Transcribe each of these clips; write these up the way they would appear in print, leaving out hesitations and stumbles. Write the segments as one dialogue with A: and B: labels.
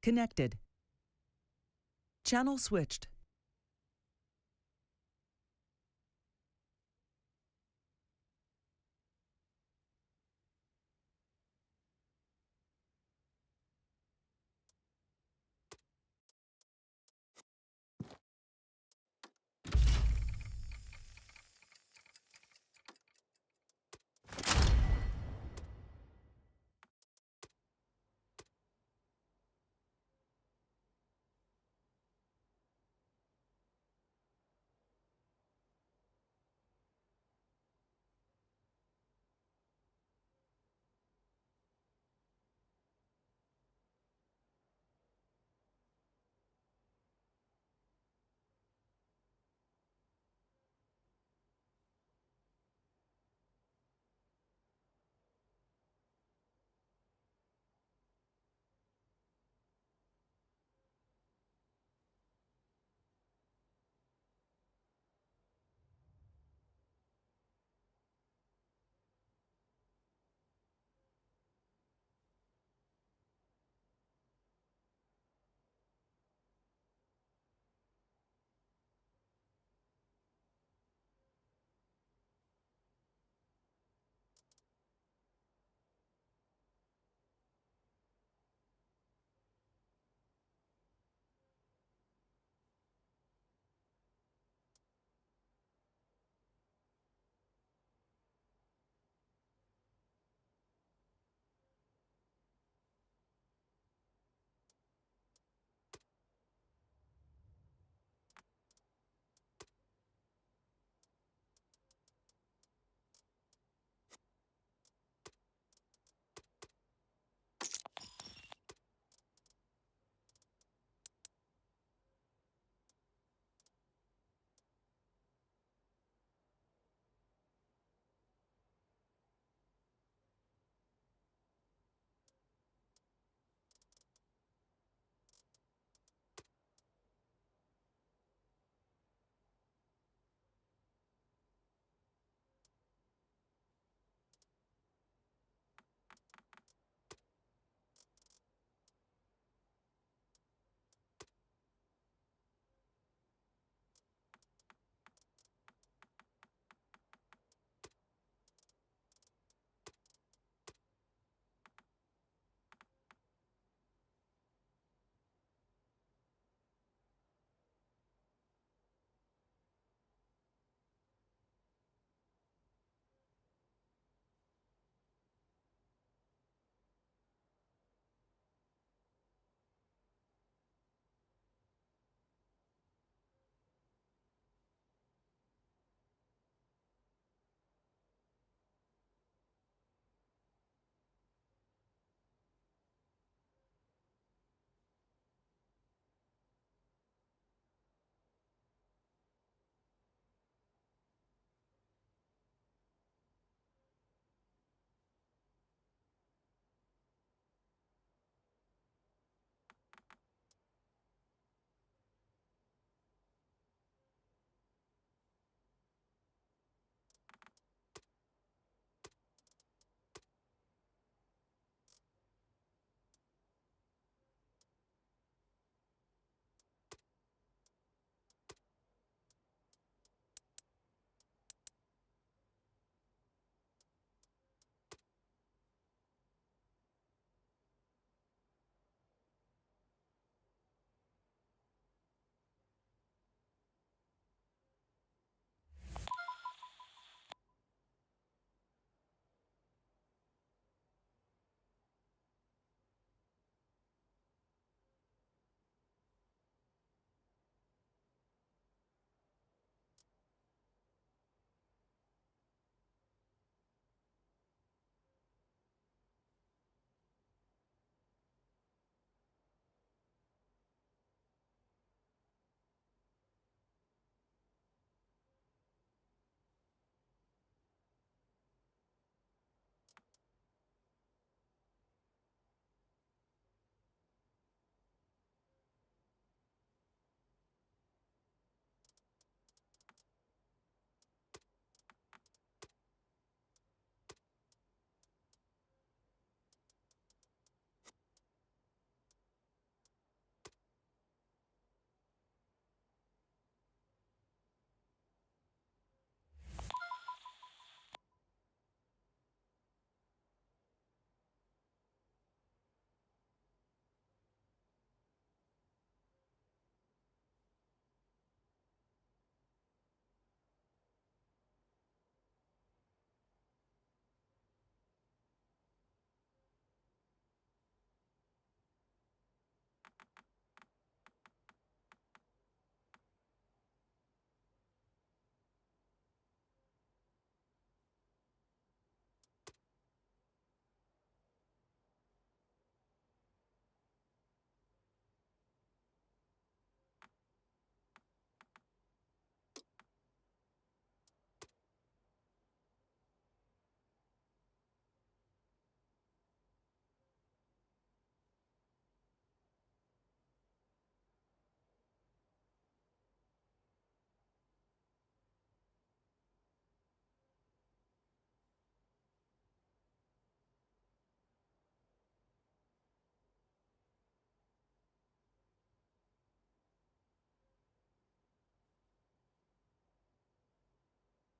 A: Connected. Channel switched.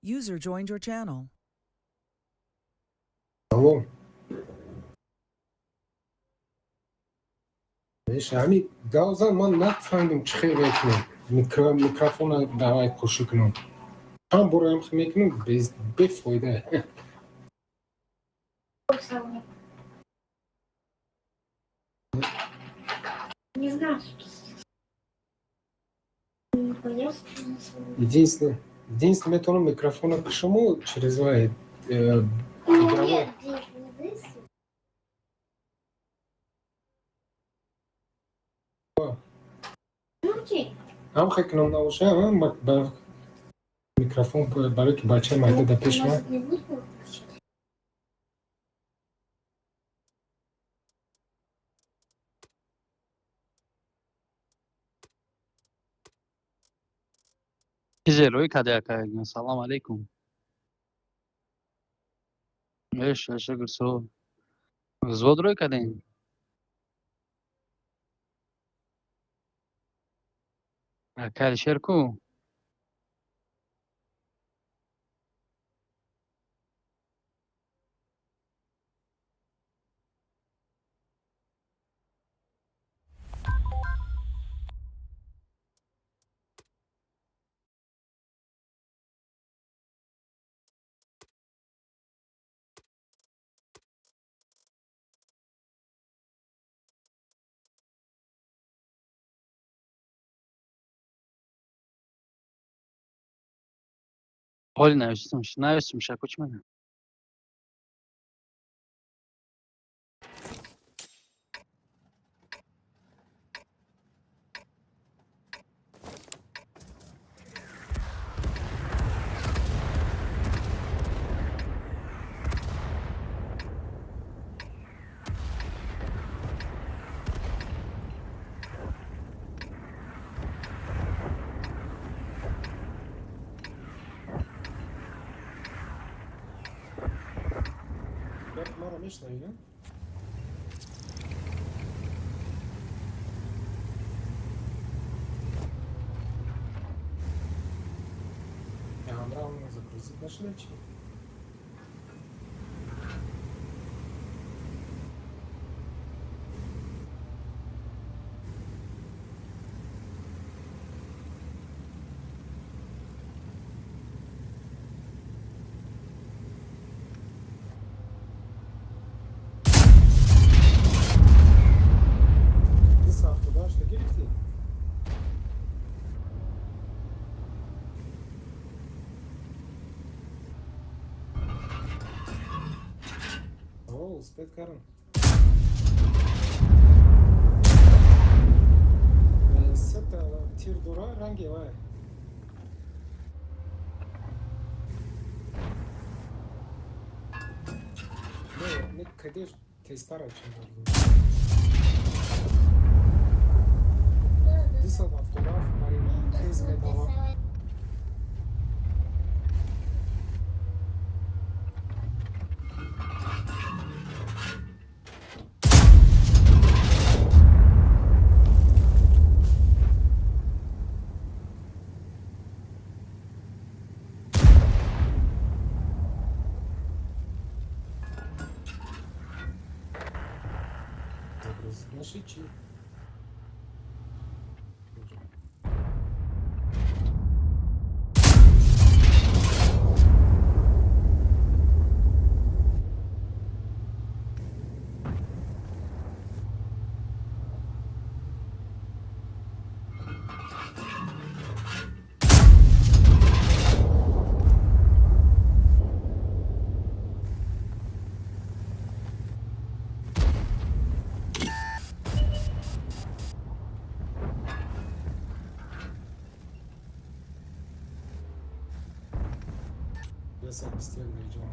A: User joined your channel.
B: Салом. Ҳами гавзан, ман нафаҳмидам, чӣ хел мекунам, микрофона давай кӯшӣ кунам. Чанд бор ам мекунам, бефоида.
C: Не знаю, что
B: Единственное, метавонам микрофона кушому через вай игровой. Ҳам хел кунам, набоша микрофон, барои ки бачаи майда дар пеши ман.
D: Чизе рӯй каде, ака? Салом алейкум. Эш, шукр. Со взвод рӯй кадем. Ака Алишер ку? Ҳоли навиштам, навиштам, шаку чӣ мегӯям?
B: Маро мешнавӣ, на? Ҳамраҳ загрузить нашуда чи? 278-та гирифтӣ? О, успеть кардам. Сета тир дора, ранги вай. Не, не, кадеш тезтара чӣ? 277 бари тез медавам. Загрузить наши чи? 121 ҷон.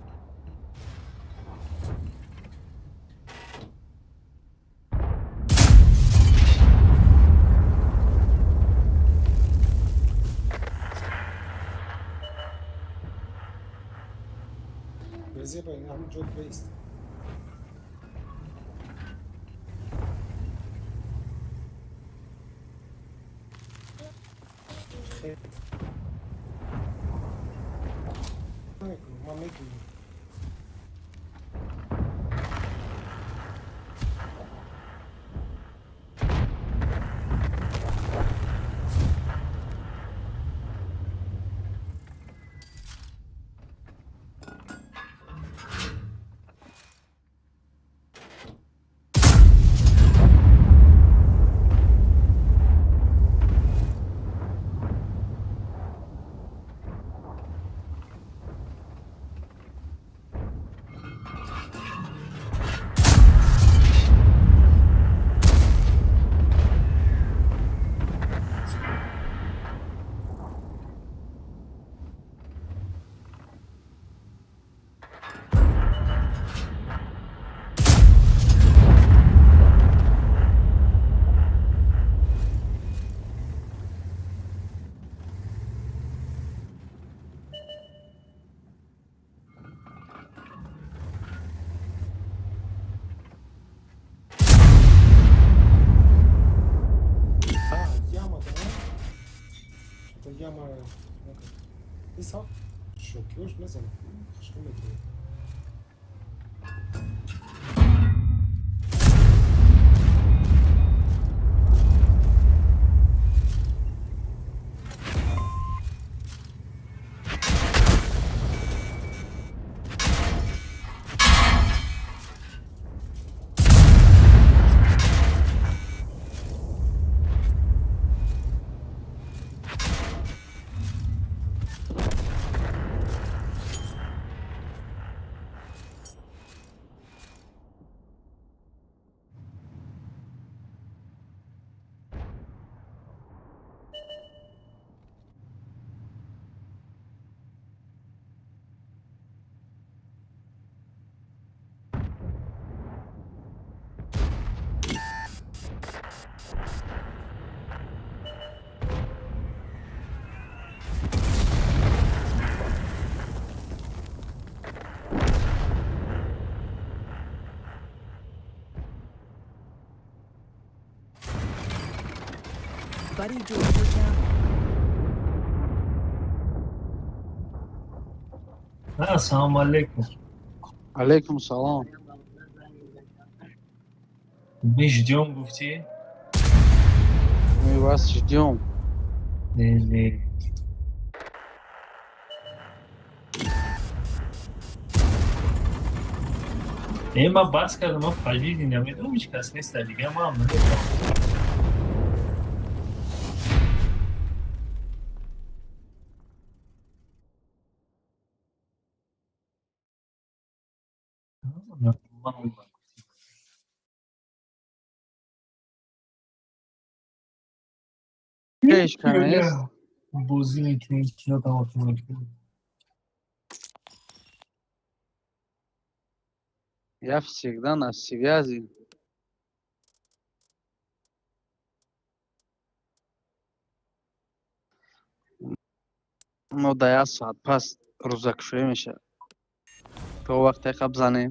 B: Безеба, ҳамун ҷо беист. Хел. Ман мебинам. А, яма, да? Что-то яма. Исав шокиош мезанад. Хушкӣ мекунад.
A: Buddy joined your channel.
E: Ассалому алейкум.
D: Алейкум салом.
E: Мы ждем, гуфти?
D: Мы вас ждем.
E: Не, не. Не, ма бас кардам, ма по жизни намедонам, ҳеҷ кас нест дига, ман намедонам. Ман
D: Ҳеҷ кас нест.
E: Бозӣ мекунем, кино тамошо мекунем.
D: Я всегда на связи. Мо да як соат пас рӯзакушоӣ мешавад. То вақте қаб занем.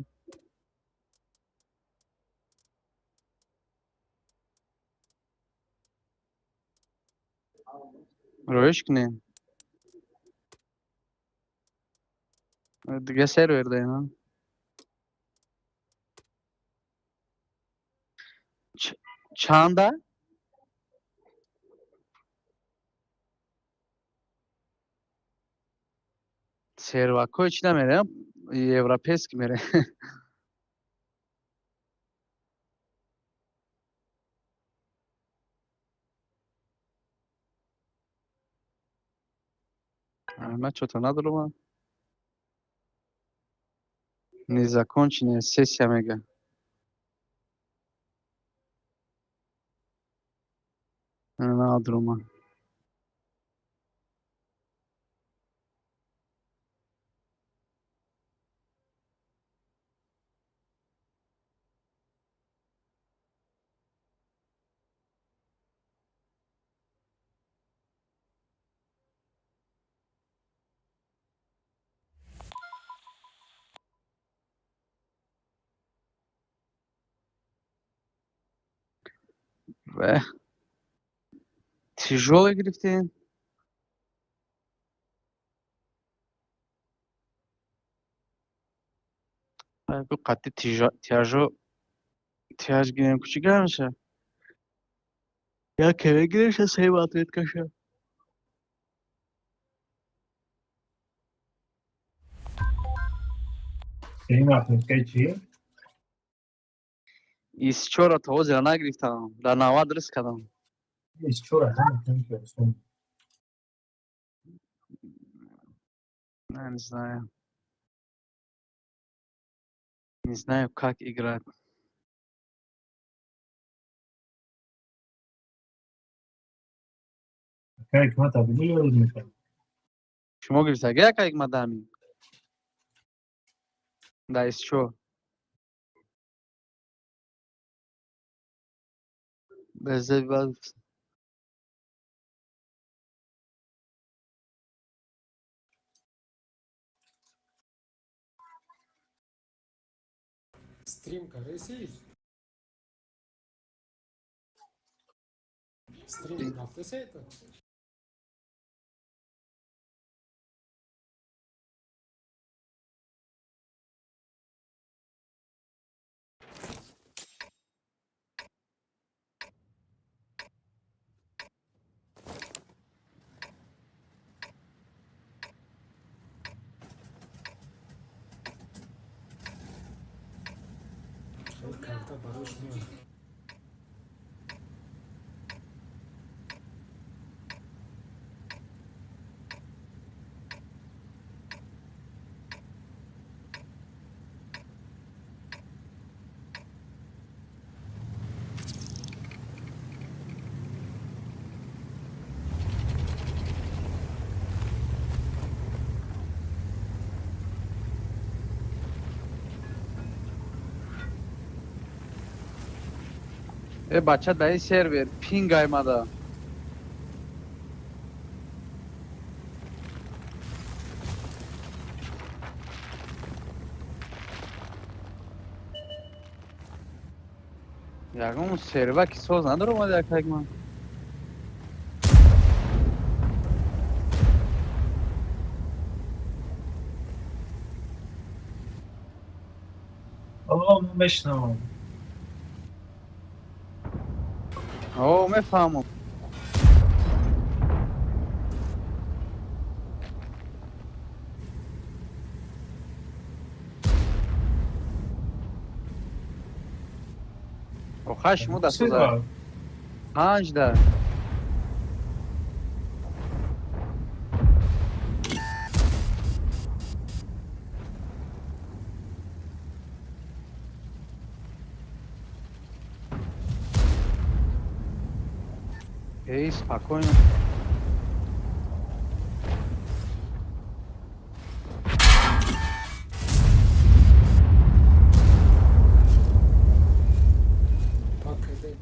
D: Роиш кунем. Дига сервер даем. Чанда? Сервакҳои чӣ намерем? Европейский мерем. Ман чё-то надорам. Незаконченная сессия мега. Надорам. Тяжелый гирифтем. Қатти тяжо тяж гирем, ку чӣ гап меша? Як кеве гиреша, сева ответкаша.
E: Сеюм ответкаи чӣ?
D: Исчора то ҳозира нагирифтам, дар 90 риск кардам.
E: Исчора ҳама ки осон.
D: Не знаю. Не знаю, как играть.
E: Ака Ҳикмат Абдулло рӯз мешавад.
D: Шумо гирифтаги, ака Ҳикмат, ҳамин? Да исчо. Безе бад.
B: Стрим кареси? Стрим рафтаси это? Карта барои шумо.
D: Э, бача, даи сервер пинг аймада. Ягон серва ки соз надоромад, ака Ҳикмат.
E: Алло, ман мешунавам.
D: О, мефаҳмам. Охай шумо дастоза
E: Чиро?
D: панҷ да. Эй, спокойно.
B: Пак каде.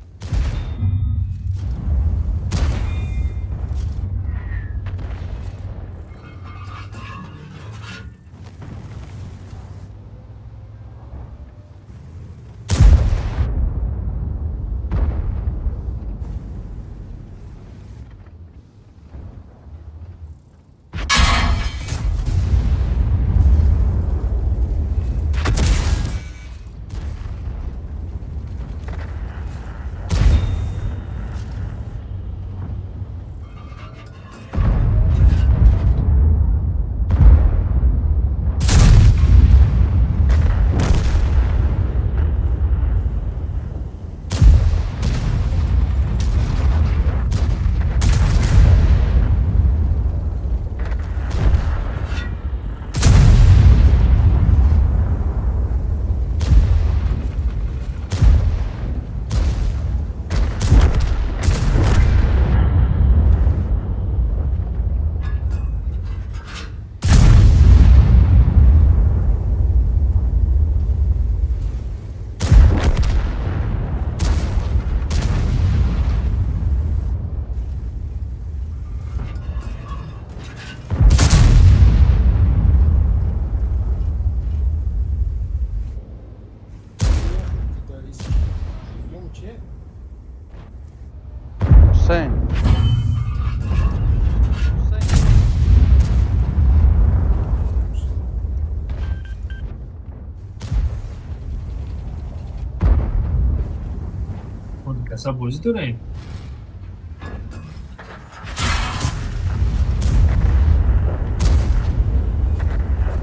E: Каса бозӣ дорем?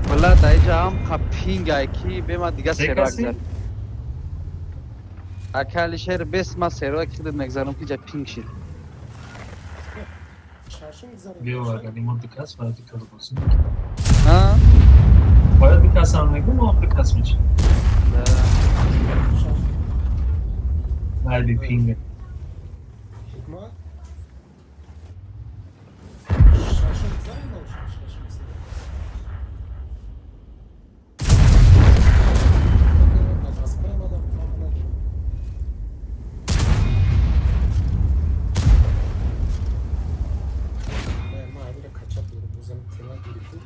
D: Валла дар инҷа ҳам қа пинг ай ки бема дига
E: Се
D: сервак
E: каси?
D: зад. Ака Алишер бес ма сервак хидат мегзарам ки ҷа пинг шид.
B: Шашум гузарем.
E: Биё, агар мо ду кас бояд ду кас бозӣ.
D: А?
E: Бояд ду кас ҳам мегӯм, мо ҳам ду кас мешем.
D: Да.
B: Шаш.
E: Айби пинга.
B: Ҳикмат. Шашум гузарем набошад, шашум сервак. Дар Москва омадам, фарқ надорад. Ма ҳамира качат дорам, бозам тела гирифту.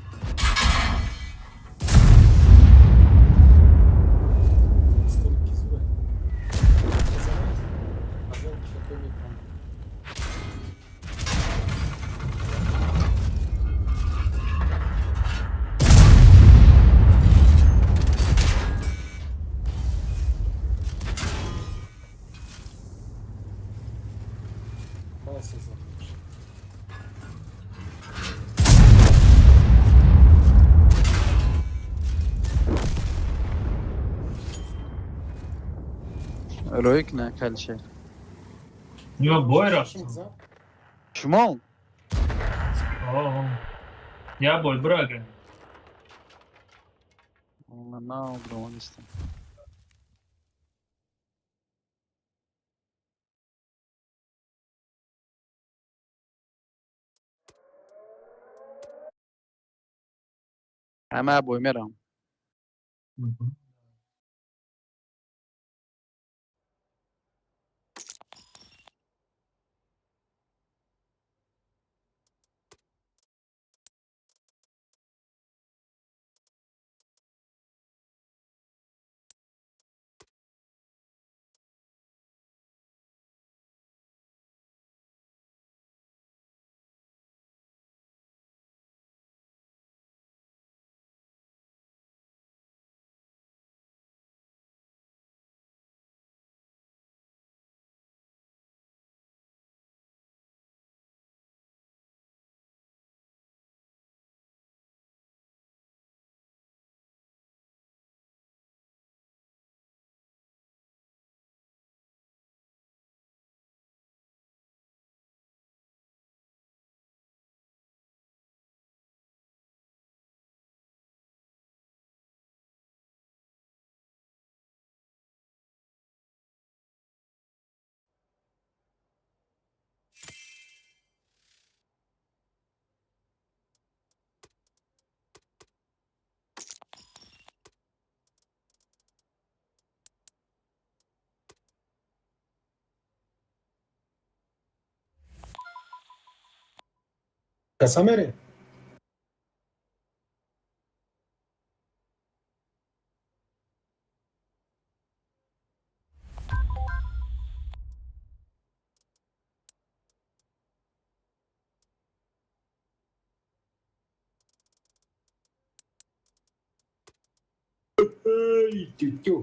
B: Столики зура. Мезанад, аз он хепе мекунам. Мал созам.
D: Рӯй кна, ака Алишер.
E: Нима бой
B: Шашум
E: рафтам.
B: гузар?
D: Шумо?
E: О, я бой бира агар.
D: На, оброманистам. Ҳама бой мерам.
E: Мгм.
B: Каса мерем? Эй, тю-тю.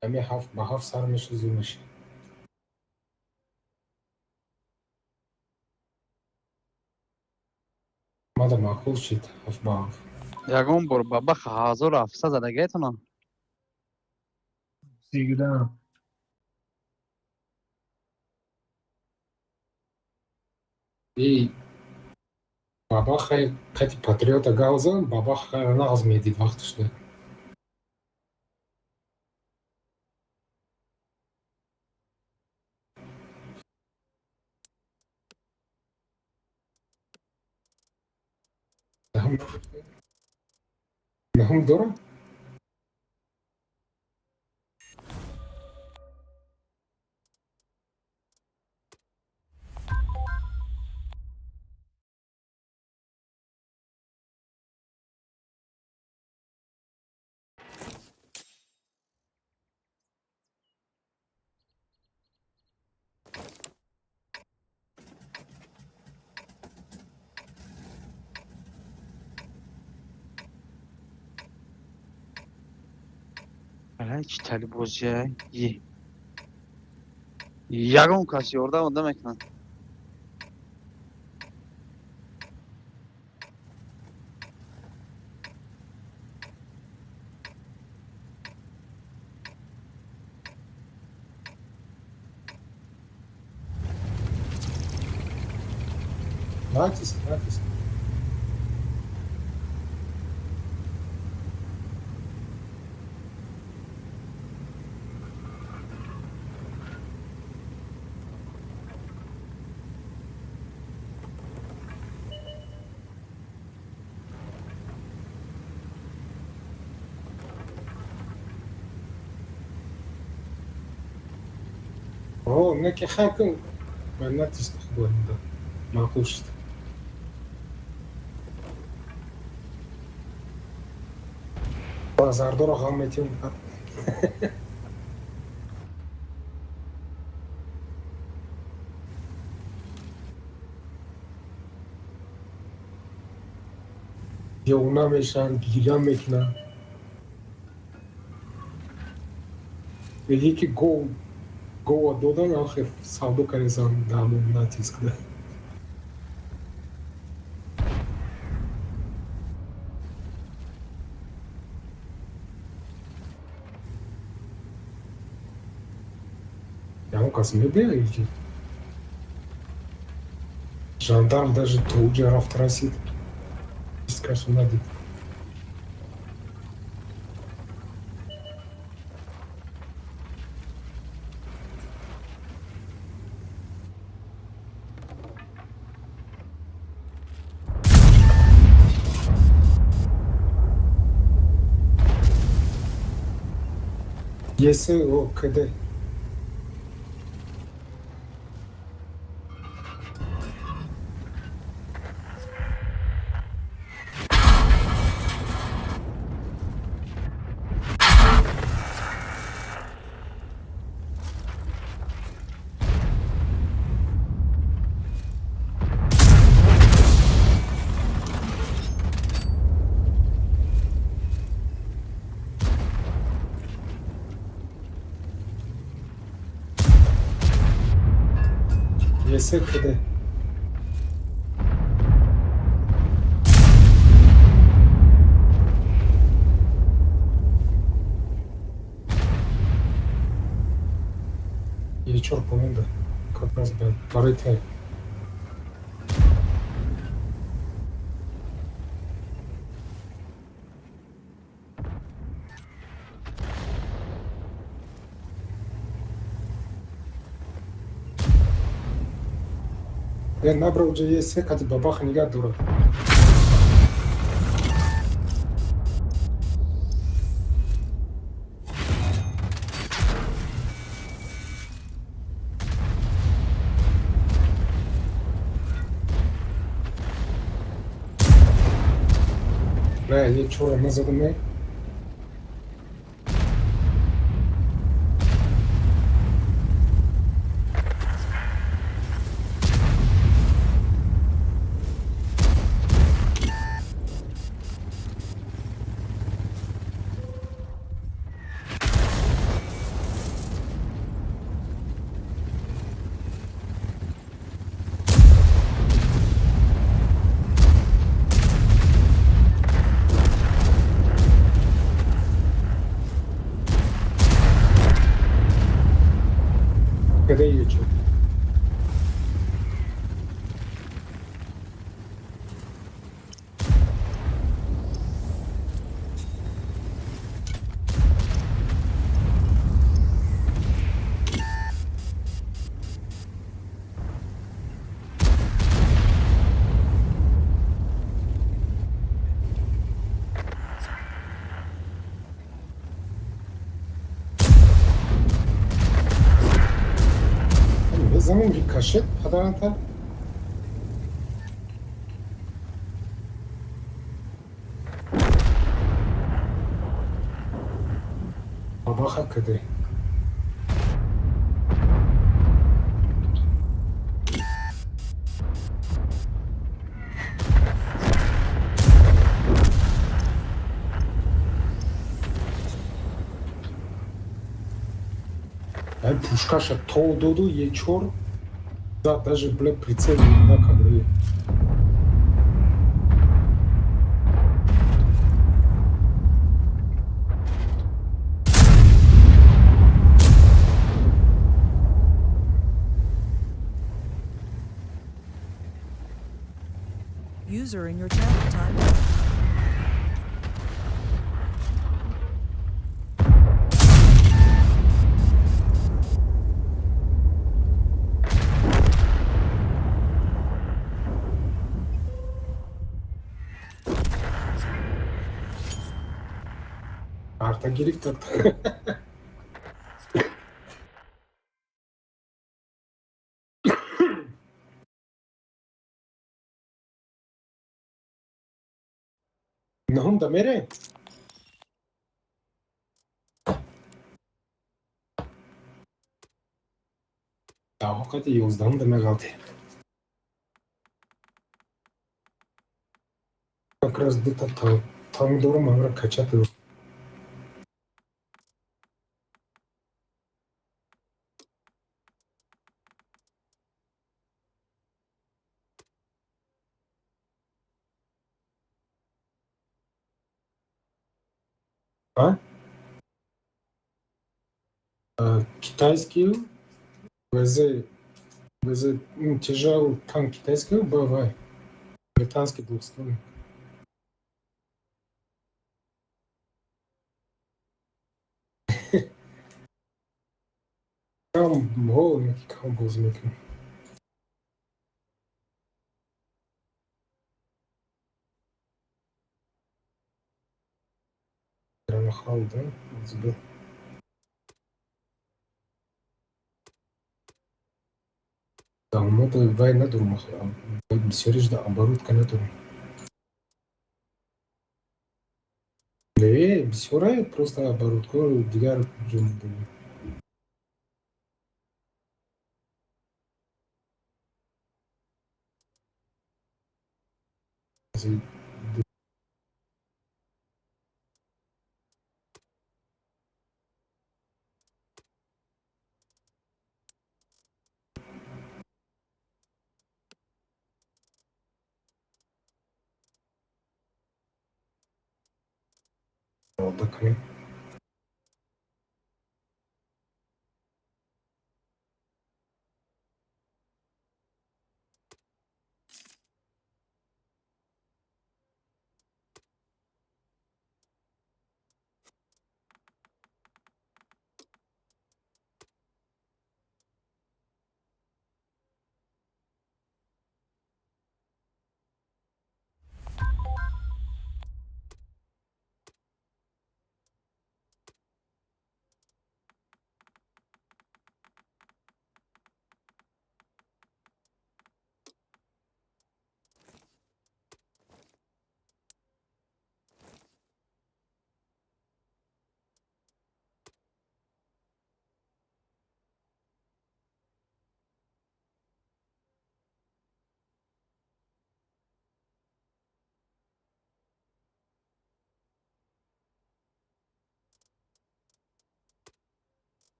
B: Ҳами ҳафт ба ҳафт сар меши, зур меши. Мада маъқул шид ҳафт ба ҳафт.
D: Ягон бор бабах 1700 задагиетона?
E: Всегда.
B: И бабахай қати патриота гав зад, бабах нағз медид вақташда. Наҳум дорам?
D: Ай, чӣ тали бозия. Е. Ягон кас ёрдам намекунад.
B: Натиск, натиск. О, неки хай кун. Ба натиск хуб да. Маъқул шуд. Ба зардоро ғам метиҳем. Девона мешаванд, гиря мекунанд. Мегӣ ки гол гола додан, охир савдо кардасан дар ҳамон натиск да. Ягон кас мебиёд ки жандарм даже то уҷа рафт расид. Ҳеҷ касо надид. ЕС О КД. ЕС КД. Е4 помонда. Как раз барои тай. Е, набра уҷа Е3 қати бабаха нигаҳ дорад. Не, Е4 назадаме. КД Е4. Мезанем рикошет падаранта. Бабаха КД. Ай пушкаша то доду Е4 да, даже, бля, прицел накард.
A: User in your channel timed out.
B: Карта гирифта. Нахум да мере? Даҳоқати 11-ум да меғалте. Как раз дута танк дорам, амра качати. А? Китайский ВЗ, ВЗ, ну, тяжелый танк китайский БВ, британский двухствольный. Кам ҳо кам бозӣ мекунам. Гранохал, да? Забыл. Даомада вай надорум, бисёриш да оборудка надорум. Не, бисёра просто оборудка дигар ҷо мондагӣ. Омода кунем.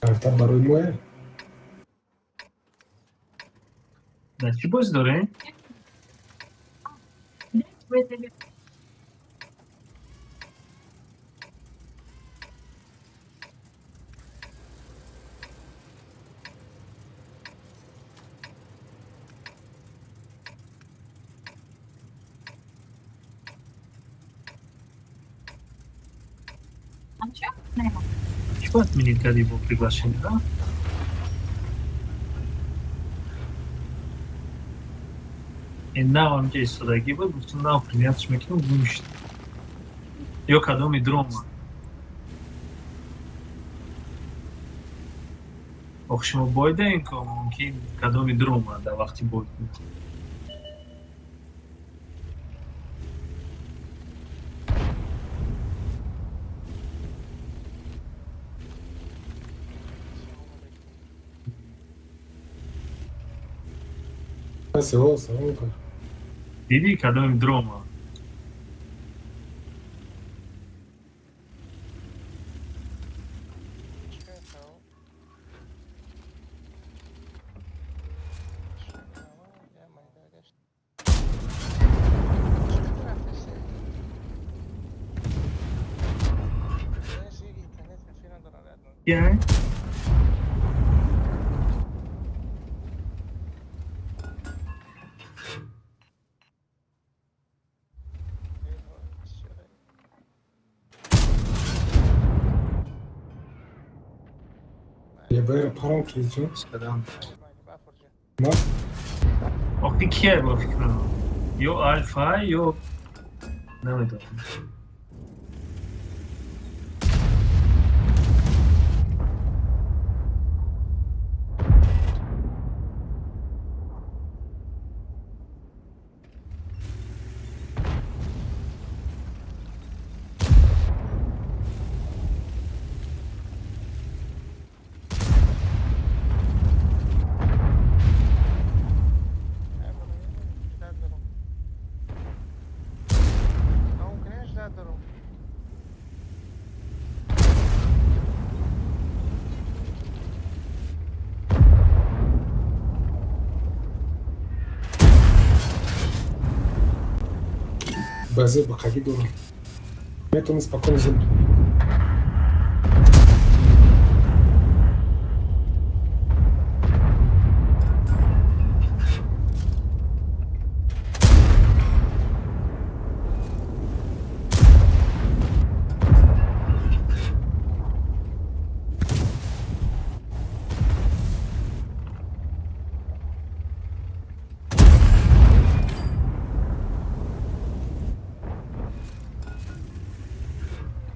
B: Карта барои моя?
E: Дар чӣ бозӣ дорем? Чӣ бояд отменить кардӣ бо приглашение, да? Нав ҳамҷа истодагӣ буд, гуфтум нав принятш мекунам, гум шуд. Ё кадоми дрома. Ох, шумо бой даем ко мумкин кадоми дрома дар вақти бой кунед.
B: Салом алейкум.
E: Дидӣ кадоми дрома? Yeah.
B: Ебер парам киҷо.
D: Салом.
B: Ма
E: Охи кие бо фикрам? Ё алфа ё намедонам.
B: Базе бақагӣ дорам. Метавонӣ спокойно зид.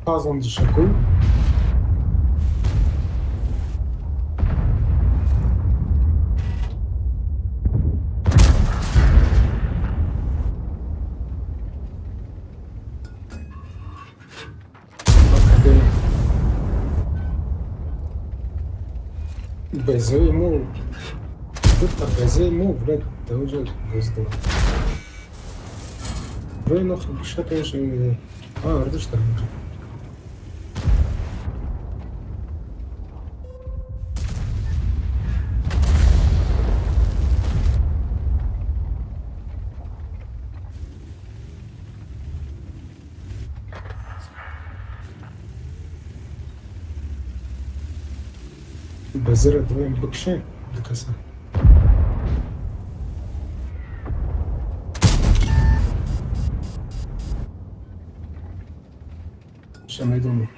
B: Пазон дишаку. Безе ему. Тут безе ему, блядь, да уже газду. Рой нахуй бушата уже. А, ардыш там. Базира двоим бакше до коса. Сейчас найду.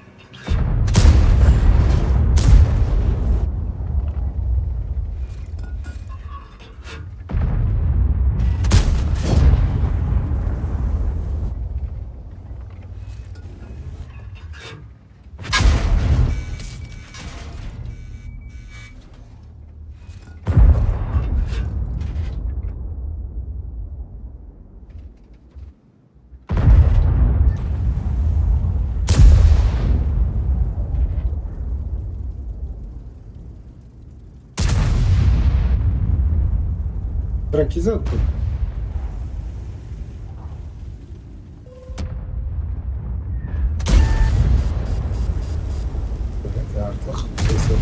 B: Ракизат был. Artıq neyse.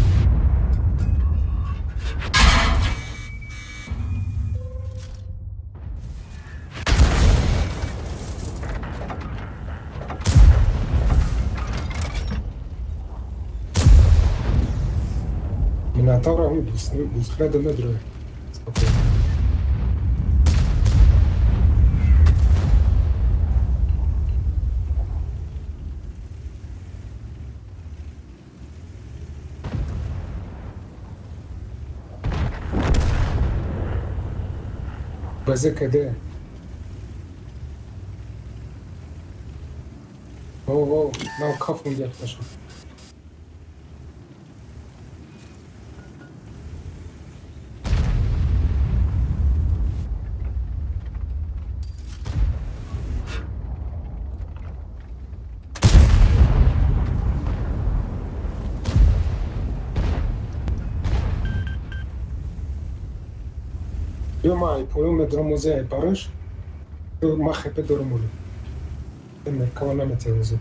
B: Минотавра он бусхрада надроє. Спокойно. БЗКД. О, нав каф якташон. Ё ма поён медорам, озе ай барош ма хепе дорам, оле меркава наметавозе.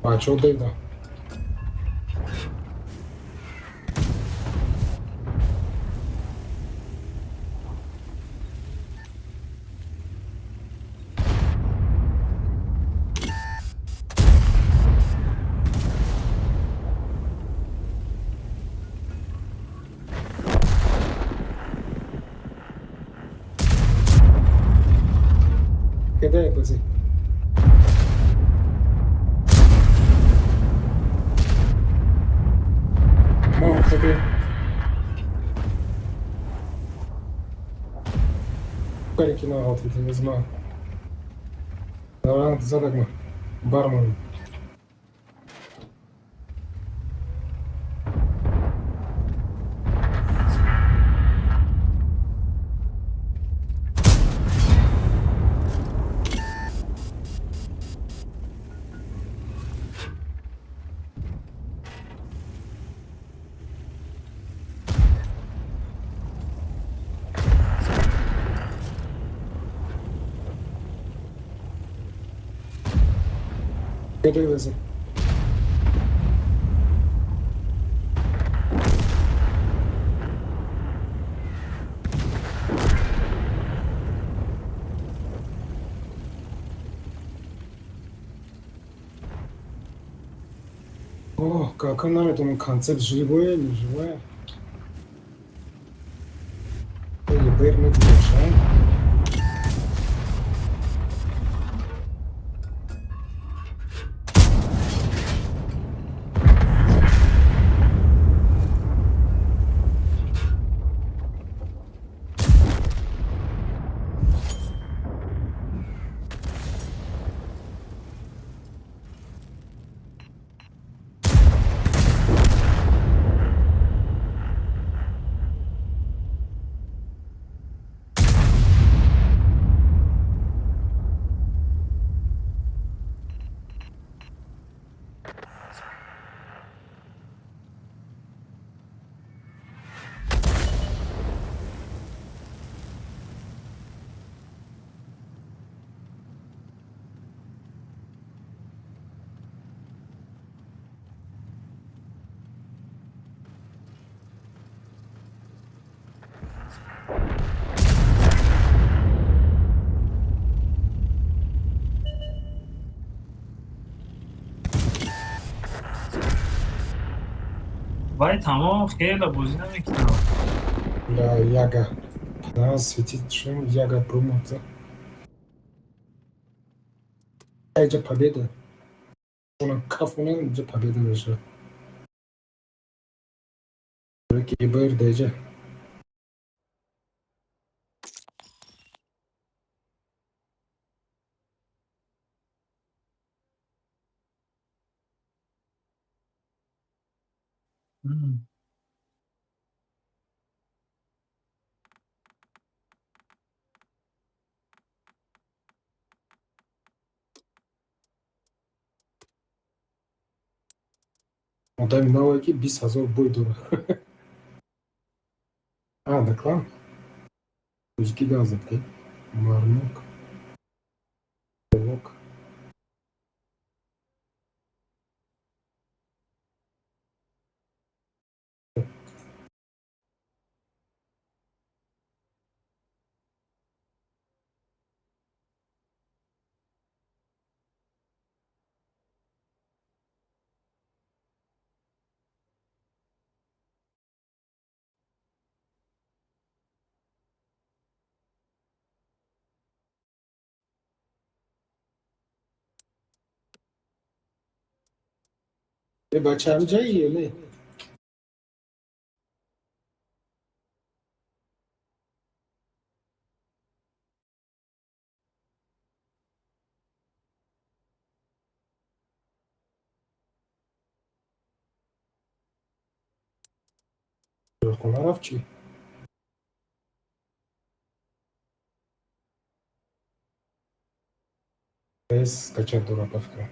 B: Бачаҳо деда. Кеде бозӣ? Мам хепе. Кари ки нағалтите ма. Давран задагма. Бармон. Кеде бозӣ? О, как наметонам, концепт живое, не живое. ЕБР медидоша.
E: Вай, тамом, хеле бозӣ намекунам.
B: Да, Яга. Да, светить чем Яга промоца. Эҷа победа. Она кафуна эҷа победа меша. ЕБР деҷа. Одами навое ки 20 000 бой дорад. А, да клан? Тоҷикӣ гап зад ки. Мармок. Лок. Э, бача, ҳамҷаи ё не? Хона рафт чӣ? Тез скачать дорад, ба фикрам.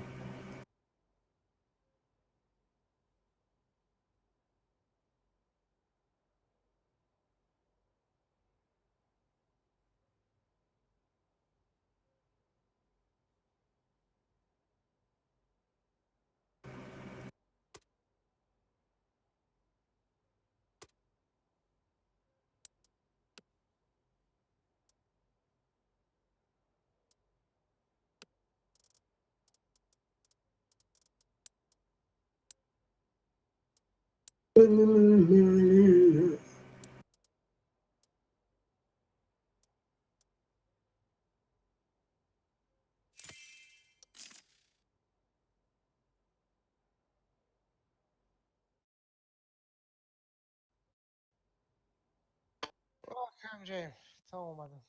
F: Ҳамҷаем, та омадам.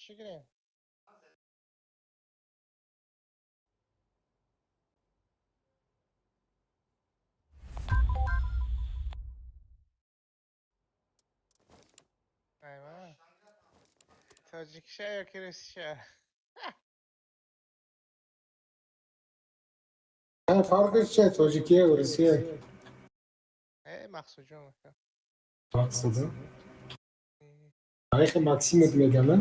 F: Чӣ гирем? Айва. Тоҷикша ё ки русиша?
B: Фарқиш чия, тоҷикия, русия?
F: Э, Мақсудҷон ака.
B: Мақсуда? Таърихи Максимов мегана?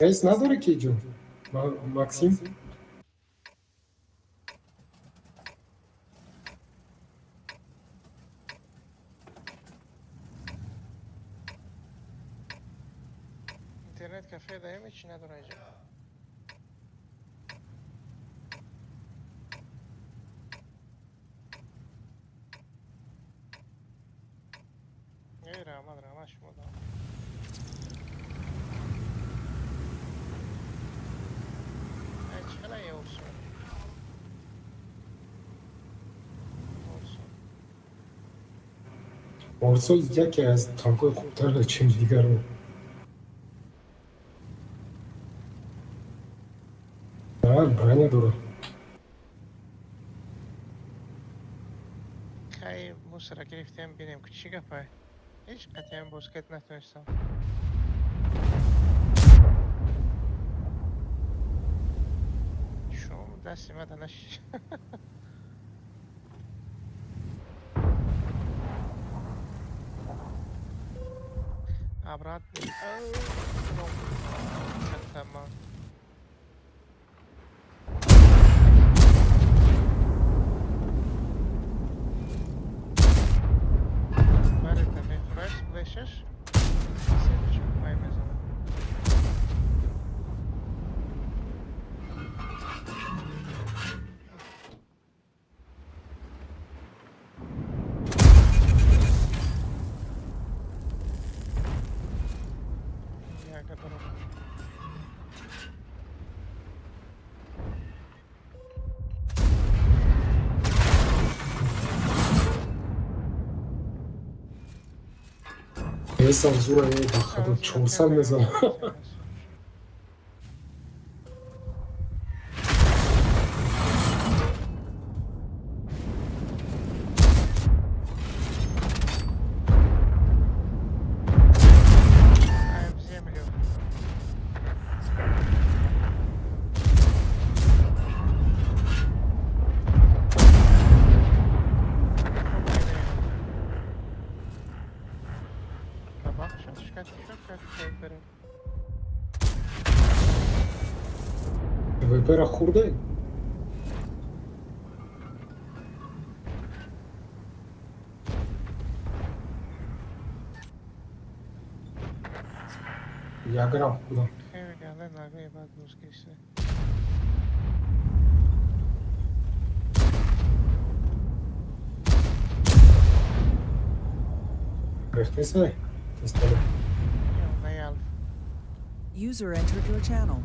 B: Рейс надорӣ ки ҷон? Максим?
F: Интернет кафе даем чӣ надора инҷа? Э, раҳмат, раҳмат шумо дам. Э, чӣ хела е осон? Осон.
B: Орсо яке аз танкҳои хубтар чин дигарро. Броня дорад.
F: Хай мусора гирифтем, бинем ки чӣ гапай. Ҳеҷ қатъиян боз кард натонистам. Шум дасти мада нашиш. Обратно. Тамам. Барета мехӯраш, сплэшаш. Сепчу пай мезанам. Яга дорога.
B: Эсам зура е ба худо 400 мезанам.
F: Ай, в землю. Шкат,
B: ВП-ра хурдай? Як грамм хурдам.
F: Хеле гале нагои бад бозгиса.
B: Рехтесай? Тестале.
F: Ё, на ялф.
A: User entered your channel.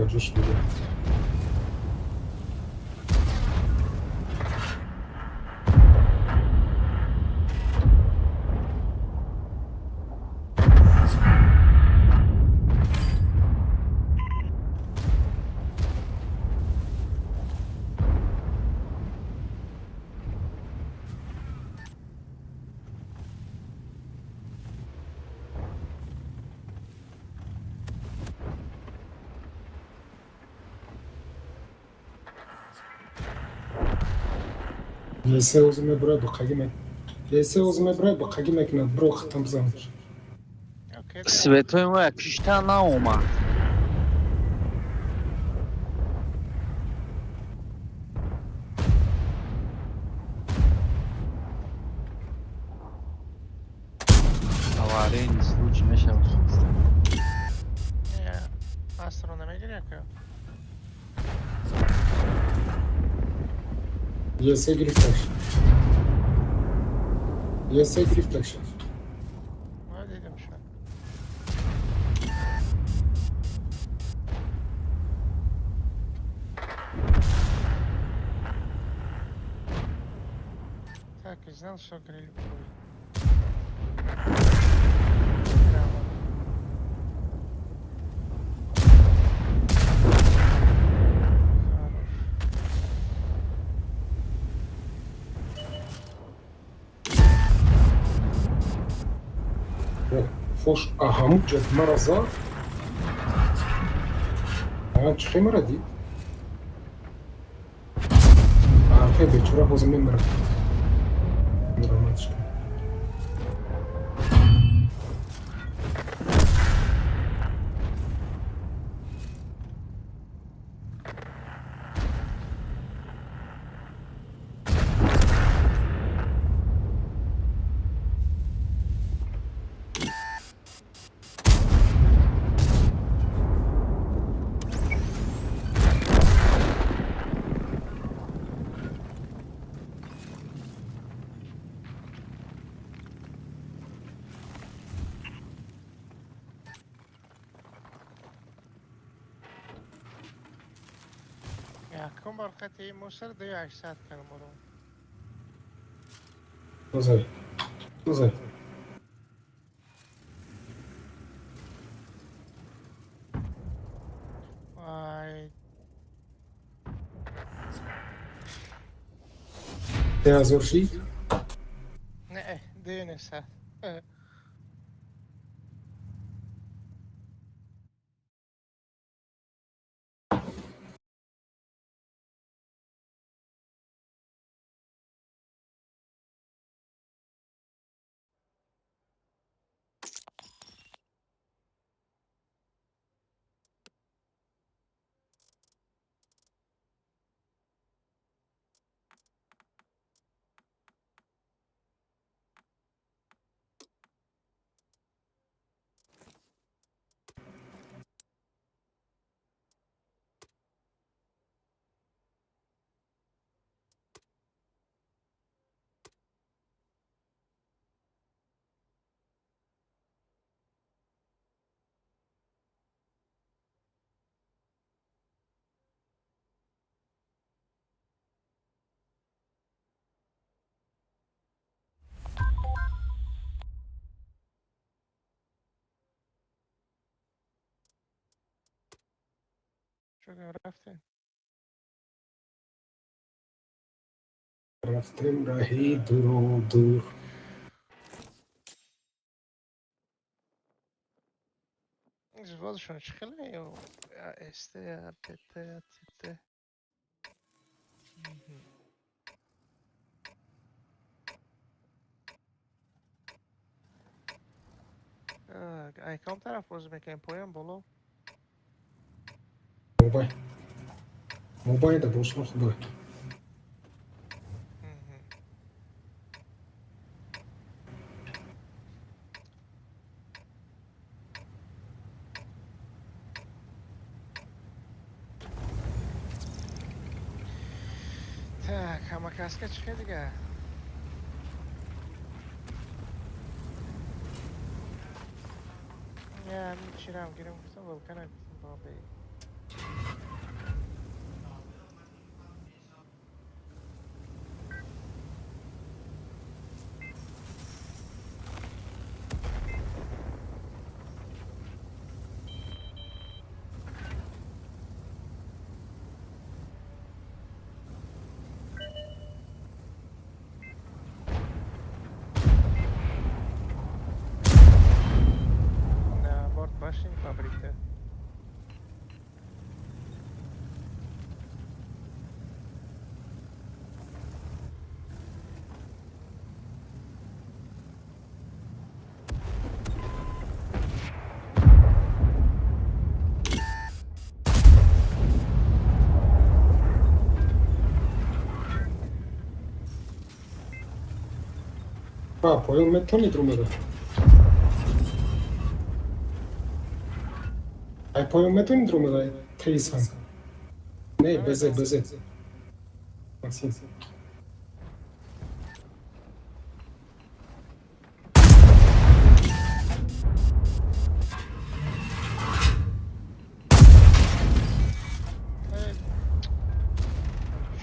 B: Ба ҷош дига. Есе озу мебурад, боқагӣ мек. Есе озу мебурад, боқагӣ мекунад, биро хатам бизан.
F: Окей.
D: Светои мо як кишта наомад. Аварийный случай мешавад.
F: Астро намегири ака?
B: Есе гирифташ. Есе гирифташ.
F: Ма дидам шо. Так, и знал, что гриль будет. Браво. Хорош.
B: Фош аҳаму ҷад мара зад. А чӣ хел мара дид? Артай бечора ҳозир мемирад. Мирамадш кун.
F: Якум бор қати мусор 2800 кардам урон.
B: Тозай. Тозай.
F: Вай,
B: 3000 шид?
F: не, 2900. Шугар рафтем.
B: Рафтем раҳи дуру дур.
F: Взводшон чӣ хеле ё СТ, ПТ, ТТ. Мгм. Так, ай кадом тараф бозӣ мекунем? Поён, боло?
B: Мобайл. Мобайлда бошам хубе.
F: Мгм. Так, ҳама каска чӣ хел дига? Я чирам гирем гуфтам, вулкана гуфтам бобе. На борт башни фабрика.
B: А, поён метавонид румада? Ай, поён метавонид румада? Тейсан. Не, безе, безе. Максим.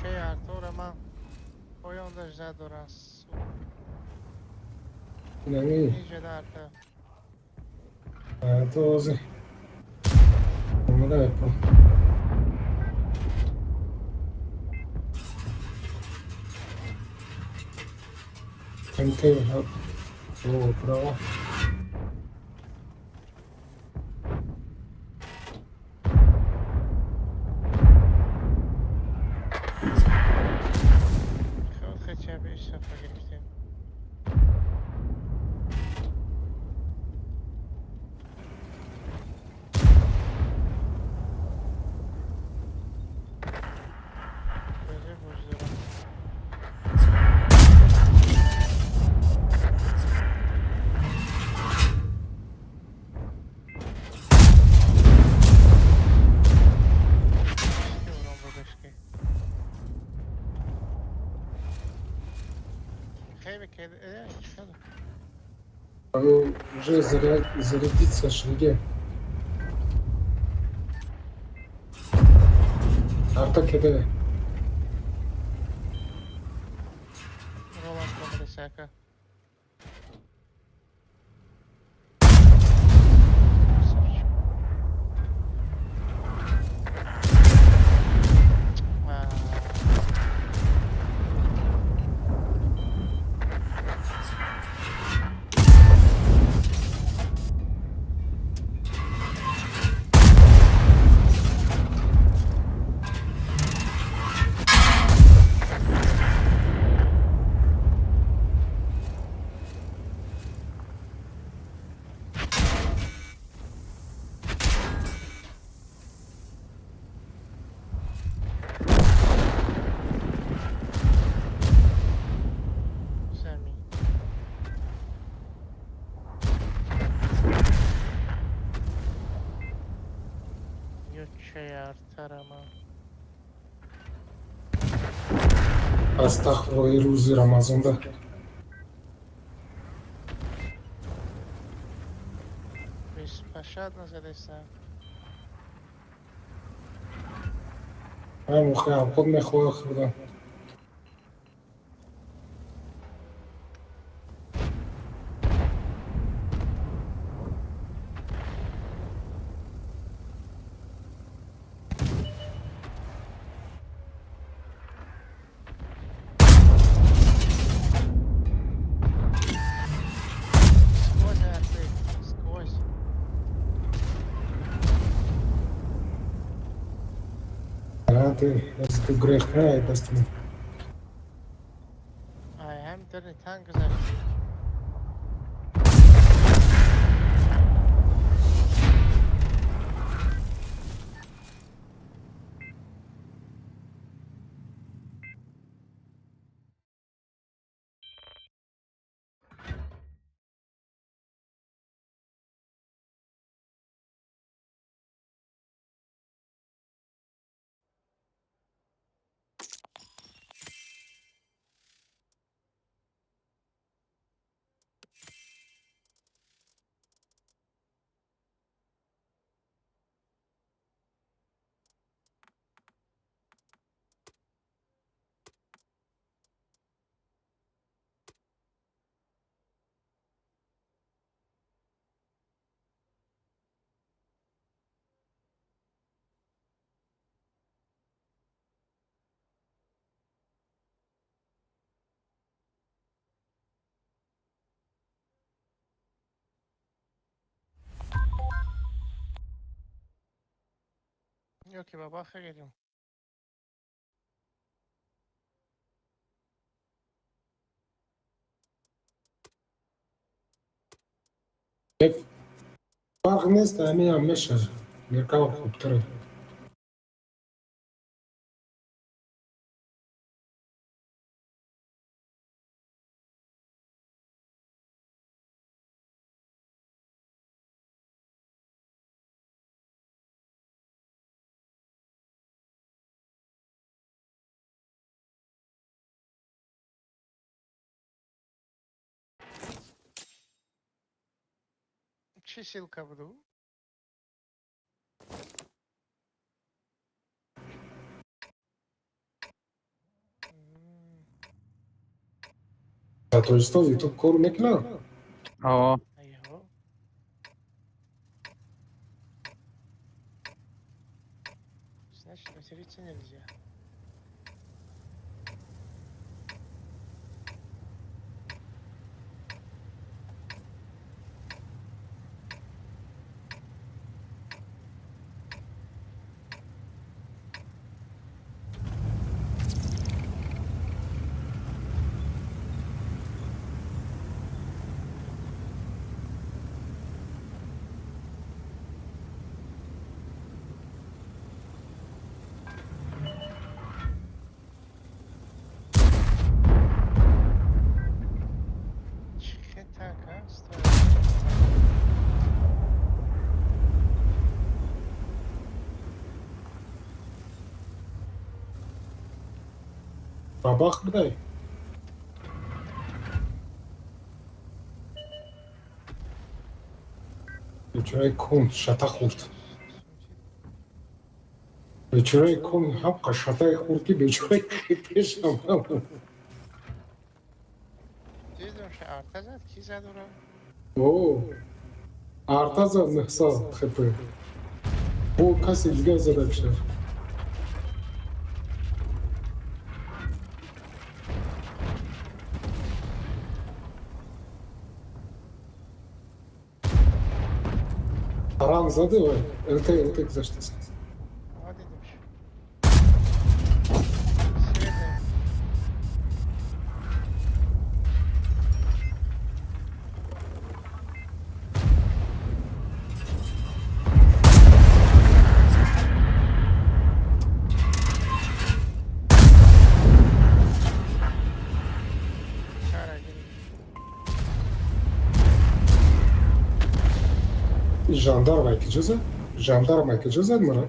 F: Чей Артура ман поён дажда дорам.
B: Инами.
F: Иҷода Арта.
B: То ози. Омада по. МТ. О, право.
F: Худ хотя бы сафа гирифтем. Безе боз дорам. Ки урон додаш ки. Хеле ки чӣ
B: Уже зарядиться шриге. Арта кеде.
F: Роланд омадасака. Красавчик. А, замин. Ё чей Артарама.
B: Астағфируллоҳ, рӯзи Рамазонда.
F: Беспощадно задеста.
B: Ҳам худ мехоҳад хӯрдан.
F: Сквозь арты, сквозь.
B: Ты гурехта дастмон.
F: Ай, ҳамин танк гузашти. Ёки бабаха гирим.
B: Фарқ нест, ҳамиам мешавад. Меркава хубтар.
F: Чӣ ссылка буду?
B: Дар Тоҷикистон ютуб кор мекунад?
D: О.
F: Айҳо. Значит, материться нельзя.
B: Бабах будай? Бечораи кун шата хӯрд. Бечораи кун ҳамқа шатае хӯрд, ки бечораи пешам.
F: Дидам ша арта зад, ки зад уро?
B: О, арта зад нҳса хп. Бо касе дигар зада бишав. Таран зади вай, ЛТ, ЛТ гузаштааст.
F: Ҳа, дидам ша. Света. Кара гирифт.
B: Жандарм ай киҷо зад? Жандарм ай киҷо зад мара?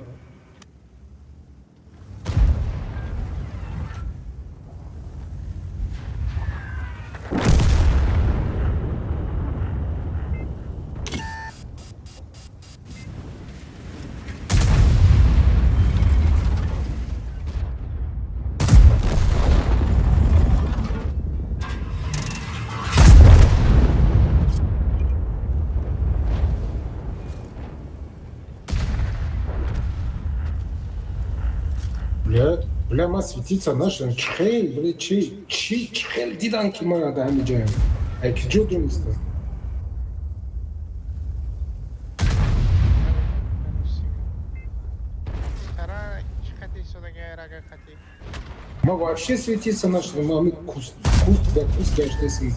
B: Бля, бля, ма светиться нашин. Чхел, бля, чи, чи, чхел дидан ки мара да ҳами ҷаям. Ай киҷо дониста?
F: Таран чӣ хати истодагиай, рага хати?
B: Ма вообще светиться нашин, ма ами куст, куст да куст гаштесим.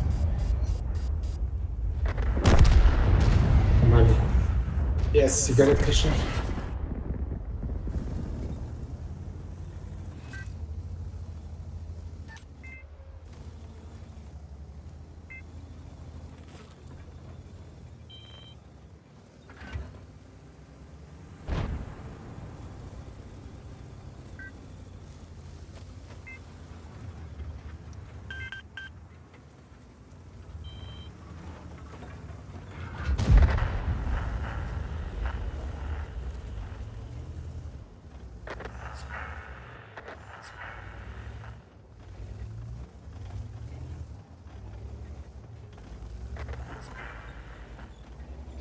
B: Мали. Я сигарет кашам.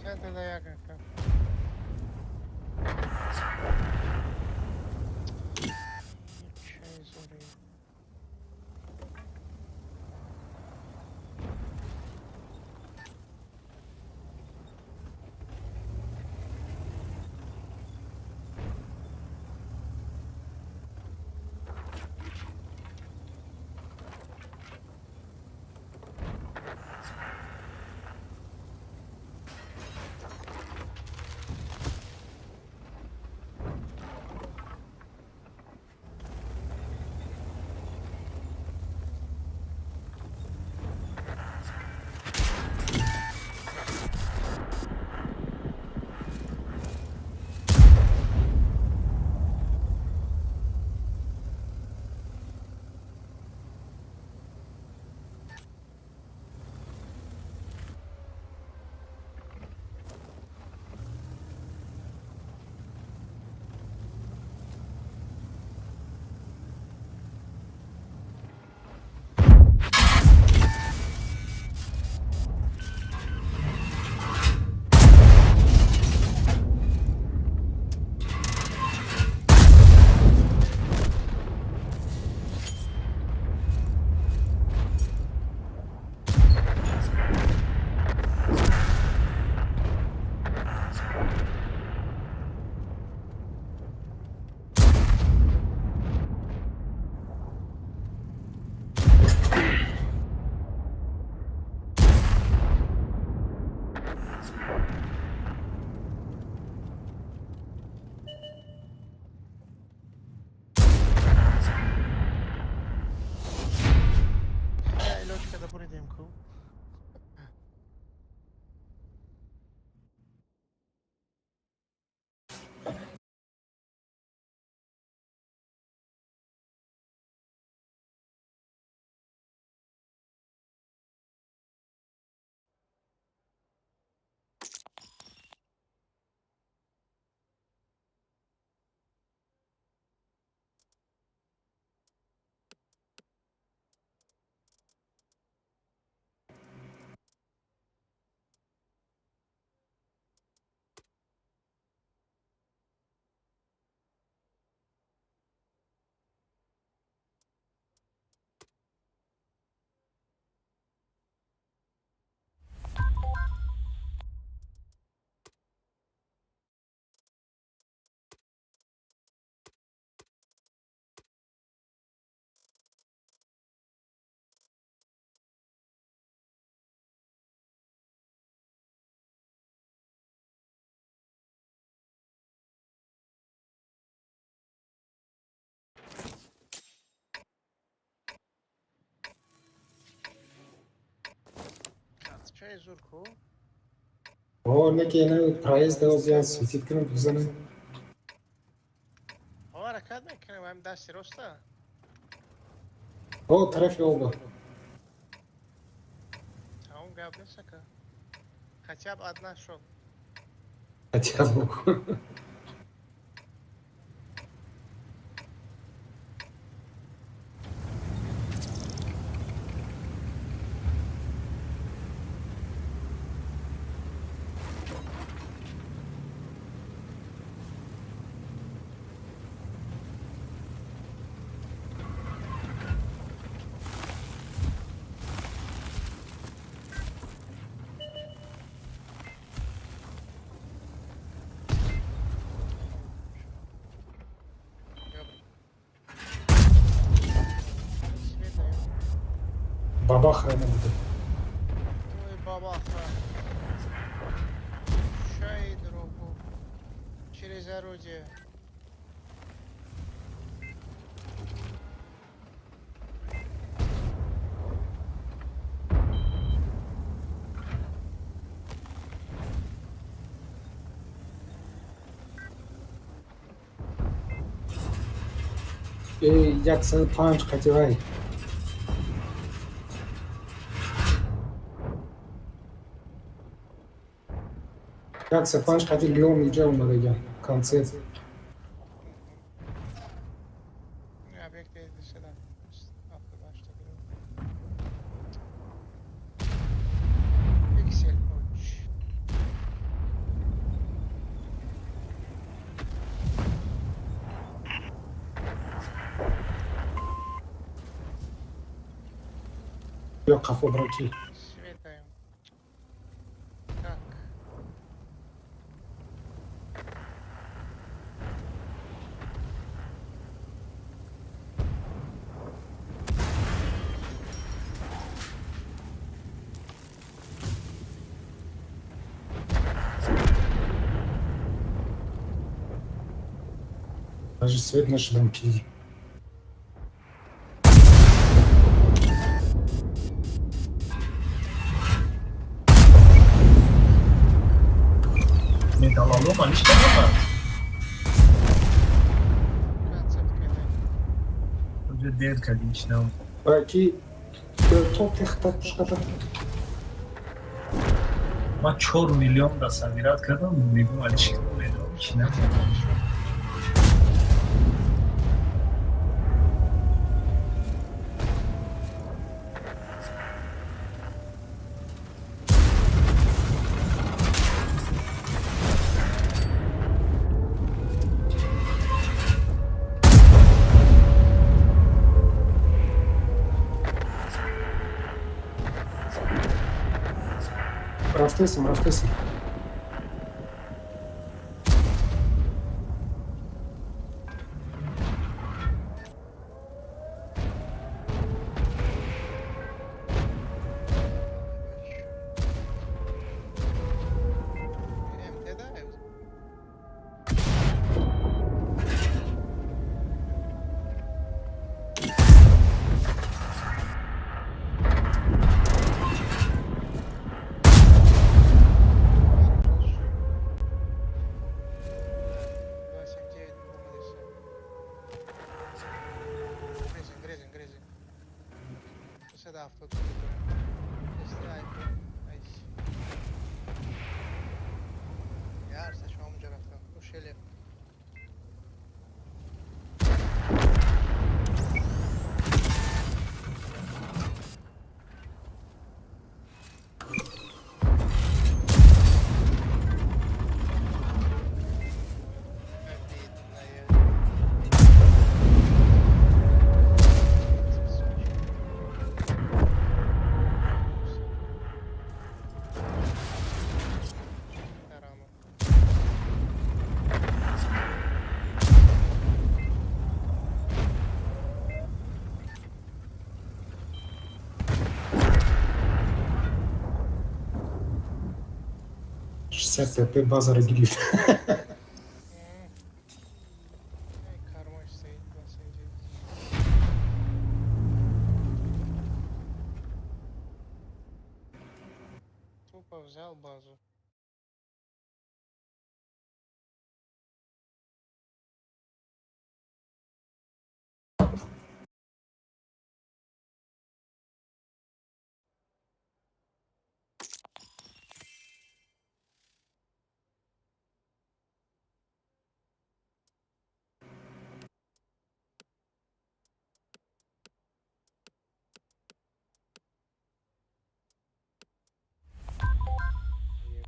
F: Чанд да як ака. Чай зори. Када буридем ку. Чай зур ку.
B: О, неки ина проезд озия светит кунам бизанем.
F: О, ҳаракат мекунем, ҳам дасти роста.
B: О, тарафи оба.
F: Тамом, гап нест ака. Хотя бы одна шо.
B: Хотя бы.
F: Свет даем.
B: Бабаха она будет.
F: Ой, бабаха. Включай дорогу. Через орудие.
B: Э, 105 қативай. 105 қати Леон иҷа омадага. Концерт.
F: Объект сюда. Автомашта. Пиксель оч.
B: Ё қафо браки.
F: Свет даем. Так.
B: Даже свет нашидам ки.
E: Металлолом алиш кардам.
F: Концепт кадай.
E: Уже дер кардим чинам.
B: Браки топ техта пушката.
E: Ман 4 миллион да собирать кардам, мегум алиш кардам, медонам чинам.
B: Рафтесим, рафтесим.
F: МТ да?
B: 50 ПП базара гирифт.
F: Ай, кармош стоит 29. Тупо взял базу.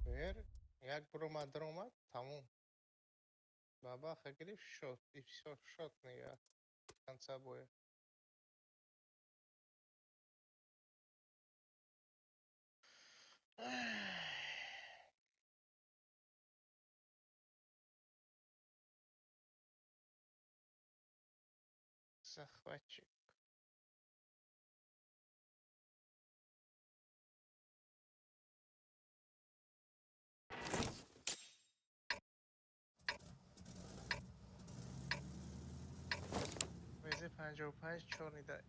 F: ЕБР як буромад, даромад, тамом. Бабаха гирифт, шот, и всё, шотный я. Конца боя. Захватчик. ВЗ 55 чёрный дай.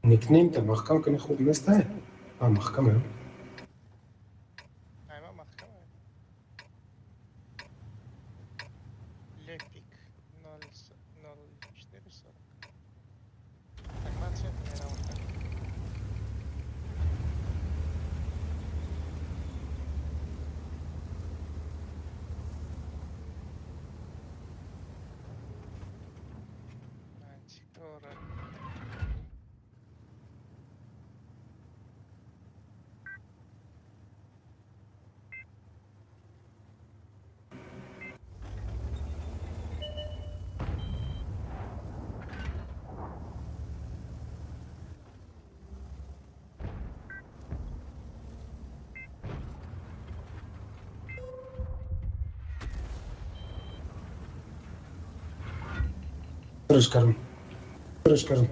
B: Никнеймта маҳкам кунӣ, хуб нестай? А, маҳкаме.
F: Айма маҳкама. Лепик 0,0440. Так, ман центр меравам. Антикора.
B: Срш кардам. Срш кардам.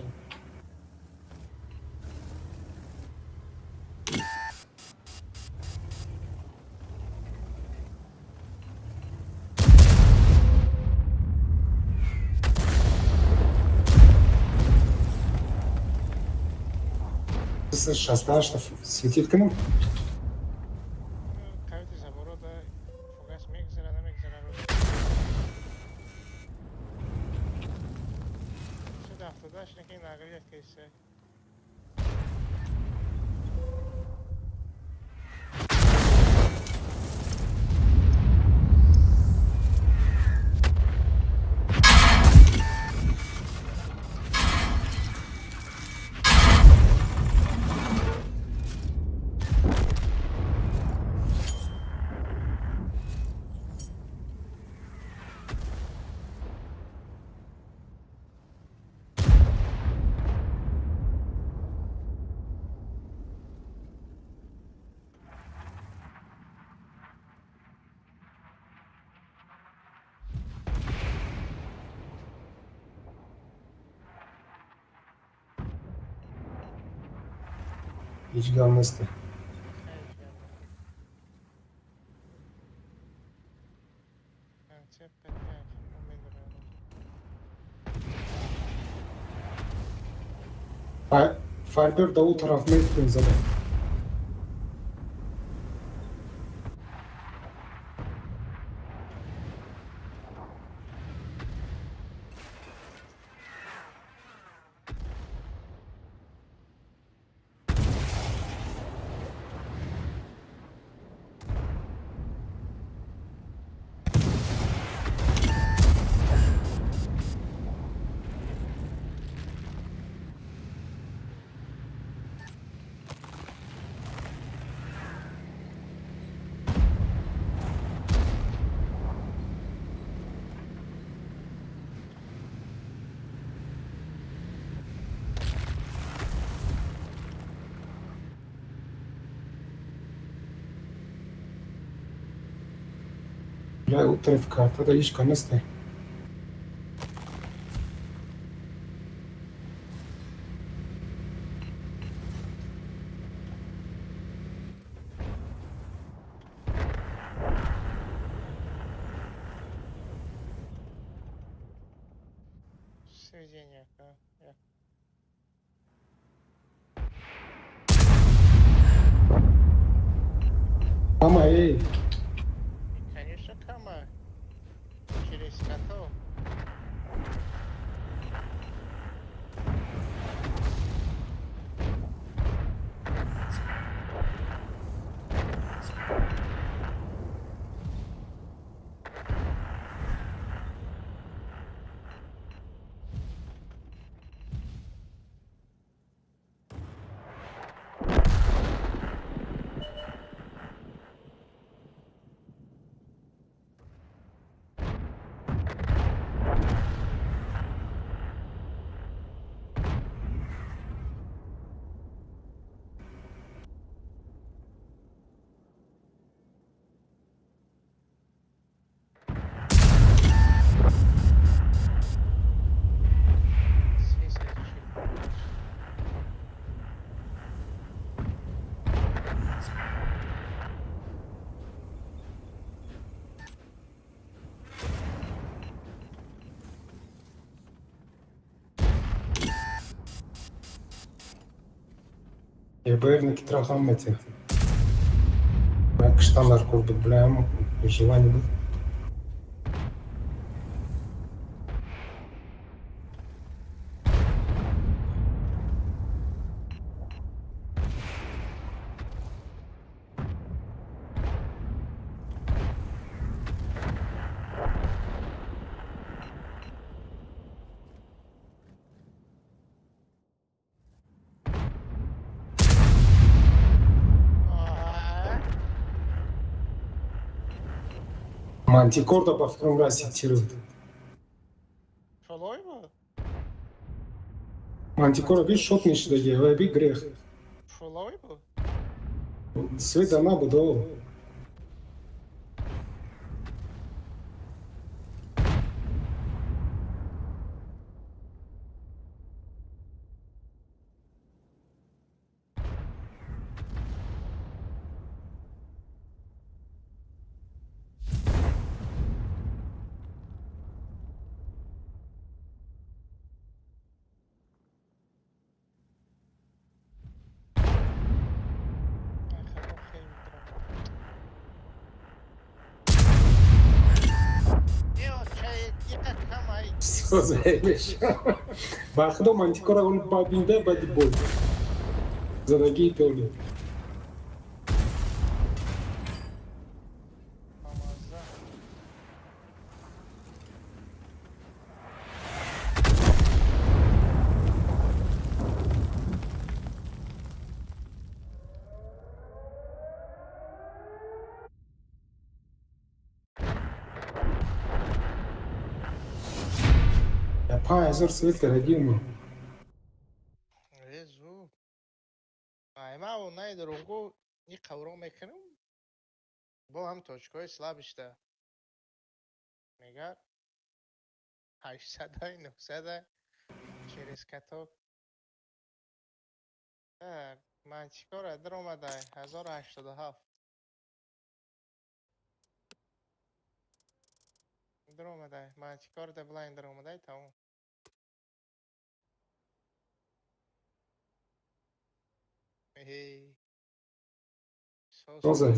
B: 68 светить кунам.
F: Кавити заборода фугас мегзара, намегзара рӯз. 78 неки нағрият кисе.
B: Ҳеҷ гап несте.
F: Концепт 5 умедворам.
B: Файбер да ӯ тараф метавонӣ зада. Я ӯ тараф картада ҳеҷ ка несте.
F: Сведения, ка. Як.
B: Ама эй.
F: И, конечно, кама. Через котов. 345.
B: ЕБРники трафам мете. Як штандар кор буд, бля, желание буд.
F: А,
B: Мантикорда ба фикрам расид тиру.
F: Шолой буд?
B: Мантикора би шот мешидаги, вай би грех.
F: Шолой буд?
B: Света набуд, о.
F: Ахаро хеле медонам. Е, чай, яка камай.
B: Созай меша. Ба худо, мантикора он бабинда бади бой. Задагии толи.
F: Мамаза.
B: Я 5000 свет кардагиум.
F: Резу. Ай, ма най дурӯғгӯ и қавро мекунам. Бо ҳам точкаҳои слабишта. Мега 800-ай, 900-ай через каток. Так, мантикора даромадай 1087. Даромадай. Мантикор да блайн даромадай, тамом. Эй. Соз.
B: Созай.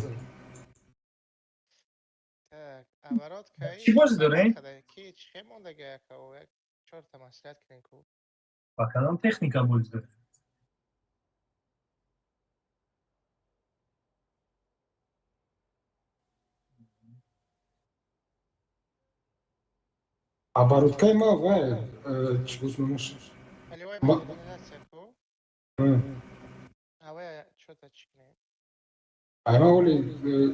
F: Так, оборот кай.
E: Чӣ бозӣ дорем?
F: Ки чӣ мондаги яка як чорта маслиҳат кунем ку.
E: Ба кадом техника бозӣ дорем?
B: Обороткаи ма вай, чӣ гуфт номаш?
F: Полевой модернизация ку. Авая чота чӣ кунем?
B: Ай, ма оли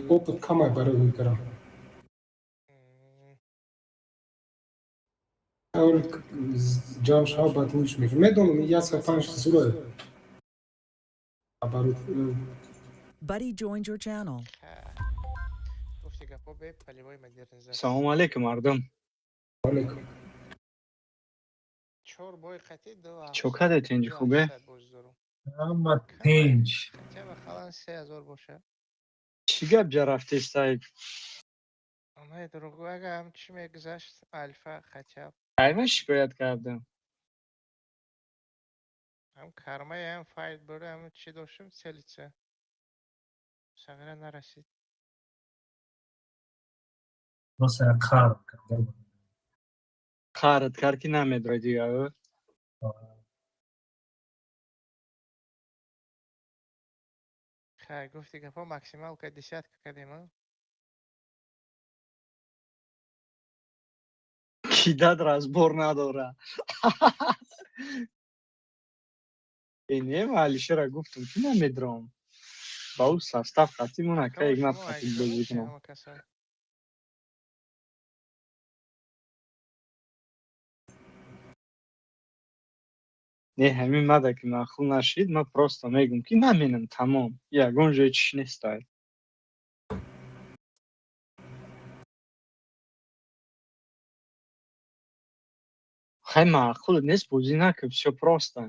B: опыт камай барои мекарам. Оли ҷамъ шава, баъд ниш мекунам. Медонам, 105 зура. Оборот
A: Buddy joined your channel.
F: Ха. Гуфти гапо бе полевой модернизация.
D: Салому алейкум, мардум.
B: Алейкум.
F: Чор бой қатӣ ду
D: Чо кардед, инҷи хубе?
F: Боз дорум.
E: Ама тинҷ.
F: Хотя бы халан 3000 боша.
D: Чӣ гап ҷа рафтед, Саид?
F: Най дурӯғгӯ, ага ҳам чӣ мегузашт, альфа хотя б.
D: Айма шикоят кардам.
F: Ҳам кармаи, ҳам файт бура, ҳам чӣ доштем, целиться. Сағира нарасид.
E: Просто як қаҳр кард.
D: Қаҳрат кард, ки намедрои дига, ӯ?
F: Хай, гуфти гапо, максималка десятка кардем, а?
D: Кидать разбор надора. Э, не, ма Алишера гуфтам, ки намедром. Ба ӯ состав қатӣ мон ака Ҳикмат
F: Шумо
D: қатӣ
F: айҷо
D: бозӣ
F: меши
D: кунам.
F: ҳама касо.
D: Не, ҳамин мада ки маъқул нашид, ман просто мегӯм, ки наменам, тамом. Ягон ҷои чиш нестай. Хай, маъқул нест, бозӣ накун, всё просто.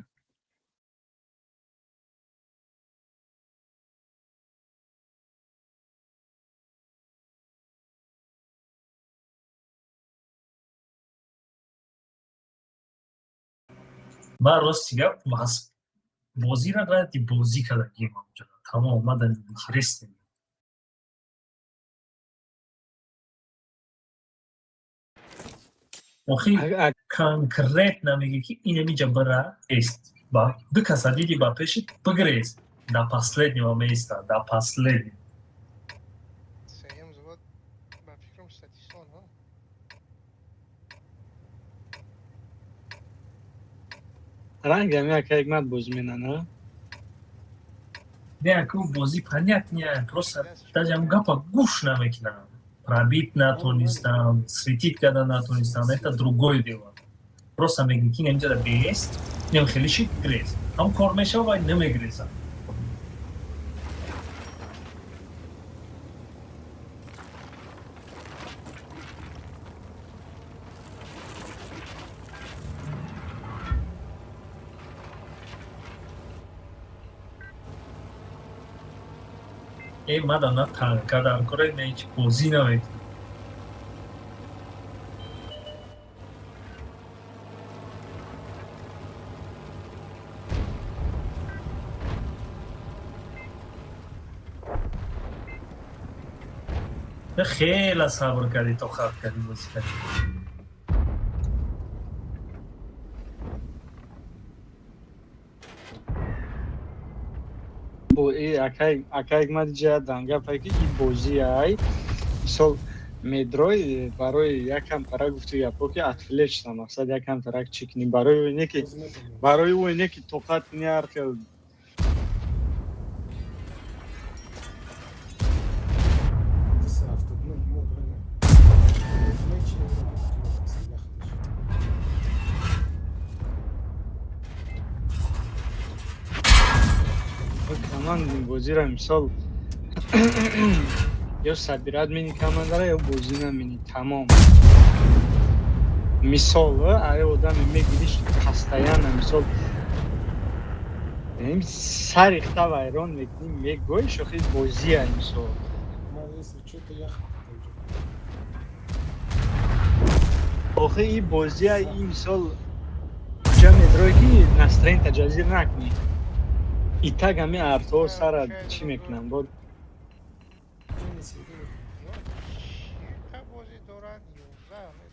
E: Ман, рости гап, аз бозиро ради бозӣ кардагим онҷо. Тамом, мада интерес нем. Охи конкретно мегӣ, ки инамиҷа бира эст. Ба ду каса диди ба пеши, бигрез. До последнего места, до последнего.
F: Сеюм взвод, ба фикрам, статисон, ҳо?
D: Ранг ҳами ака Ҳикмат бозӣ менана?
E: Не, аку бозӣ понятно, просто даже ҳам гапа гӯш намекунам. Пробить натонистам, светить карда натонистам, это другое дело. Просто мегӣ, ки инамиҷа бест, инам хеле шид, грез. Ҳам кор мешава, вай намегрезам. Э, мада на танка дар кора, на ҳеҷ, бозӣ намекунам. Хеле сабр кардӣ, тоқат кардӣ, бозӣ кардӣ.
D: Бо ака Ҳикмат, ҷа дангапае, ки и бозиай, мисол, медрой барои якам тарак, гуфти гапо, ки отвлечься, мақсад, якам тарак чӣ кунӣ, барои оне ки
B: Боз метавонем.
D: Барои оне ки тоқат кунӣ, ҳар хел.
B: 279 мо дорем. Меч не.
D: Командни бозиро, мисол, ё собирать мени командара, ё бозӣ намени, тамом. Мисол, ае одаме мегириш постоянно, мисол, сари хта вайрон мекунӣ, мегӯӣ, шохи бозия, мисол.
B: Если что-то я
D: Охи, и бозия, и, мисол, ҷа медрои, ки настроение та ҷазир накунӣ, и так ҳами артҳо сара чӣ мекунам бод.
F: Ё бозӣ доранд 11.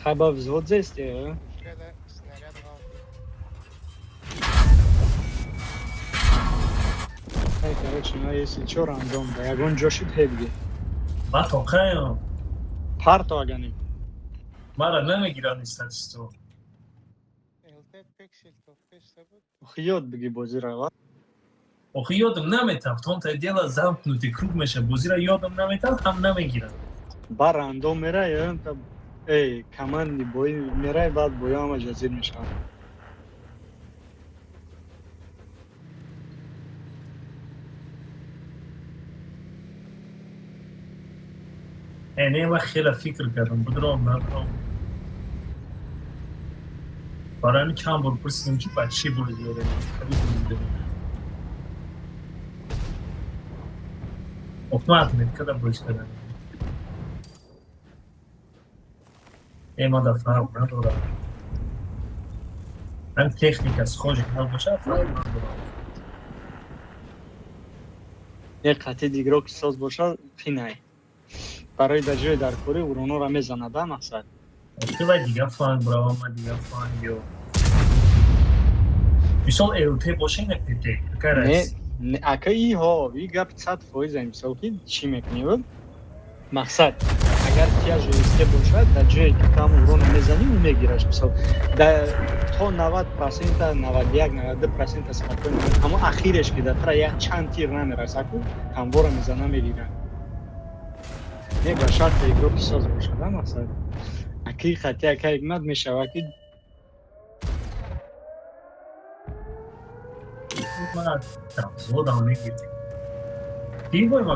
D: Хаба взвод зесте.
F: Пушкада снаряд ғалти.
D: Ай, короче, ну, если чё, рандом да ягон ҷо шуд, ҳебги.
E: Ман тоқаям.
D: Парто аганем.
E: Мара намегиранд статисто.
F: ЛТ пиксел то песта буд.
D: Охи, ёд биги бозиро ва.
E: Охи, ёдам наметав, в том-то и дело, замкнутый круг меша, бозиро ёдам наметав, ҳам намегирам.
D: Ба рандом мерай, ёдам, эй, командный бой мерай, баъд боё ҳама ҷазир мешаванд.
E: Не, ман хеле фикр кардам, будром, надром. Барои ҳамин чанд бор пурсидам, ки ба чӣ бозӣ дорем, хеле бозӣ дорем. Охмат меткада бозӣ кардам. Э, ман дар фарқ надорам. Ҳам техника схожий набошад, фарқ надорам.
D: Не, қатъи игрок соз бошад, қинай. Барои дар ҷои даркорӣ уронора мезанад, а мақсад.
E: Охи, вай дига фланг бирава, ман дига фланг ё. Мисол, ЛТ боша, ина ПТ. Какая
D: Не,
E: разница?
D: Не, ака, иҳо, и гап 100%. Мисол, ки чӣ мекунӣ? Мақсад, агар тия ЖСТ бошад, дар ҷое ки там урона мезанӣ, ӯ мегираш. Мисол, то 90%, 91, 92% спокойно. Аммо ахиреш ки дар тара як чанд тир намерасаку, ҳамвора мезана, мегирад. Не, ба шарти игрок и соз бошад, а мақсад. Аки хати ака ҳикмат мешавад ки
E: Ман там зодам мегирем. Ки бой ма?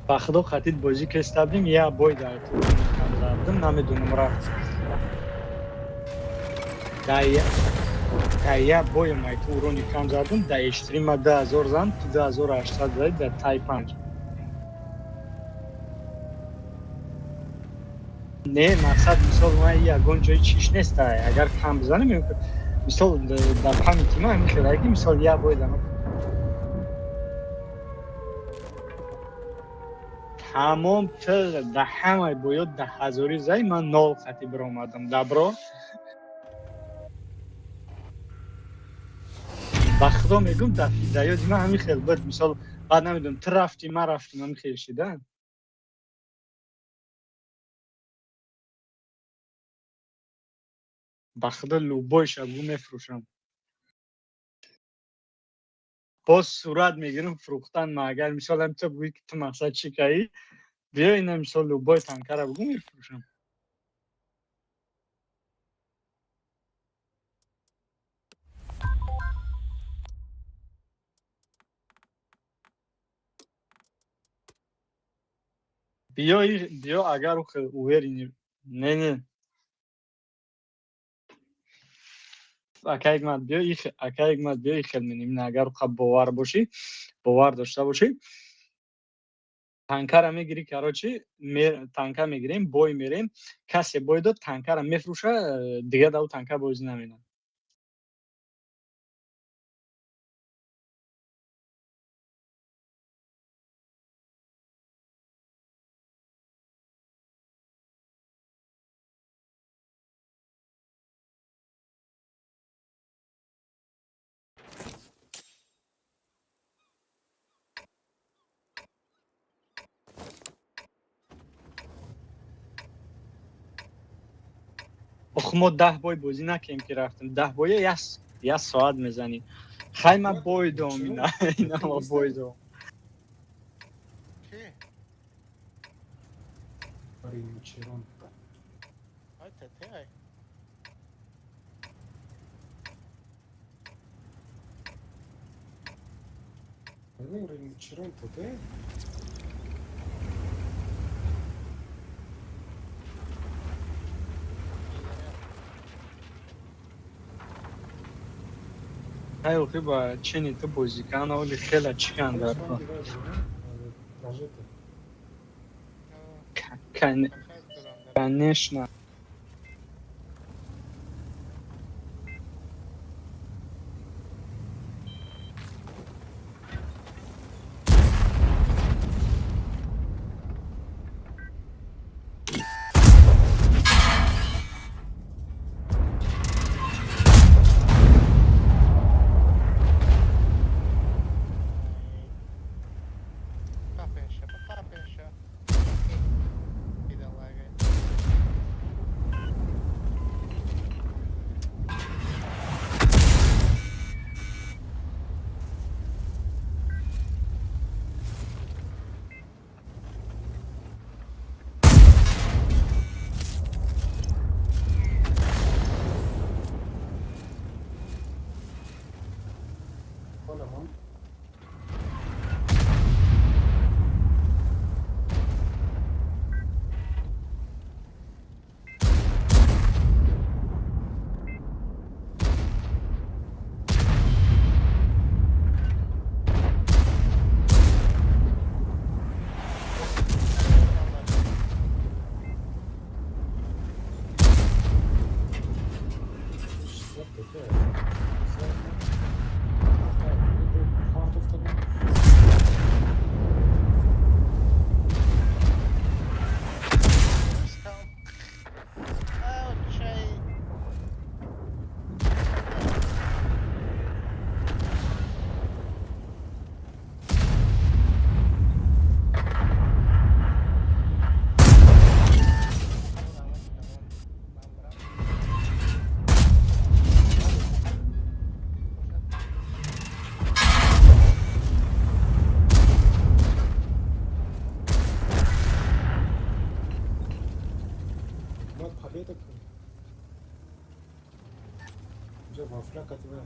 D: Ба худо, хатид бозӣ кестабдим, я бой дар кам задам, намедонам, рафт. Дар я бой май ту урони кам задам, дар эштри ма 2000 зан, ту 2800 зади дар тай панҷ. Не, мақсад, мисол, ман ягон ҷои чиш неста, агар кам бизанем, мисол, дар памяти ман ҳамин хел, ки мисол я бой дам тамом, ту дар ҳамаи боёт даҳ ҳазорӣ зай, ман нол хати биромадам. Дабро, ба худо мегум, дар ёди ман ҳамин хел буд. Мисол, баъд намедонам, ту рафтӣ, ман рафтам, ҳамин хел шида. Ба худо, любой шабгу мефурӯшам, боз сурат мегирам фурӯхтан. Ма агар мисол ҳам ту бигӯӣ, ки ту мақсад чӣ каӣ, биё, ина мисол, любой танкара бугӯ, мефурӯшам. Биё, биё, агар уверенный. Не, не, ака Ҳикмат, биё, ака Ҳикмат, биё, ихел менем. Агар қа бовар бошӣ, бовар дошта бошӣ, танкара мегирӣ. Короче, танка мегирем, бой мерем, касе бой дод, танкара мефурӯша, дига дав танка бозӣ наменад. Охи, мо 10 бой бозӣ накем, ки рафтем 10 боя як соат мезанӣ. Хай, ма бой дом, ина ма бой дом.
F: Ки?
B: Риночеронта.
F: Ай, ТТ ай.
B: Ну, риночерон ТТ.
D: Хай, охи, ба чени ту бозӣ кан, оли хела чикан дар кор.
B: Прожито.
D: Конечно.
F: Капенша, капенша. Бедолага.
B: Вафля катива.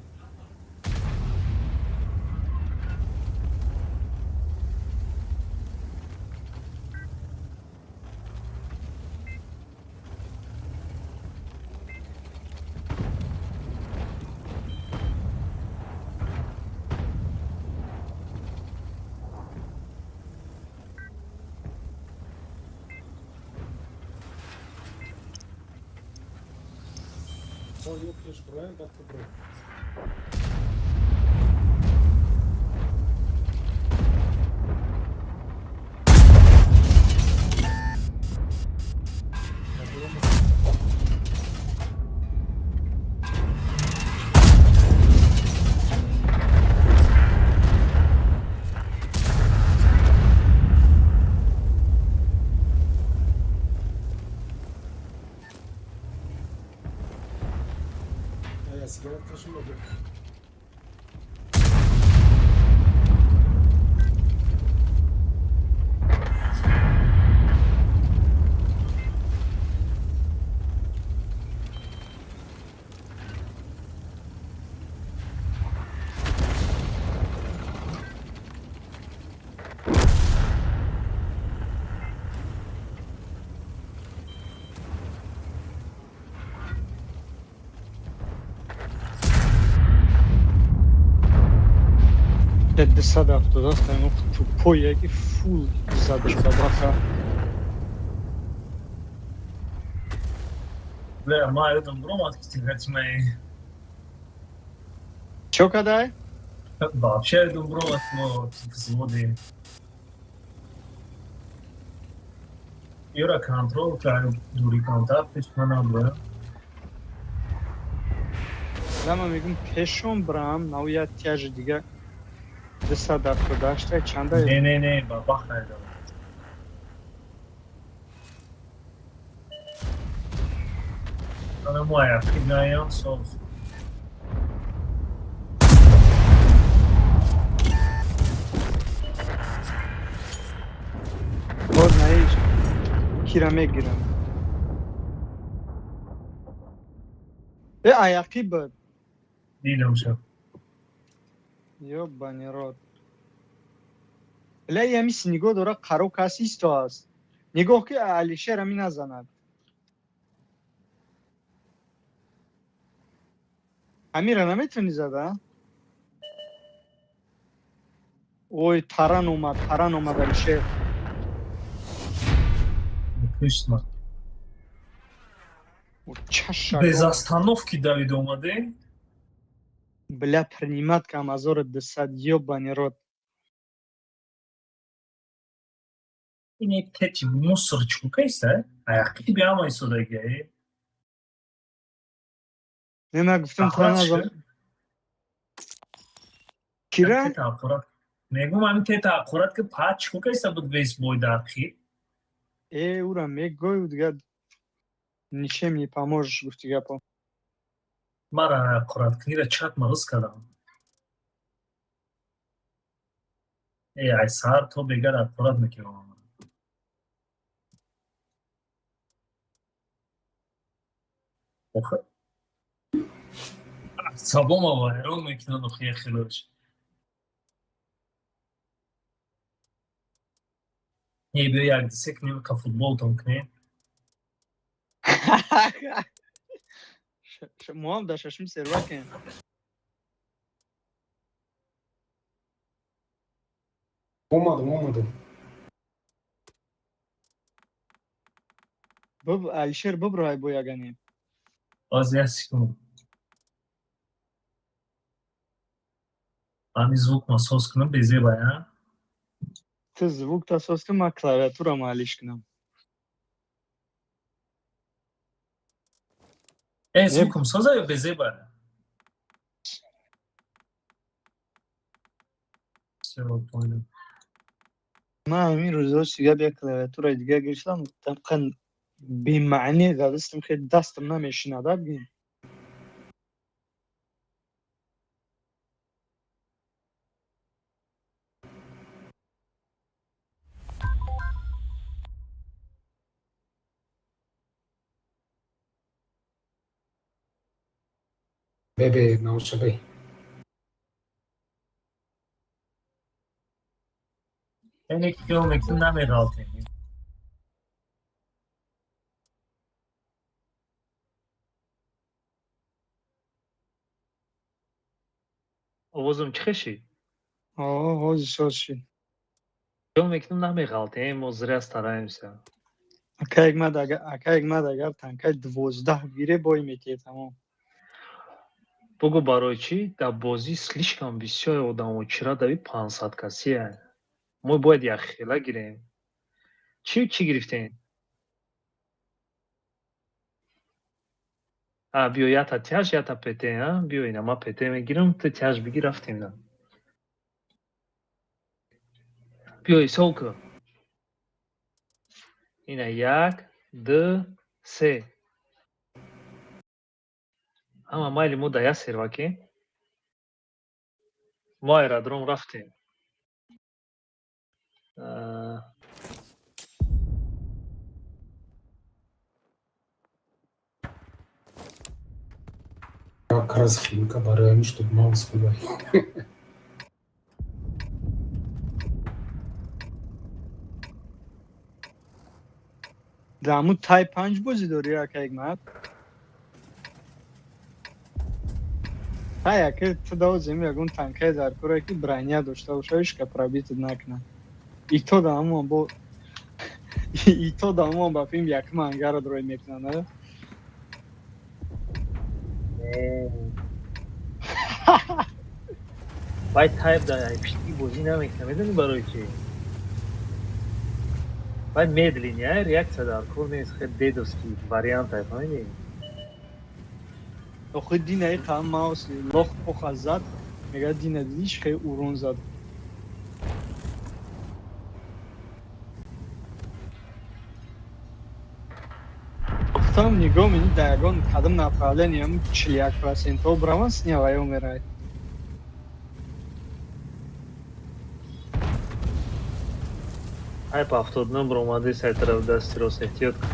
B: Ё пеш броем, баъд ту бро. Я сигарет кашим.
D: 270 тупое ки фул задаш бабаха.
E: Бля, ма ёдам бромад ки тигатимаи.
D: Чё кадай?
E: Вообще ёдам бромад, мо взводи. Юра контрол кардем, дури контакт манам бро.
D: Лама мегум пешон брам, нав я тяжи дига 278 чанда?
E: Не, не, не, бабах найдам. Ана моя, фигнаям соус.
D: Боз наиш кира мегирам. Э, аяқи буд.
E: Дидам шо.
D: Ёбани рот. Бля, ямис нигоҳ дора, қаро кас исто аст. Нигоҳ ки Алишер ами назанад. Амира наметавонӣ зада? Ой, таран омад, таран омад, Алишер.
E: Кушма.
D: Чаша.
E: Без остановки давид омаде.
D: Бля, принимать кам 1200, ёбани рот.
E: Ин тети мусор чукайста? Аяқи биама исодаги.
D: Не, на гуфтам та назан. Кира?
E: Тета аккурат. Мегум ами тета аккурат ки па чукайста буд вес бой дар хи.
D: Э, ура мегой дига ничем не поможешь, гуфти гапо.
E: Мара аккурат книра чат мағыз кардам. Э, ай сар то бегар аккурат мекунам. Охе. Сабома вайрон мекунад охи хелош. Е, биё як дисе кунем, ка футболтон кунем.
D: Моам да шашми серва кем.
B: Омадам, омадам.
D: Буб Алишер бубрай бо ягане.
E: Оз як секунд. Ами звук ма соз кунам безеба, я?
D: Ту звук та соз кун, ма клавиатура ма алиш кунам.
E: Э, звуком соза ё безеба? Всё, понял.
D: Ма ҳамин рӯзҳо сига бия клавиатураи дига гирифтам, табқан бемаъне задастам, хеле дастам намешинад, бигем.
B: Бебе наушабе.
E: Яъне ки хиёл мекунем, намеғалтем. Овозам чӣ хешид?
D: Ҳозир соз шид.
E: Хиёл мекунем, намеғалтем, мо зря стараемся.
D: Ака Ҳикмат, агар танкаи 12 гире, бой метиҳе, тамом.
E: Бугӯ, барои чӣ дар бозӣ слишком бисёр одамо чира дави 500 касия? Мо бояд якхела гирем. Чӣ чӣ гирифтем? А, биё, ята тяж, ята ПТ, а? Биё, ина ма ПТ мегирам, ту тяж бигир, рафтем на. Биё, ҳисоб кун. Ина як, ду, се. Ҳама майли, мо дар як сервакем. Мо аэродром рафтем.
B: Как раз химка барои ҳамин, чтоб маус хубай.
D: Дар ҳамун тай панҷ бозӣ дорӣ, ака Ҳикмат? Ҳай, ака, ту давозем, ягон танкае дар кора, ки броня дошта боша, ҳечка пробить накунад. Ито да ҳамон бо ито да ҳамон ба филм якум ангарро рой мекунанд, а?
E: Не. Вай тайп дар пиштӣ бозӣ намекунад, медонӣ барои чӣ? Вай медленный, а реаксия дар кор нест, хел дедовский вариант, ай, фаҳмидӣ?
D: Охи, дина иқа маус лох поха зад, мега, дина дидӣ, чӣ хел урон зад? Гуфтам, нигоҳ мени, дар ягон кадом направление ҳам 41 процентҳо браван, сняваё мерай.
E: Ай, па 79 бромади сай тараф дасти рост, эҳтиёт кун.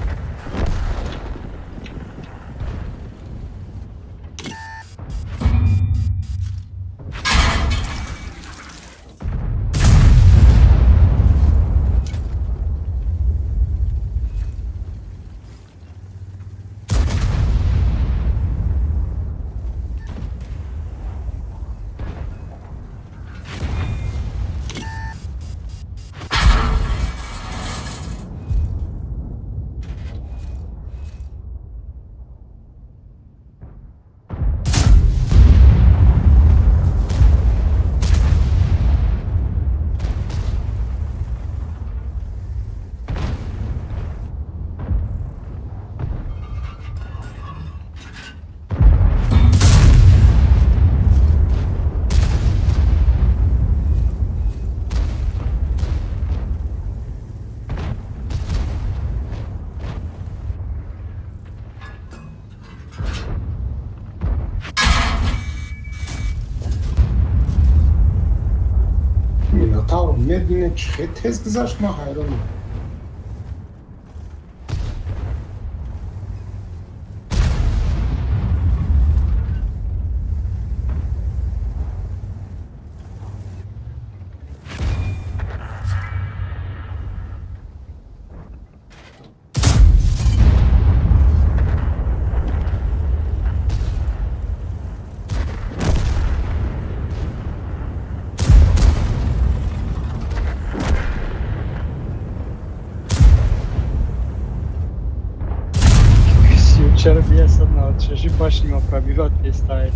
B: Минотавр медленно, чӣ хел тез гузашт, ман ҳайронам.
D: Чаро 196 башни пробивать перестает.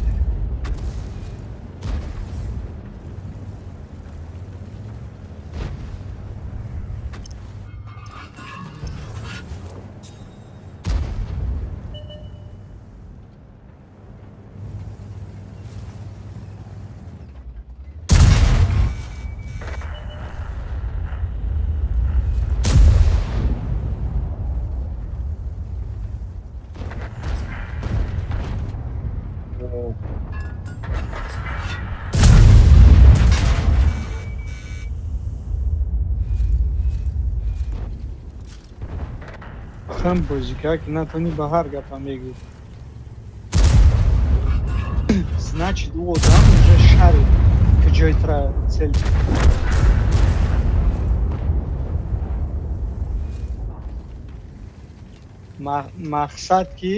D: Ҳам бозика, ки натонӣ, ба ҳар гапа мегӯ. Значит, ӯ одам уже шарит, куҷои тра цель. Мақсад ки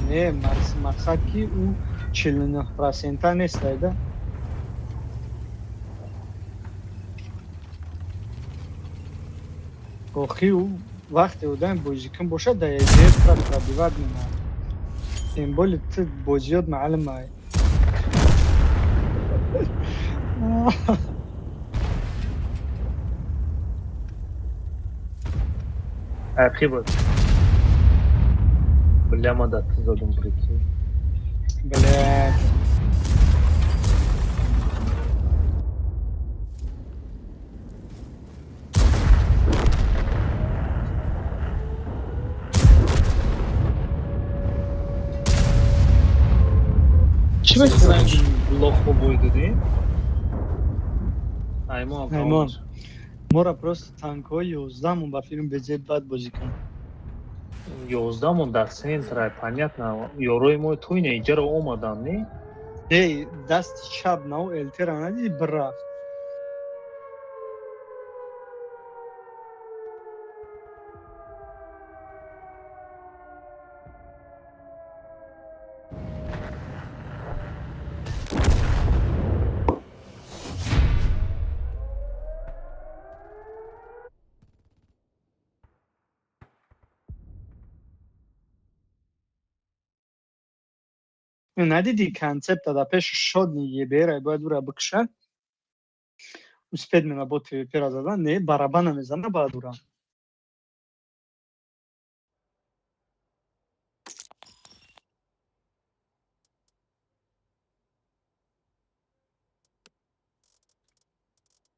D: не, мақсад ки ӯ 49 процента нестай да. Охи, ӯ вақте одами бозикун бошад, дар якҷоя тра пробивать менамояд. Тем более ту бозиёт маълумай.
E: Ҳақӣ буд. Бля, ма да ту задум, прикинь.
D: Блядь.
E: Чӣ мехоҳем, лохо бой додем? Аймон.
D: Аймон. Мора просто танкҳои 11-мон ба филм безеб бад бозӣ кунад.
E: 11-мон дар центра, понятно, ёрои мо туйна иҷаро омадан, не?
D: Эй, дасти чап нау элтера надиди, бирафт. Надиди, концепта да пеши шодни ебера бояд ура бикша. Успеть мена бо ТВП-ра задан, не, барабана мезана баъд ура.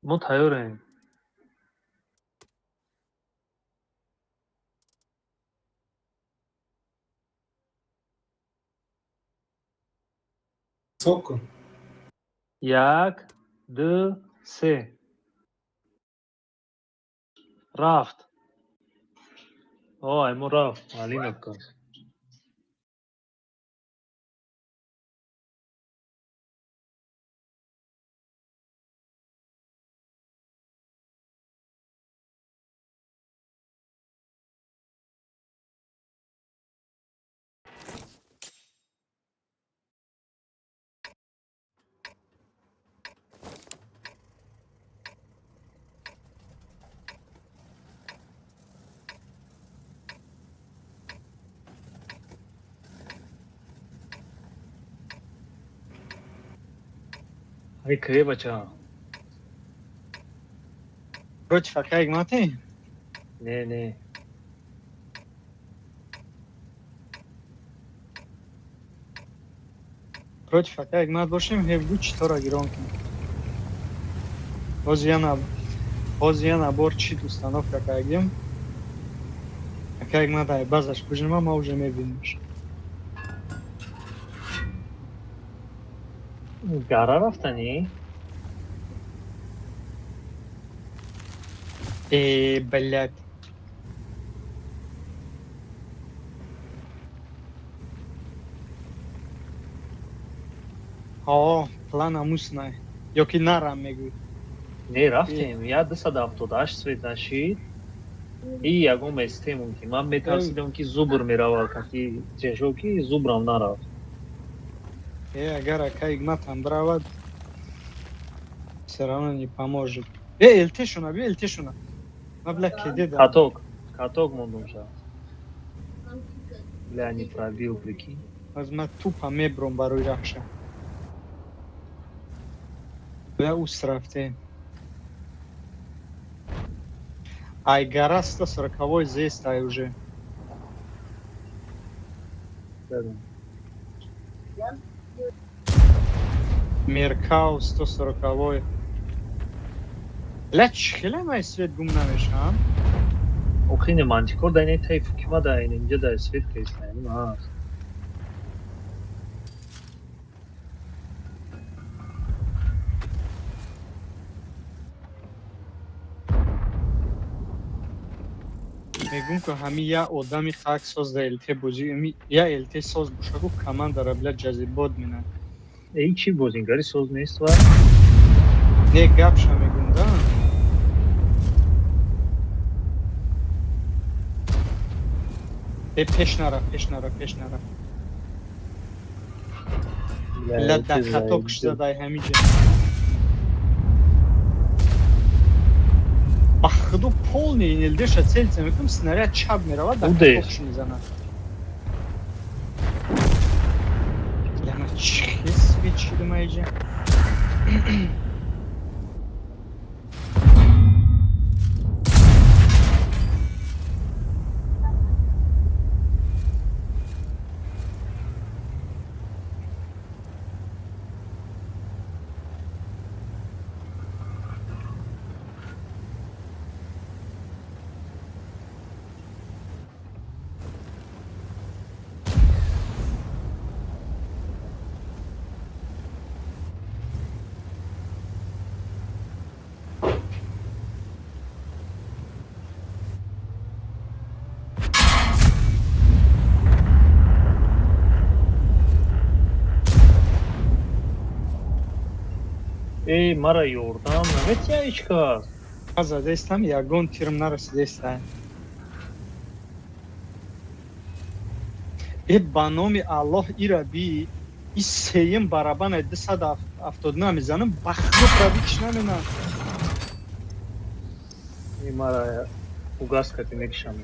E: Мо тайёрем.
B: Ҳисоб кун.
E: Як, ду, се. Рафт. О, аймон рафт. Малиновка. Ай, кае, бача?
D: Против акаек мате?
E: Не, не.
D: Против акаек мат бошем, ҳевгу читора гирон кунем. Ҳозир я набор чит установка кардем. Акаек мат ай базаш бужима, ма уже мебинемш.
E: Гара рафтанӣ?
D: Э, блядь. Ҳо, план амуснай. Ё ки нарам мегӯй.
E: Не, рафтем. Я 278 свет нашид. И ягон месте мумкин. Ман метарсидам, ки зубр меравад, ки чешо ки зубрам нарафт.
D: Э, агар акаек матам биравад, всё равно не поможет. Э, элтешуна, би элтешуна. Ма, бля, кеде дам.
E: Каток. Каток мондум ша. Бля, не пробил, прикинь.
D: Аз ма тупо мебром барои рахша. Бля, ус рафте. Ай, гора 140 здесь, ай уже.
E: Дадам.
D: Меркау 140. Бля, чӣ хеле май свет гум намешам?
E: Охине мантикор да ине тайф кима да ине инҷа да свет кайста ин ҳаст.
D: Мегум ки ҳами я одами хак соз да ЛТ бозӣ, я ЛТ соз боша, ку командара, бля, ҷазибот менад.
E: Эй, чӣ бозингари соз нест ва?
D: Не, гапша мегум, да. Э, пеш нара, пеш нара, пеш нара. Ла, да хато кушзадай ҳамиҷа. Ба худу полный НЛДша целиться мекунам, снаряд чап меравад, да хатокш мезанад. Яна чӣ свет шидам айҷа?
E: Эй, мара ёрдам наметиҳа ҳеҷ кас.
D: Задестам, ягон тирм нарасидеста. Э, ба номи Аллоҳ, ира би, и сеюм барабана 279 мезанам, ба худо пробить наменам.
E: И мара угас кати мекишам.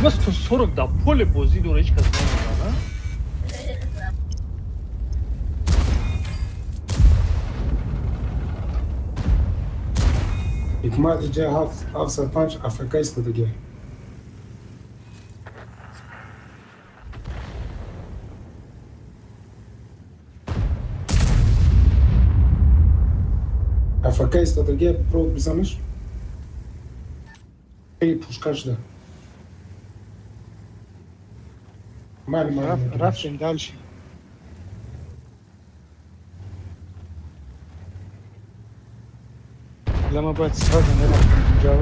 E: Ма 140 да поле бозӣ дора, ҳеҷ кас намезана.
B: Ҳикмат, иҷа 705 АФК истодагӣ. АФК истодагӣ, про бизаниш. Эй, пушка шуда. Майли, майли.
D: Рафтем дальше. Лама бояд сразу мерафтем инҷа.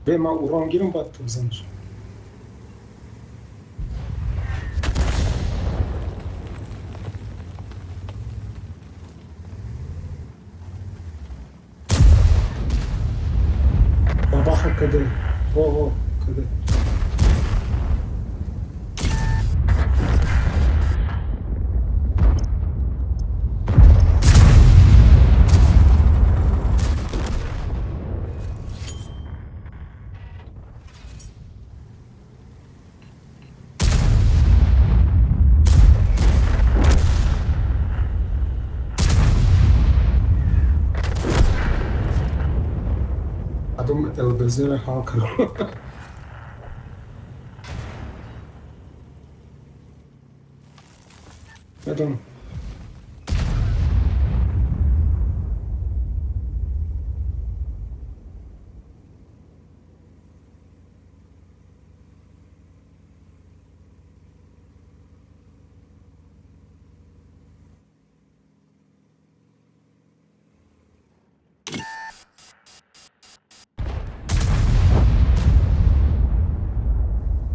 B: Бе, ман урон гирам, баъд ту бизаниш. Бабаха къде? О, о, къде? Адум ЛБЗ-ра ҳал кардам. Медонам.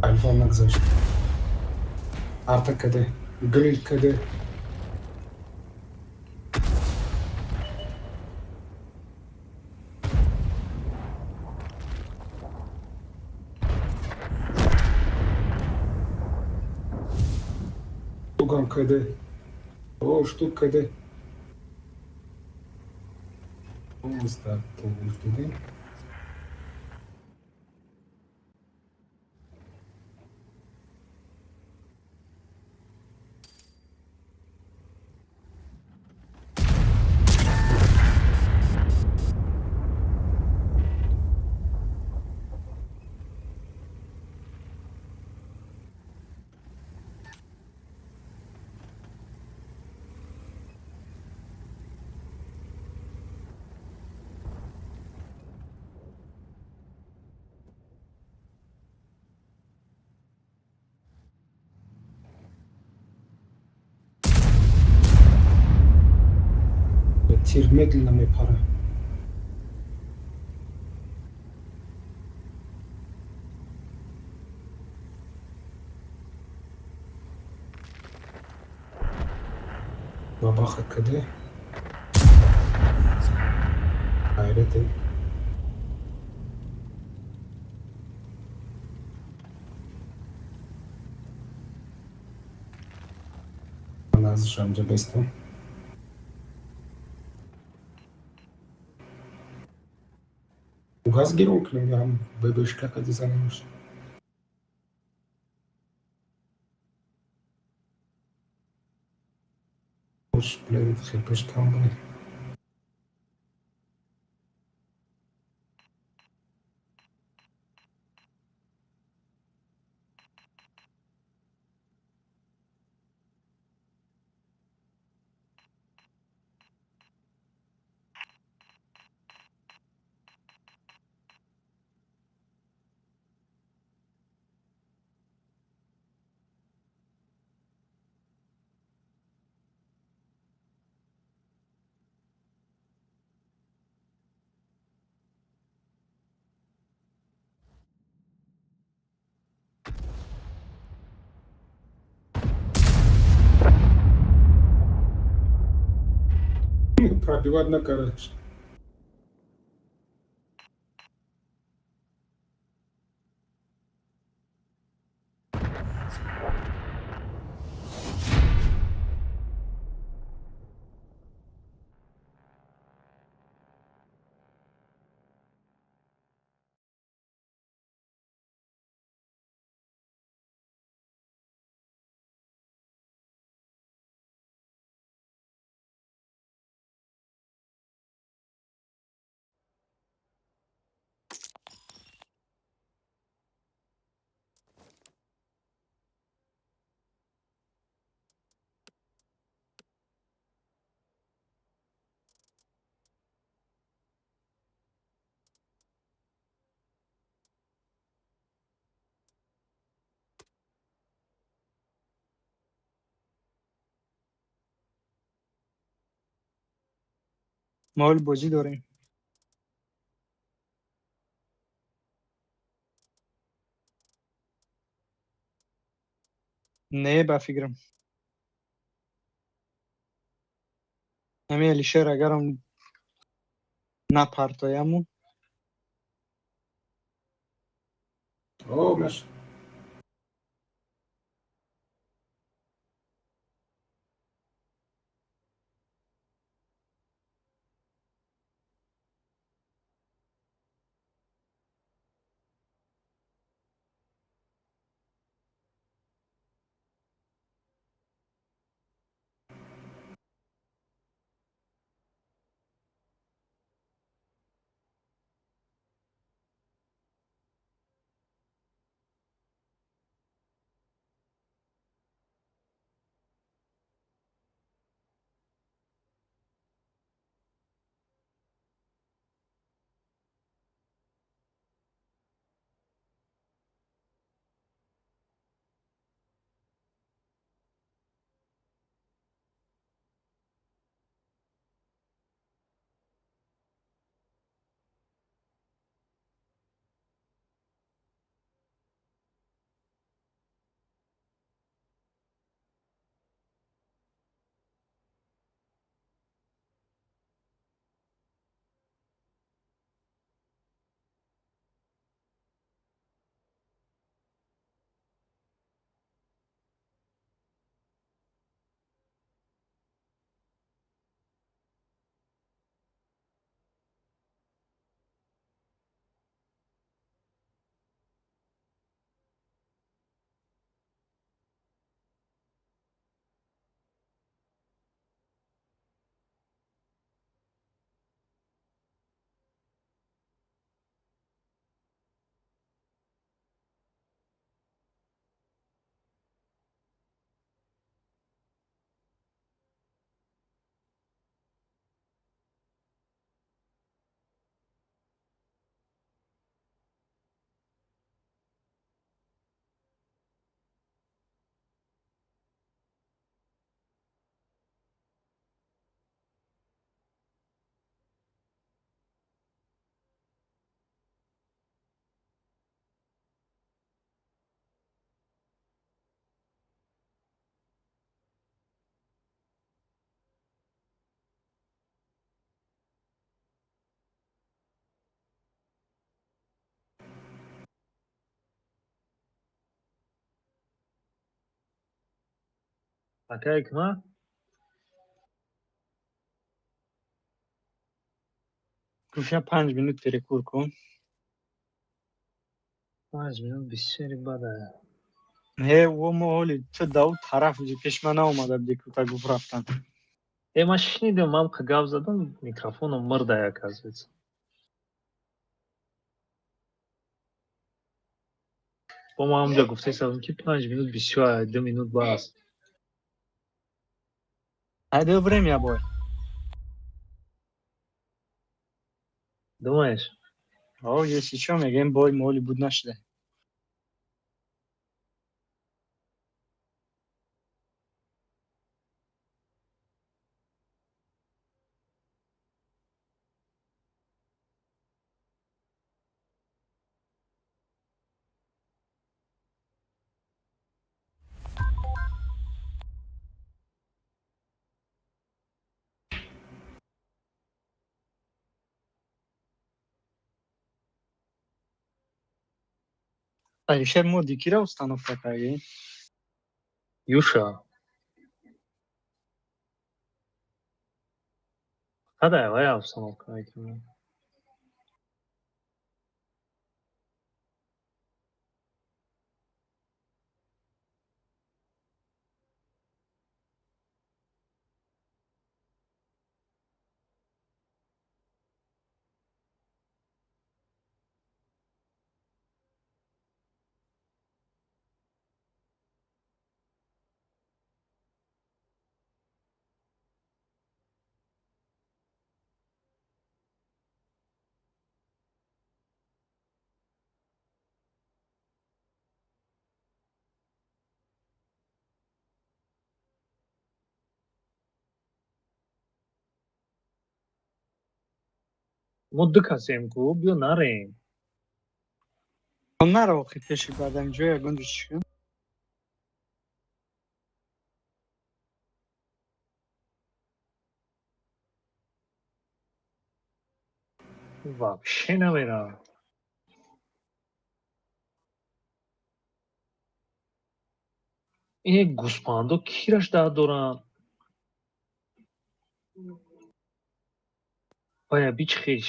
B: Айфон нагзашт. Арта къде? Грил къде? Штугам КД. О, штук КД. 15 дидем. Тир медленно мепара. Бабаха КД. Хайрете. Назшам ҷа бестам. Газ гирон кунем ё ҳам ББшка кади занемаш? Ош, блядь, хпш кам буд. Пробивать накараш.
D: Мо ҳоли бозӣ дорем. Не, ба фикрам. Ҳамин Алишер агарам напартояму.
B: О, маш.
E: Акай кма?
D: Гуфт, я 5 минут перекур кун.
E: 5 минут бисёри бада.
D: Ҳе, о мо ҳоли ту да ӯ тараф буди, пеш ман наомада буди, ку та гуфт рафтан.
E: Э, ман шунидам, ман гап задам, микрофоном мырдай, оказывается. Бо ман ҳамҷа гуфтаистам, ки 5 минут бисёр, 2 минут бас.
D: Ҳайда время бой.
E: Думаешь?
D: О, если чё, мегӯем бой моли буд нашуда. Алишер, мо дикира установка кардем?
E: Юша. Кадай вая установка мекунем? Мо ду касем ку, биё нарем.
D: Наро, охи пеши баъдам ҷо ягон ҷо чӣ кун?
E: Вообще намерам. Ин гӯспандо кираш дард доранд? Вая бичхеш.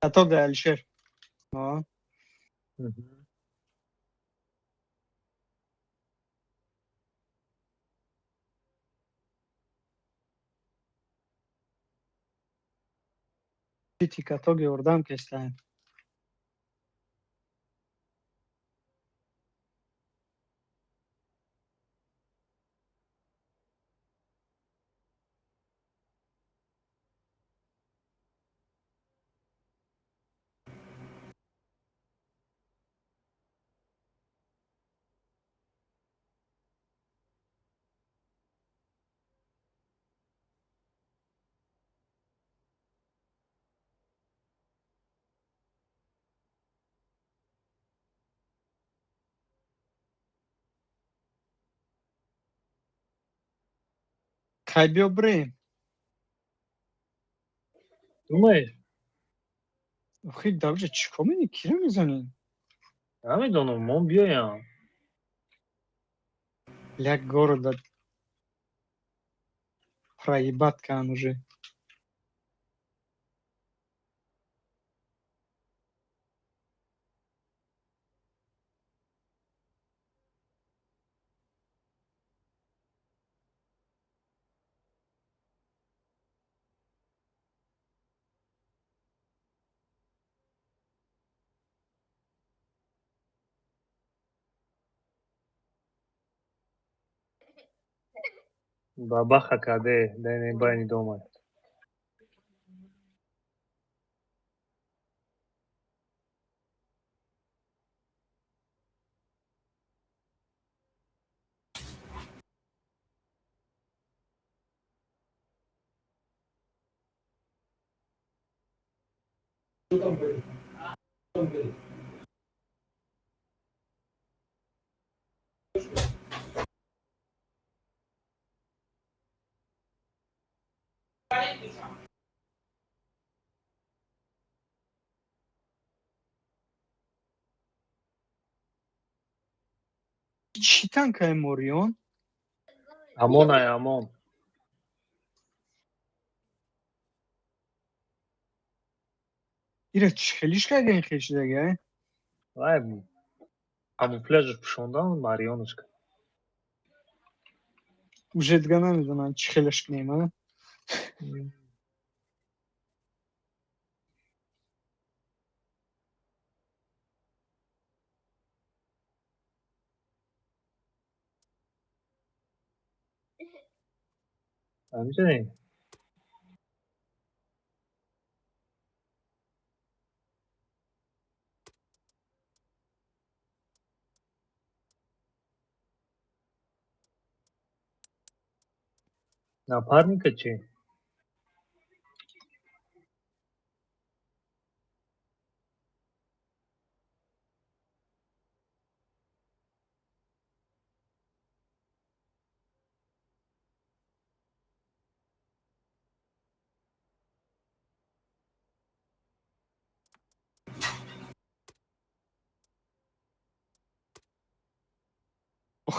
D: Каток да, Алишер. О. Ти каток ёрдам кестаем. Кай биё бирем?
E: Думаешь?
D: Охи давҷа чӣ кор мекунӣ? Киро мезанӣ?
E: Намедонам, мон биёям.
D: Як города проебать кан уже.
E: Бабаха каде, дай байни дома.
D: Чӣ танкае Морион?
E: Амон ай, амон.
D: Ира чӣ хелиш карда ин хел шидага?
E: Вай, камуфляжаш пӯшондан Марионочка.
D: Уже дига намедонам чӣ хелаш кунем, а?
E: Фаҳмидӣ? Напарника чӣ?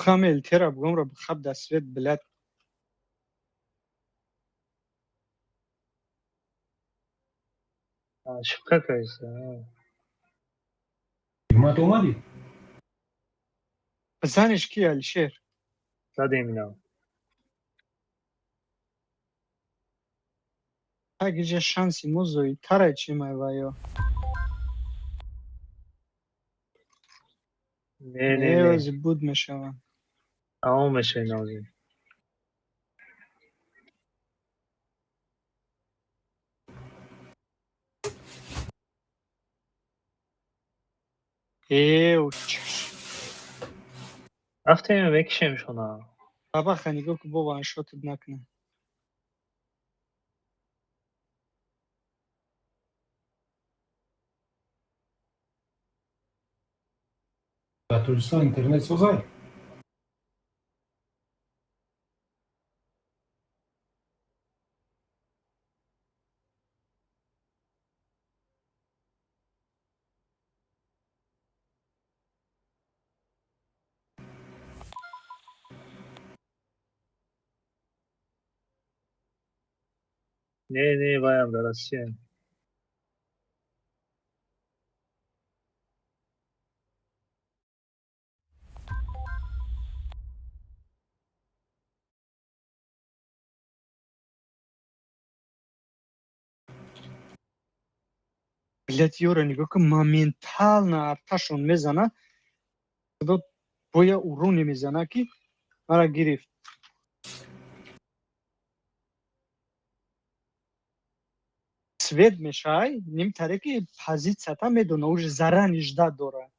D: Хамел тера бугомро хаб да свет, блядь.
E: Ошибка кайса.
B: Ма омадӣ?
D: Занеш ки, Алишер?
E: Задем ина.
D: Так иҷа шанси мо зоидтарай чи майваё.
E: Не, не, не.
D: Ози буд мешаванд.
E: Тамом меша ина ози.
D: Э, чаш.
E: Рафтем мекишем шона.
D: Бабаха нигоҳ ку, бо ваншотат накуна.
B: Дар Тоҷикистон интернет созай?
E: Не, не, ваям дар Россия.
D: Блядь, ёра нигоҳ кун, моментально арташон мезана. Худо боя уроне мезана ки мара гирифт. Свет мешай, ним тареки позицията медона, уже заранее ждать дора.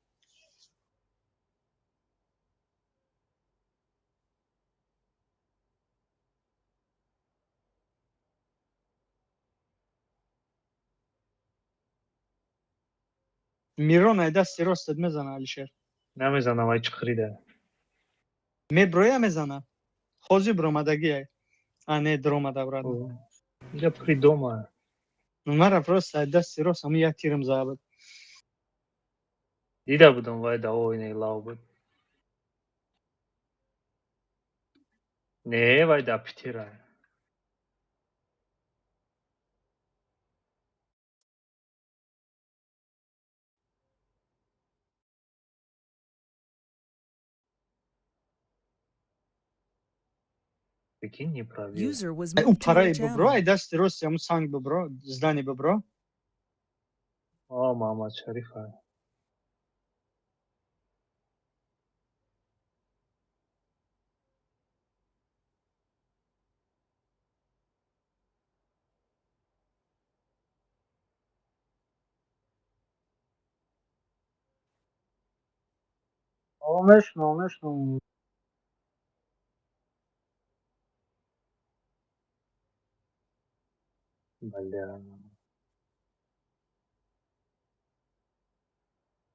D: Мирон ай дасти ростат мезана, Алишер.
E: Намезанам, ай чиқирида.
D: Меброя мезана. Ҳозир биромадагӣ ай. А не, диромада брат.
E: Инҷа пури дома.
D: Мара просто ай дасти рост ҳамун як тирм зада буд.
E: Дида будам, вай давоинаи лав буд. Не, вай да Питера. Прикинь, не пробил.
A: User was
D: Ай,
A: moved to your
D: параи бубро,
A: channel.
D: ай дасти рости ҳамун санг бубро, здани бубро.
E: О, Мамад Шарифа.
D: Мешунавам, мешунавам.
E: Бля.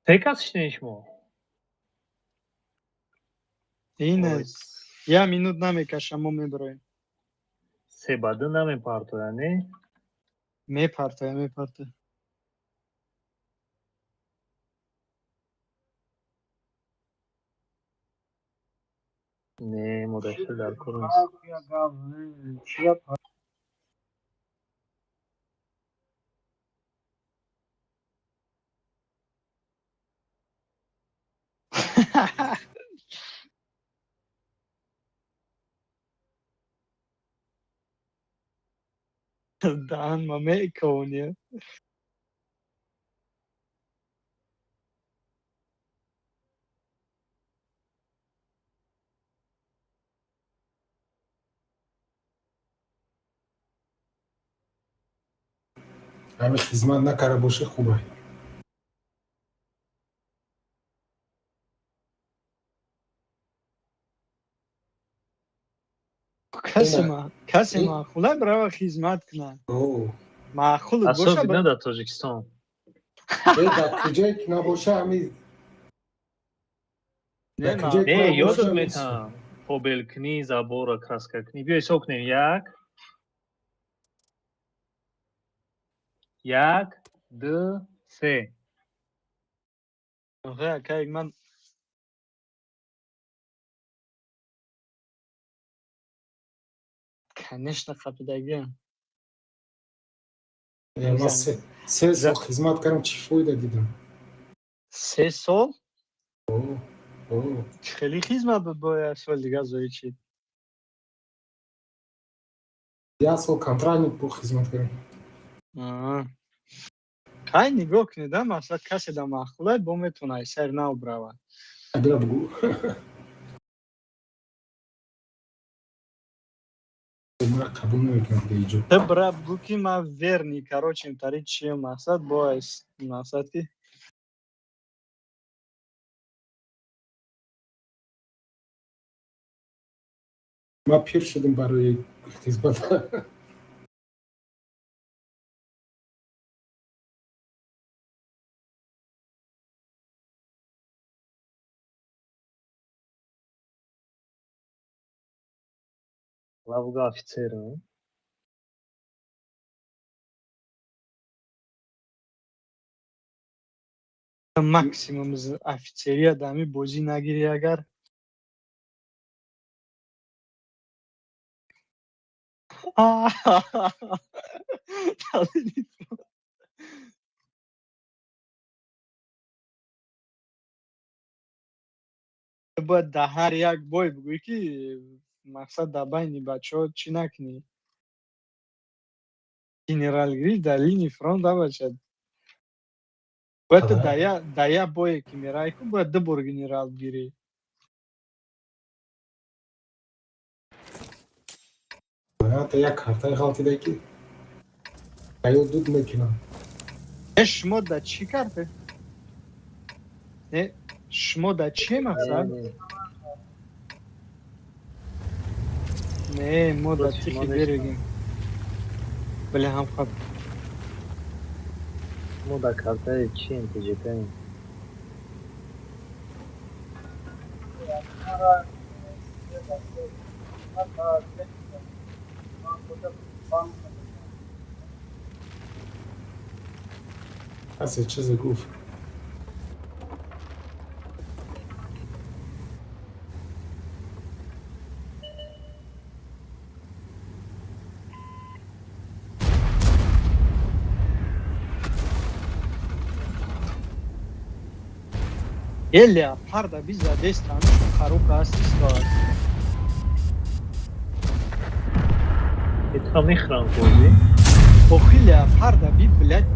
E: Се кас шинем шумо?
D: Ин я минут намекашам, мо мебироем.
E: Се ба ду намепартоя, не?
D: Мепартоя, мепартоя.
E: Не, модашта дар кор нест.
D: Даҳан ма мекония.
B: Ҳами хизмат накарда бошӣ, хубе.
D: Касе маъқула бирава хизмат кунад. Маъқул боша.
E: Особенно дар Тоҷикистон.
B: Дар куҷое ки набоша, ҳами
E: Не, ёдат метавам. Побелкунӣ, заборро краска кунӣ. Биё ҳисоб кунем. Як, як, ду, се.
D: Акай, ман конечно қапидагиам.
B: Ман 3 сол хизмат кардам, чӣ фоида дидам?
D: 3 сол? Хеле хизмат буд, бо як сол дига зоид шид.
B: Як сол контрактник бо хизмат кардам.
D: Кай, нигоҳ кунед, а масалан, касе да маъқулай, бо метавона сар нав бравад.
B: Бира бугӯ. Мара қабул намекунад иҷо.
D: Ту бира бугӯ, ки ман верный, короче, тари чи мақсад, бо мақсад ки
B: Ман пир шудам барои хизмат.
E: Лавга офицер.
D: Максимум офицерия дами бозӣ нагирӣ агар. Бояд дар ҳар як бой бигӯӣ, ки мақсад дар байни бачаҳо чӣ накунӣ, генералгирӣ дар линии фронт абача. Бояд ту дар як бое ки меравӣ ку, бояд ду бор генерал бигирӣ.
B: Ҳатто як картаи ғалтида, ки аё дуд мекунам.
D: Э, шумо дар чӣ карте? Э, шумо дар чие мақсад? Не, мо дар тихий берегем. Бале, ҳам хаб.
E: Мо дар картаи чием, ТЖКем.
B: Касе чизе гуфт?
D: Е, леопарда би задест, ҳамишон харука аст, истоад.
E: Итха мехӯрам бозӣ.
D: Охи, леопарда би, блядь,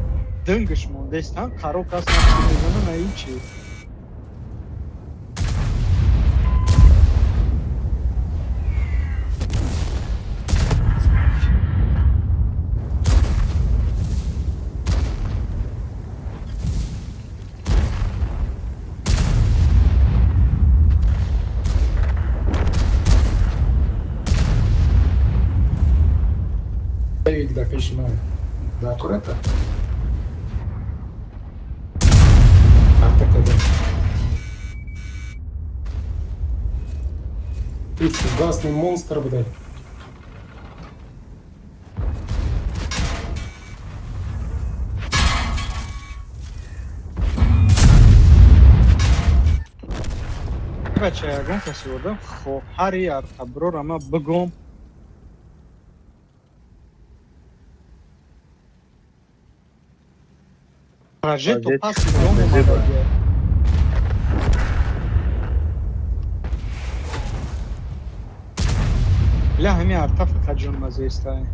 D: дынгаш мондест, ҳам харук аст, на мезана, на ҳичи.
B: Эвик да пеши ман. Да, аккуратно. Арта када. И фугасный монстр, блядь.
D: Бача, ягон касе одам хоҳари артаброра ма бигом. Прожето пас дом омадагия. Ля, ҳами арта фақат ҷонмазаистае.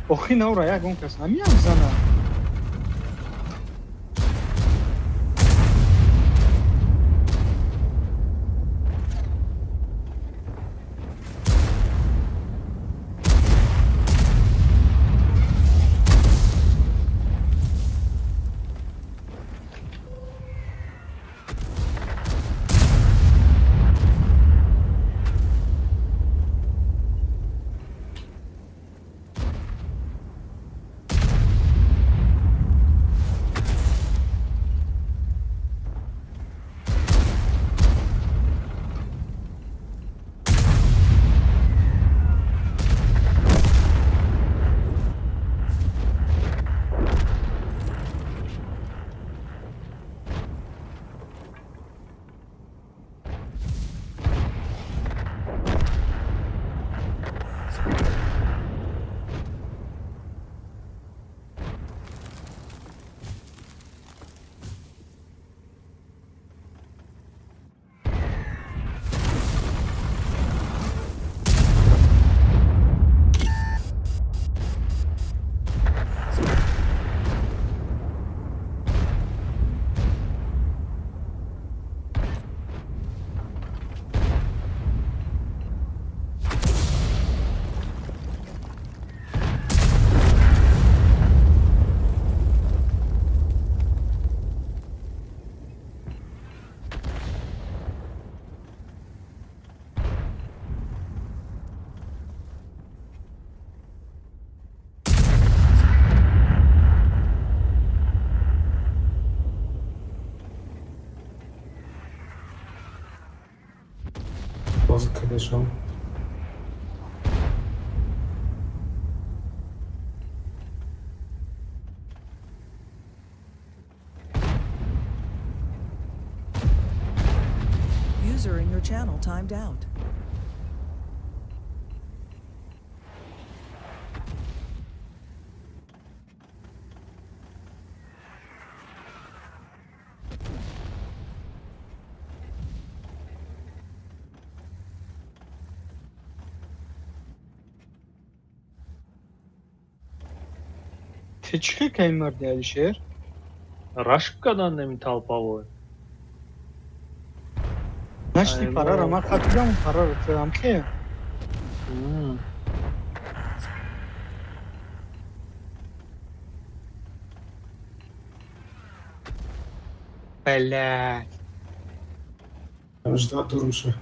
D: Охи навра ягон кас ҳамиам зана.
B: Боз кадешон.
A: User in your channel timed out.
D: Ту чӣ кай марди, Алишер?
E: Рашк кадан неми толповой.
D: Нашти парара ма хатидам, парара ту амхе. Блядь.
B: Ждать дурмша.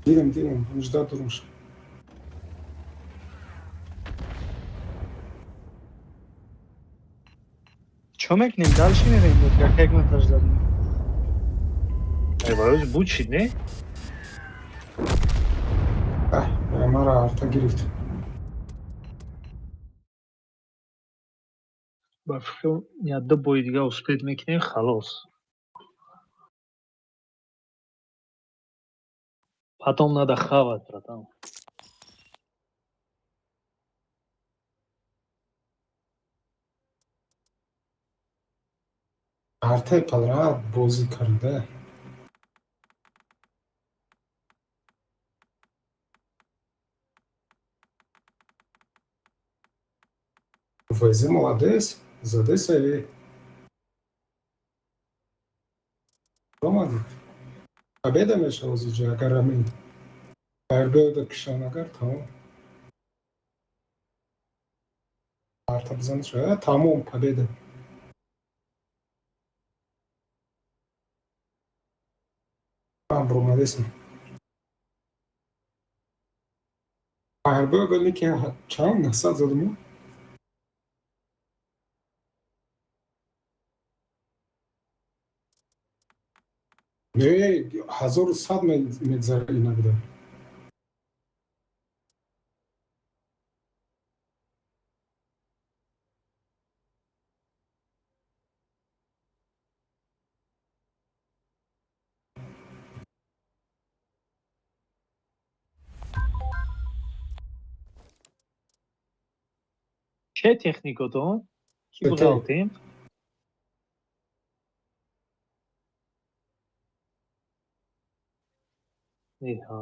B: Дидам, дидам, ждать дурмша.
D: Чо мекунем? Дальше мерем, буд як як натаж задем.
E: Ай, барои бучид, не?
B: Ах, мара арта гирифт.
E: Ба фикр, я ду бои дига успеть мекунем, халос. Потом надо хавать, братан.
B: Артай палра бозӣ карда. Вези молодец, задесави. Ромади. Победа мешава зиҷа, агар амин. Фаербелда кишан агар тамом. Арта бизан шава, тамом победа. Ман бромадесам. Firebird ки чанд 900 задуму? Не, 1100 мегзара иногда.
E: Че техникатон? Ки
B: ПТ.
E: буғалтем? Эҳа.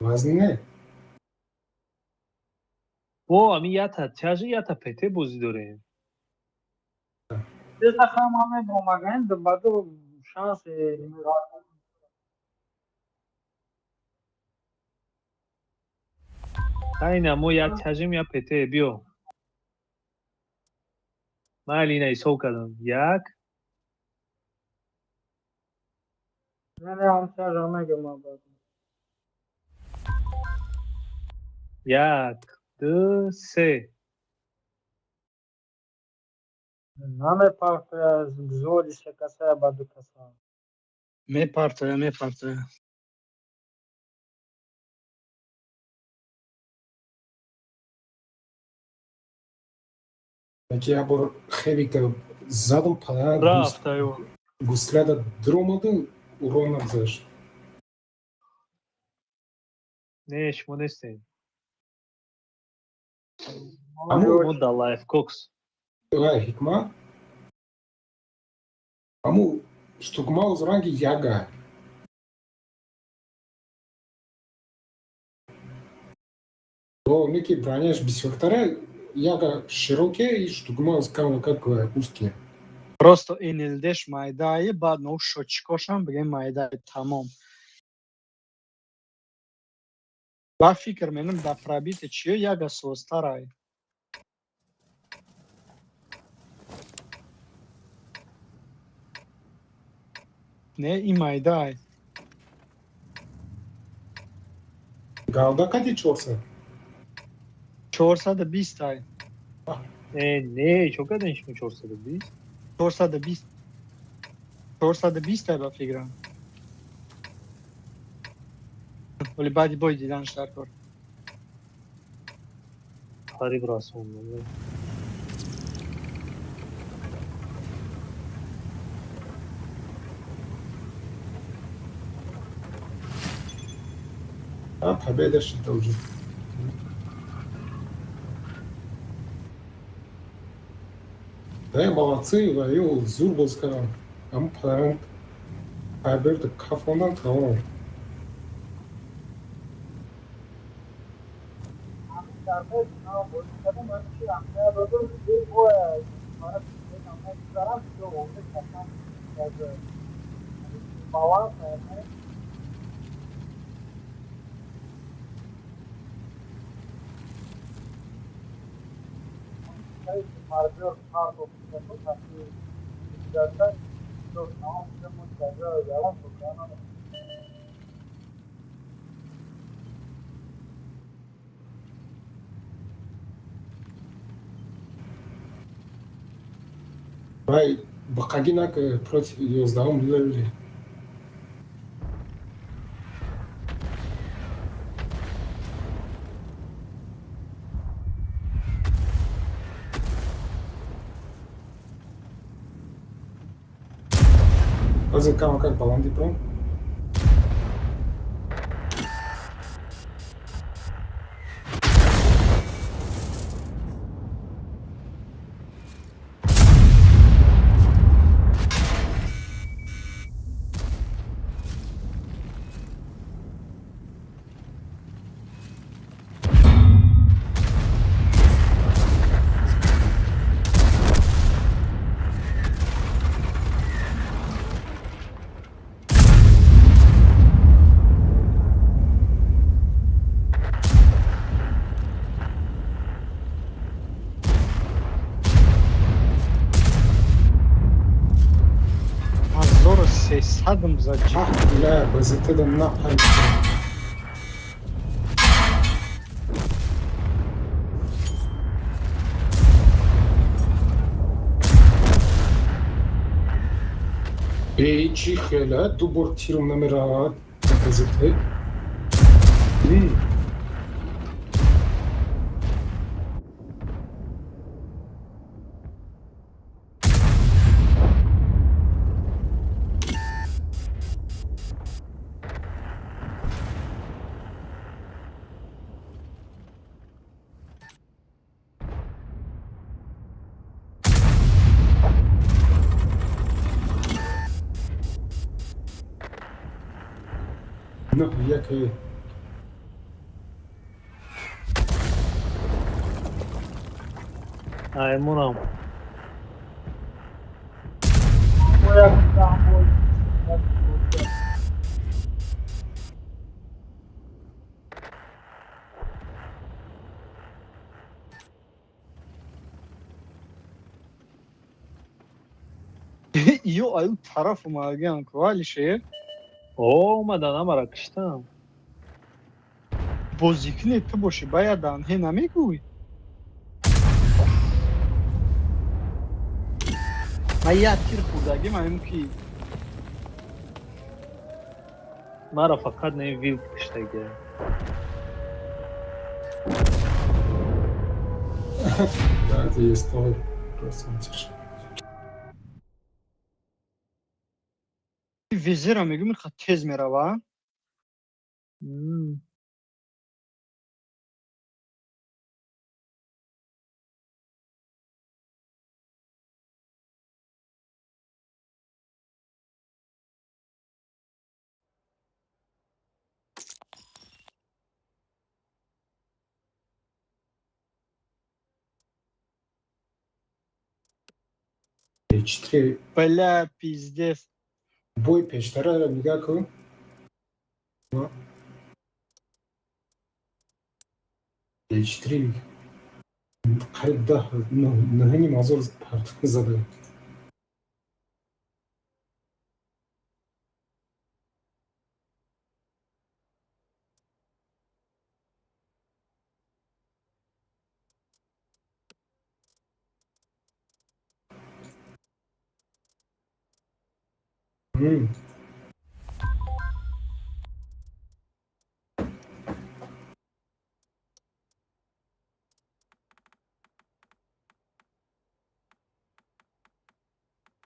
B: Вазн не.
E: Во, ами ята тяжи, ята ПТ бозӣ дорем.
D: Ҳама мебромагаем, баъду шанси.
E: Айна мо як тяжим, я ПТ, биё. Майли, ина ҳисоб кардам. Як,
D: Не, ҳамсарро мегам баъд.
E: Як, ду, се.
D: Намепартоя взводи се касая ба ду каса. Мепартоя, мепартоя.
B: Яки як бор хевика задам, падар
E: Рафт, аю.
B: гусляда дромаду, урон нагзашт.
E: Не, шумо нестем.
B: Аму
E: Мо да лайф кокс.
B: Вай, ҳикмат. Аму штугмауз ранги яга. О, неки броняш бисёртара, яга широкие и штугмауз кама как узкие.
D: Просто НЛДш майдае, баъд но шочкошам бигем майдае, тамом. Ба фикр менам, да пробитие чиё яга созтарай. Не, и майдай.
B: Галда кади 400.
D: 420 ай.
E: Э, не, чо кардем шумо 420?
D: 420. 420 ай ба фикрам. Вале баъди бой диданш дар кор.
E: Қариб расондам.
B: А, победа шида уже. Да, молодцы, ваю, зур боз кардам. Аму падарам Firebird кафондан, тамом.
D: Баланс.
B: Вай, бақаги нак против 11-ум левели. Ҳозир кама как баланди пром.
D: 1300-м за.
B: Ах, бля, БЗТ да напарид. Э, чӣ хела? Ду бор тиром намеравад. Газете. Ну, як і
E: Аймурам.
D: Ё аю тараф омадагиам ку, Алишер.
E: О, омадан, амара киштам.
D: Бозикне ту бошӣ, баяд данҳе намегӯй. Ман як тир хӯрдагим, ҳамин ки.
E: Мара фақат не вилк киштаги.
B: Да, это есть твой красавчик.
D: Визира мегӯм, ха, тез мерава.
B: H3.
D: Бля, пиздец.
B: Бой пештара нигаҳ кун. H3 қариб даҳ нӯҳним ҳазор партов зада.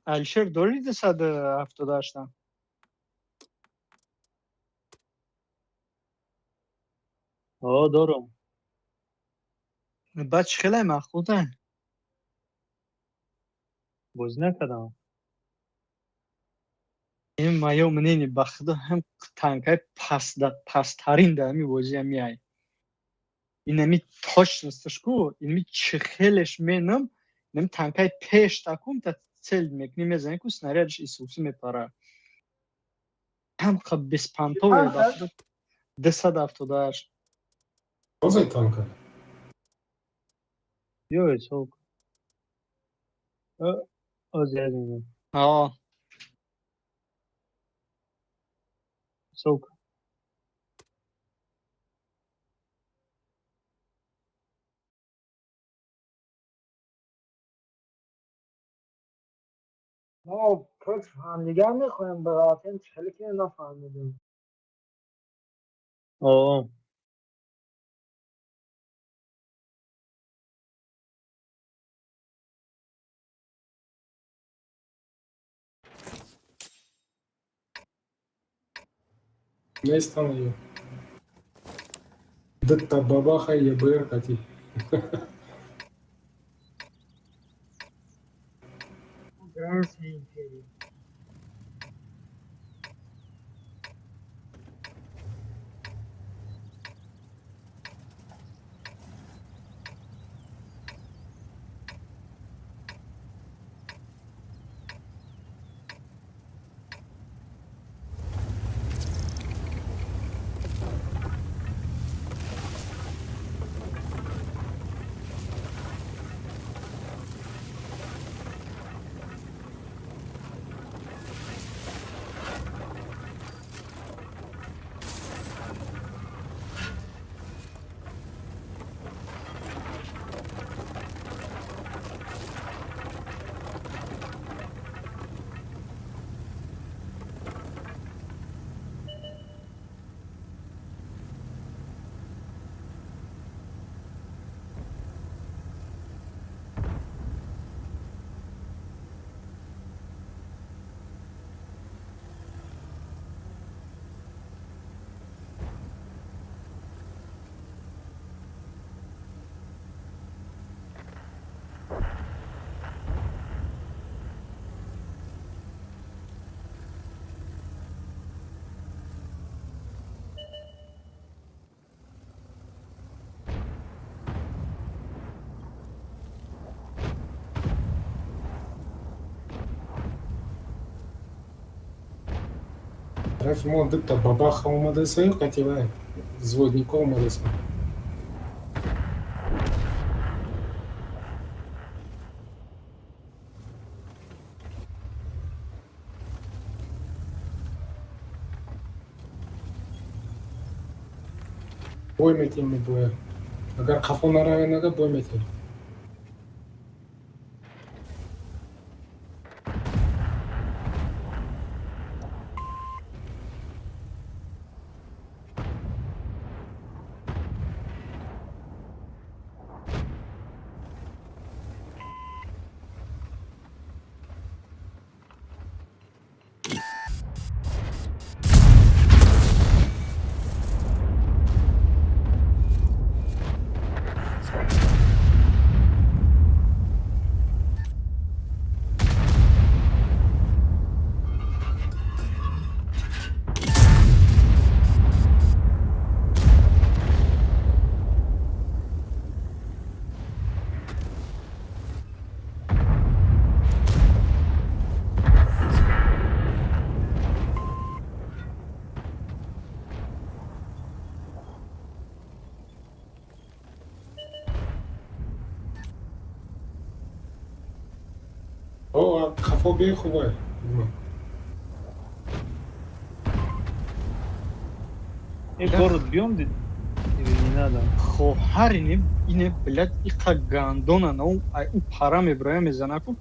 D: Алишер, дорӣ 278-а?
E: О, дорум.
D: Баъд чӣ хелай маъқулда?
E: Бозӣ накардам.
D: Ин моё мнение, ба худо, ҳам танкаи пасттарин дар ҳами бозиам меай. Инами точносташ ку, инами чӣ хелеш менам, инами танкаи пеш такум та цель мекунӣ, мезанӣ ку, снарядаш исуси мепара. Ҳам беспонтовый, ба худо, 278.
B: Бозай танка.
E: Ё, сок. Ози азизам.
D: Аа.
E: Сок.
G: Мо против ҳамдигар мехоҳем биравем, хеле ки нафаҳмидем.
E: О.
B: Нестан ё. Дта бабаха ЕБР кати.
G: Гранси империя.
B: Тарафи мо дута бабаха омадаса, қативай взводнико омадаса. Бой метем мебоя. Агар қафо наравен, ага бой метем. О, қафо бе хубай.
H: Э, город бьем или не надо?
D: Хоҳар ине, блядь, иқа гандона на ай у пара меброя мезанаку.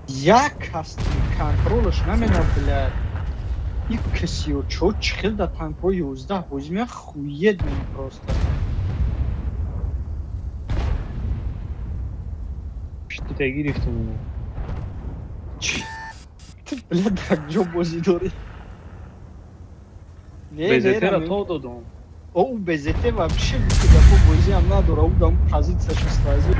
D: Як кас контролш намена, блядь. И ксио чо чихел да танкҳои 11 бозӣ мея хуед мена просто.
H: Что-то гирифтем у
D: Ту, блядь, дар ҷо бозӣ дорӣ? Не,
H: БЗТ-ра то додам.
D: О, у БЗТ вообще гапо бозиам надора, у дам позиция шистази.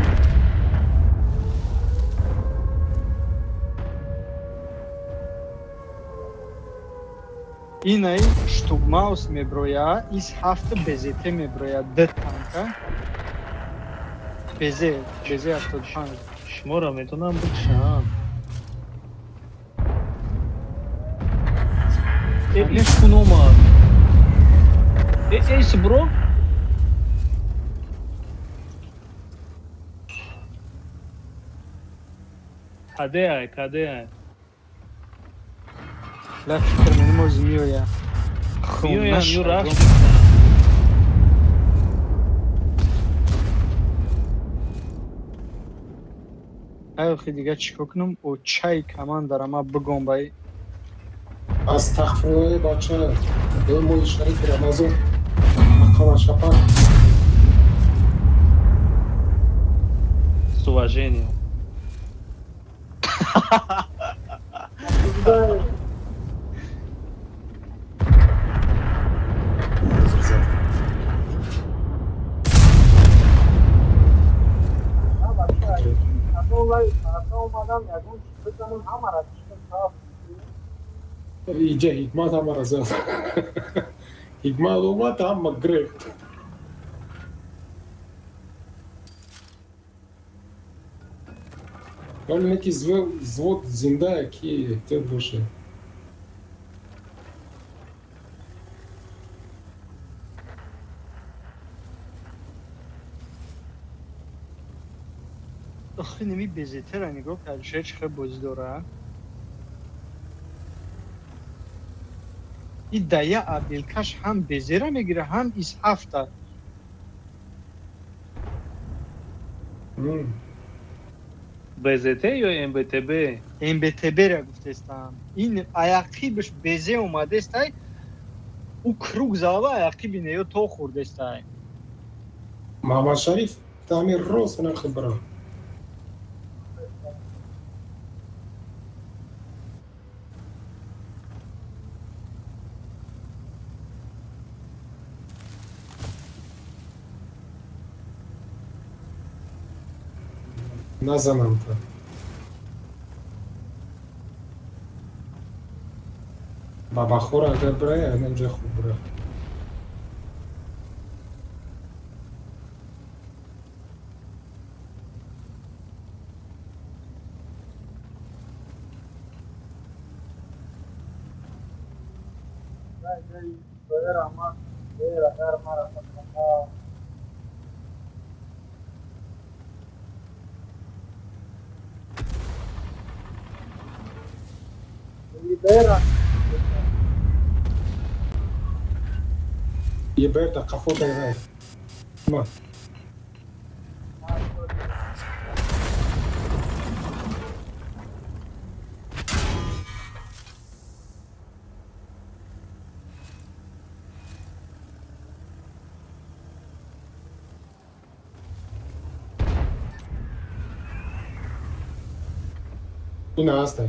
D: Инаи штугмаус меброя, из ҳафта БЗТ меброя, д танка. БЗ, БЗ 75.
H: Шуморо метавонам бикшам. Э, иш кун омад. Э, эйс бро? Каде ай, каде ай?
D: Ла фикр менем ози меоя.
H: Меоям, ю рахш.
D: Ай, охи дига чӣ кор кунам? О чай командара ма бигом бай.
B: Астағфируллоҳ, бача. Эй, моҳи шарифи Рамазон. Ақала шапак.
H: С уважением.
G: Омадам, ягон чиз бизанам, ҳамара чиштам таф.
B: Иҷа ҳикмат ҳамара зад. Ҳикмат омад, ҳама гирифт. Вале неки взвод зиндае, ки эҳтиёт боше.
D: Охи неми БЗТ-ра нигоҳ кард, ше чӣ хел бозӣ дора? И дая абилкаш ҳам БЗ-ра мегира, ҳам из ҳафта.
H: БЗТ ё МБТБ?
D: МБТБ-ра гуфтестам. Ин аяқибаш БЗ омадестай, ӯ круг зада аяқиби неё то хӯрдестай.
B: Маҳмадшариф тами рост нахи бара. Назанам та. Бабахора агар бирая, анамҷа хуб бира. Еберта қафо дайрай. Ма. Ина ҳастай.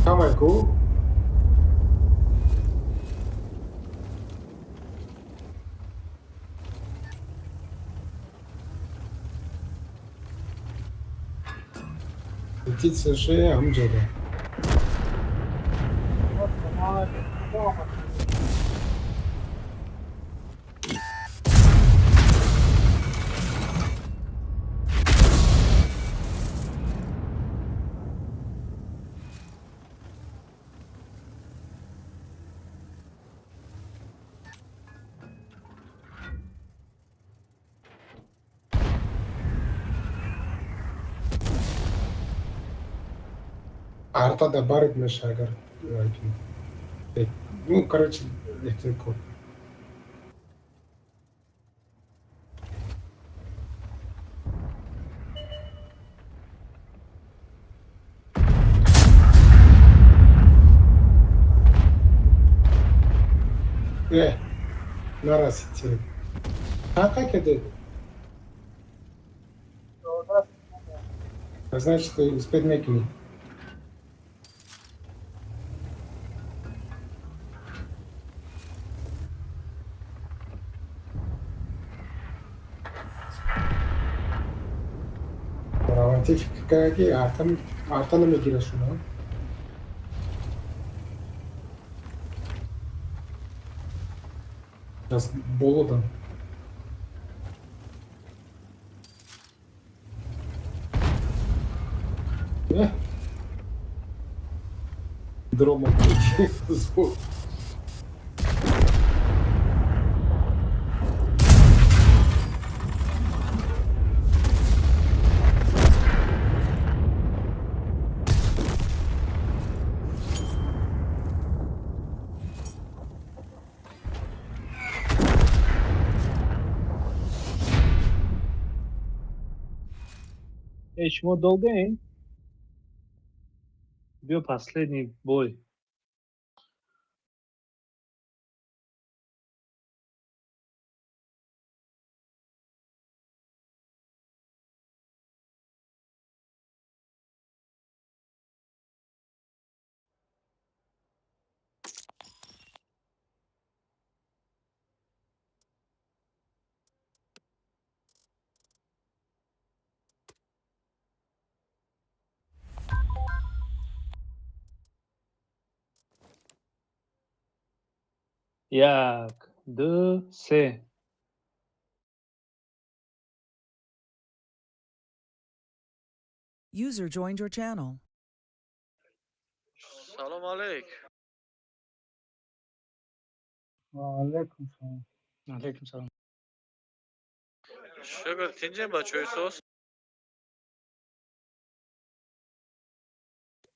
B: Камай ку? Птица же ҳамҷода. Арта да барит меша агар. Ну, короче, эҳтиёт. Э, нарасид телефон. Чанд кеде? Значит, успеть мекунӣ. Раванти фикр кард, ки арта намегира шумо. Аз болода. Э? Дрома звук.
H: Эй, шумо долгаем? Биё, последний бой. Як, ду, се.
A: User joined your channel.
I: Салом алейк.
G: Алейкум салом.
D: Алейкум салом.
I: Шукр, тинҷем, бачаҳои соз?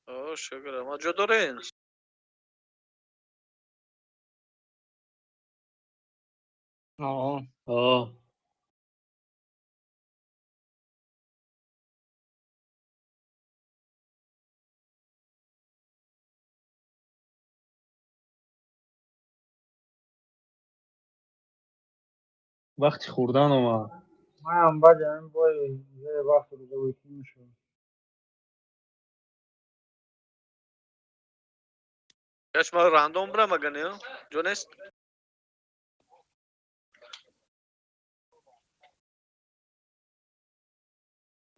I: О, шукр, ама ҷо дорен?
D: О.
H: О. Вақти хӯрдан омад.
G: Манам баъди ҳамин бой вақт рӯзавоикӣ мешавам.
I: Яш ма рандом бирам, ага не? Ҷо нест?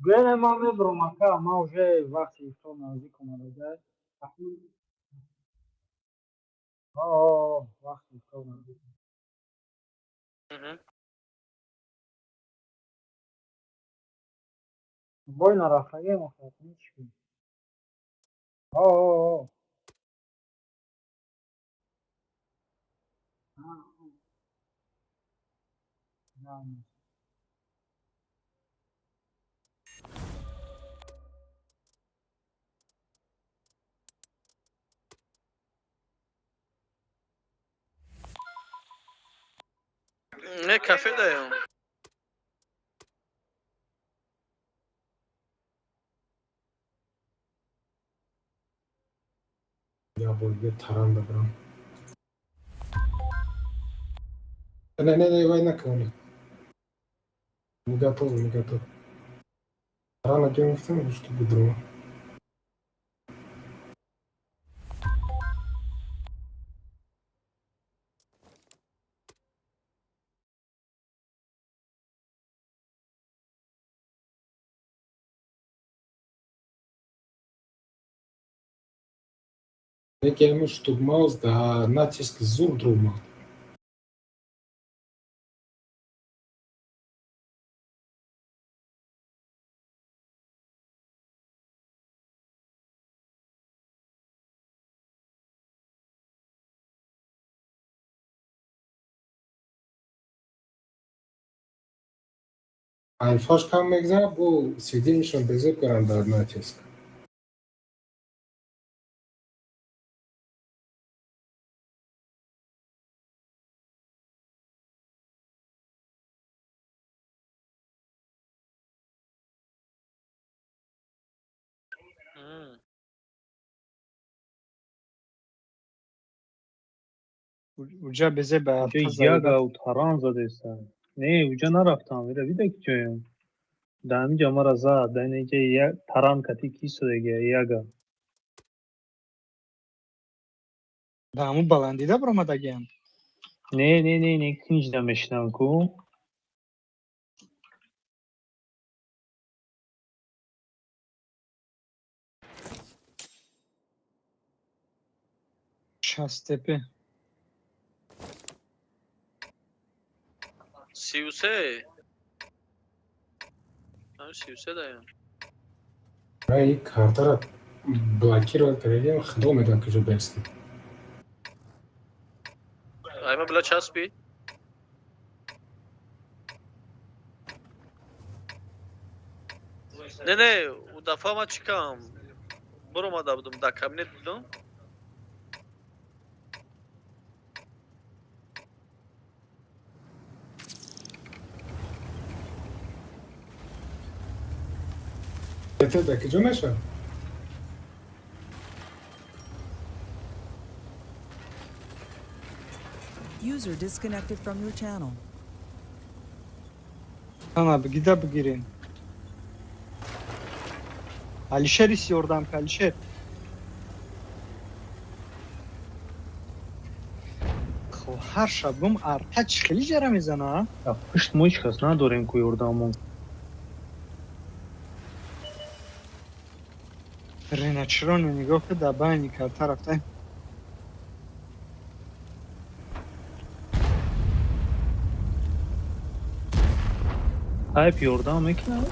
G: Гӯя, ман мебурам, ака, ман уже вақти ифтор наздик омадага. Вақти ифтор наздик. Бой нарафтагиам, охир чӣ?
I: Не, кафе даем.
B: Я бор дига таран бибирам. Не, не, не, вай накунӣ. Не готов, не готов. Рано гирифтем, чтобы друг. Яке ҳамин штурмаус да натиск зур друмад. Альфаш кам мегзарад, бо сведенияшон безеб каранд дар натиск.
D: Уҷа безе ба
H: Уҷа ягау таран задеста. Не, уҷа нарафтам. Ира вида ки ҷоям. Да ҳамиҷа мара зад. Да инаҷа таран кати кисодега яга.
D: Да ҳамун баландида баромадагиам.
H: Не, не, не, не, кинҷда мешинам ку.
D: Шастепе.
I: 33. 33 даем.
B: Ай картара блокировать кардагиам, худо медонад куҷо бестем.
I: Айма била часпи. Не, не, у дафа ма чикам. Буромада будум, да кабинет будум.
B: Это да куҷо мешавад?
A: User disconnected from your channel.
D: Ана бигида бигирем. Алишер ис ёрдам ка, Алишер. Хо ҳар шаб гум арта чӣ хеле ҷара мезана, а?
H: Пушт мо ҳеҷ кас надорем ку ёрдамон.
D: Реначироно нигоҳ ки дар байни карта рафтаем.
H: Тайп ёрдам мекунад?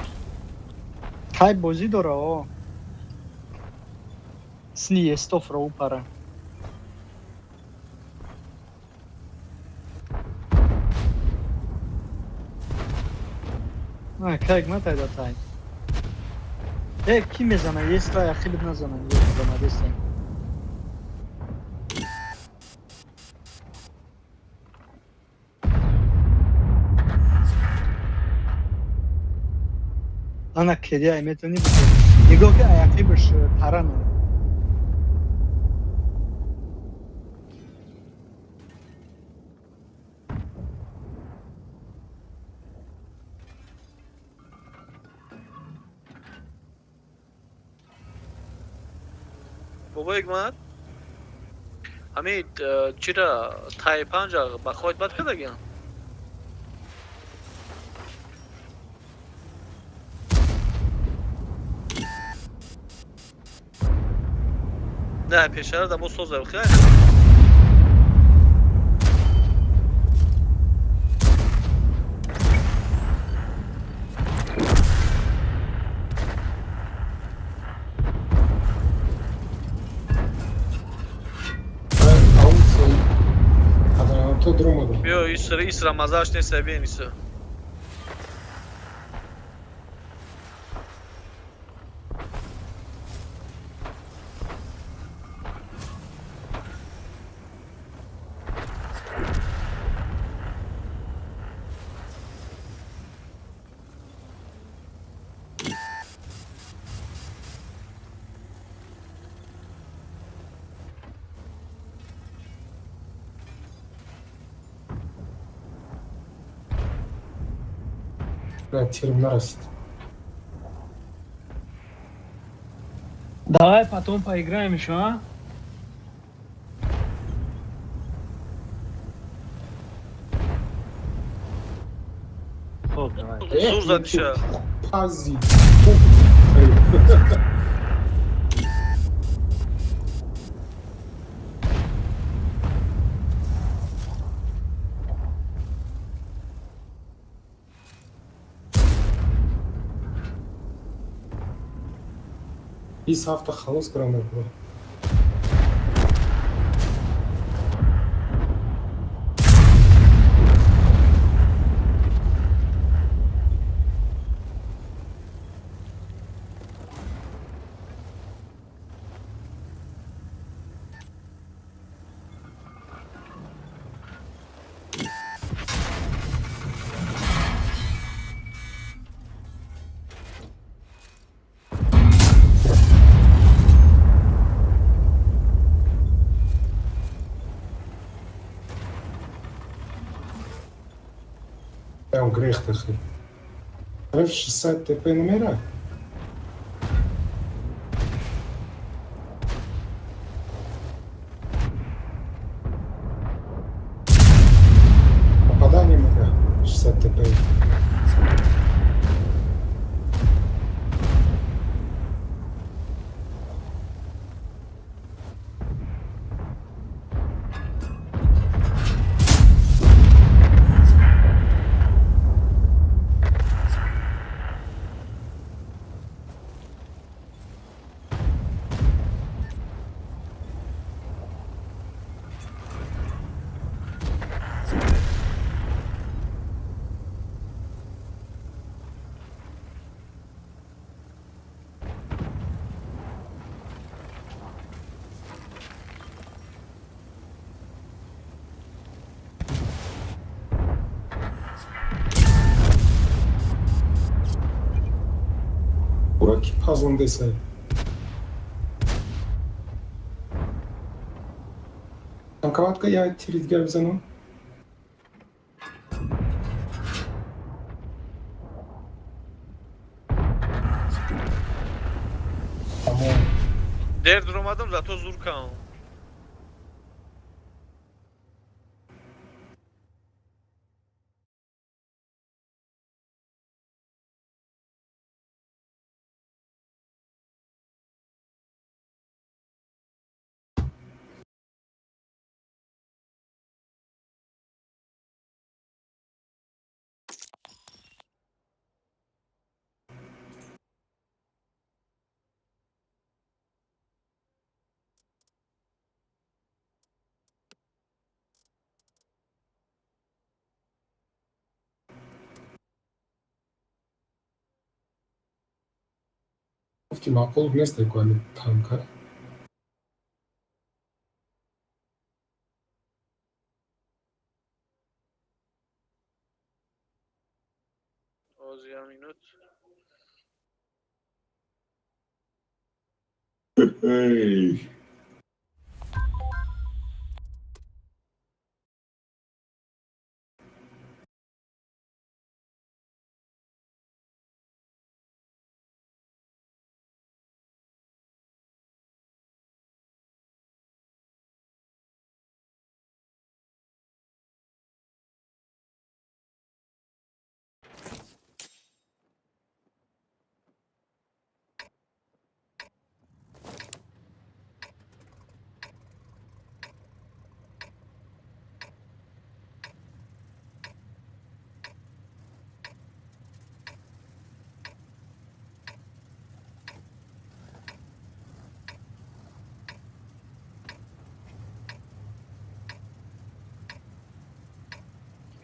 D: Тайп бозӣ дора, о. Сни естофро упара. Кайк матайда тайп. Э, ки мезана? Еста яхиб назана, омадеста. Ана кедия метавонӣ нигоҳ ки аяқибаш тарана.
I: Бобо Ҳикмат, ҳамин чира тай панҷа ба хоҳед бад кардагиам? Не, пешара да мо созем, хай?
B: То друмадам.
I: Биё, исра, исра мазааш нест, бин иса.
B: Тирм нарасид.
H: Давай потом поиграем еще, а? Хоб, давай.
I: Зур задиша.
B: Пази. Бист ҳафта халос кардам дар кура. Там грех тахи. Тараф 60 ТП номера. Попадание мага 60 ТП. Ура ки пазондесай. Танковатка я тири дигар бизанам. Тамом.
I: Дер дуромадам, зато зур кам.
B: Гуфти маъқул несте ку ами танка.
I: Оз я минут.
B: Эй.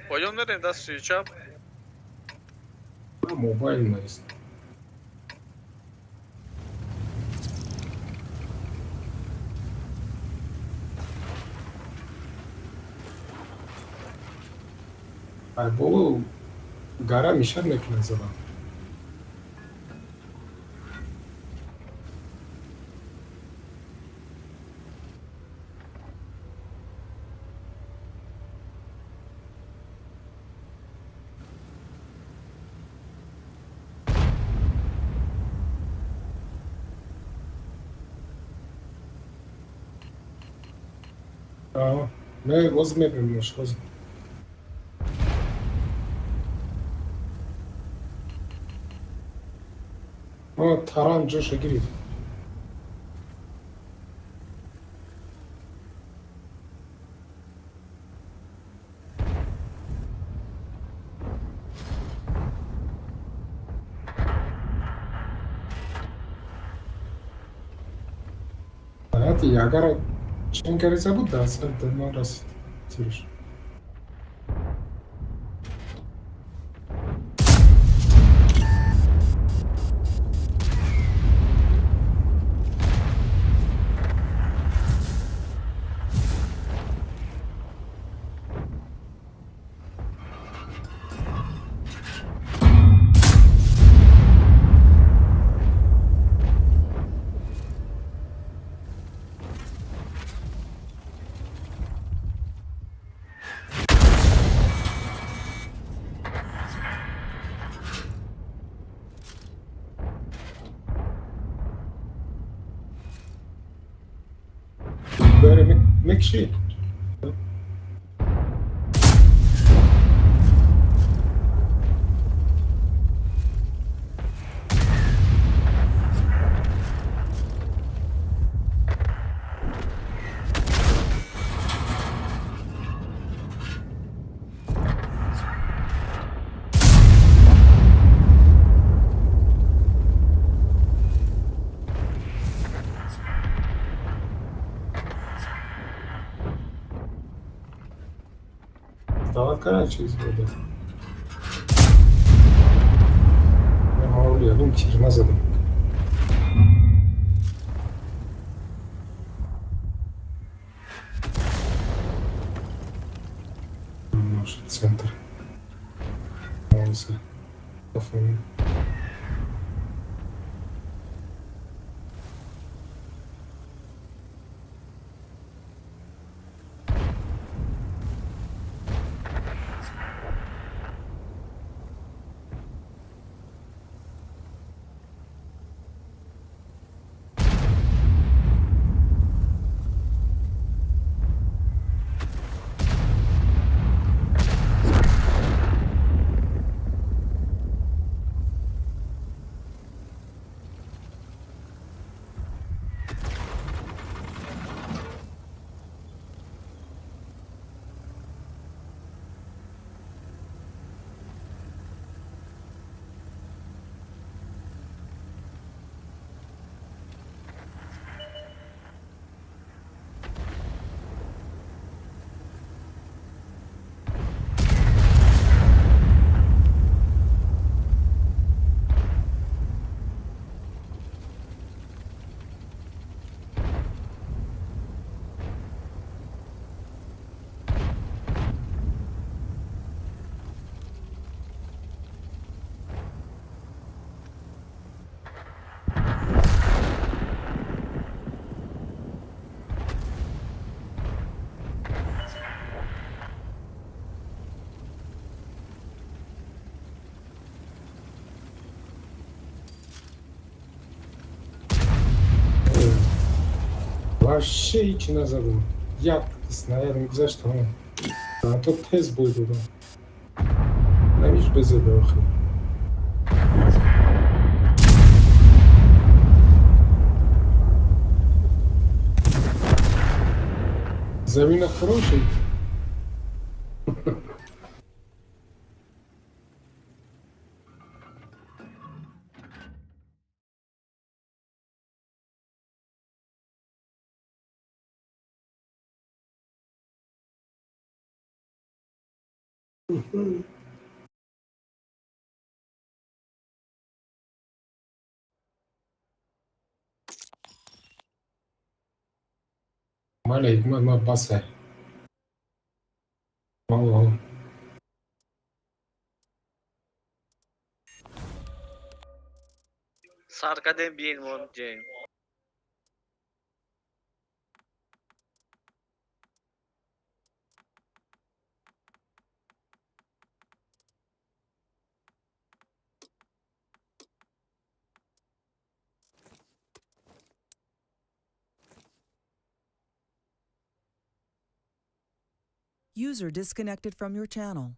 I: Пойдем мерем дасти чап.
B: Мобайл нест. Ай боло гара мешад мекунад задан. Не, воз мебинем, воз. Таран ҷоша гирифт. Ягара чен кариса буд, дар сар ман расид тирш. Бере мекши. Даъват кардан чиз буда. Ягон тир назадам. Может, центр. Он Вообще ҳичи назадам. Як снарядам гузашт, тамом. То тез бой додам. Намиш безеда охи. Замина хороший. Мале, ма басе. Мало.
I: Сар кардем биен мо ҷем.
A: User disconnected from your channel.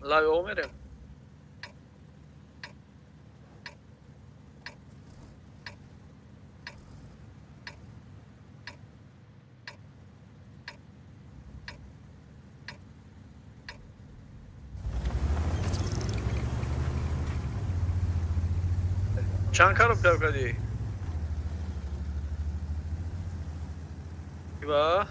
I: Live омерем. Чанд коробка кардӣ? Ва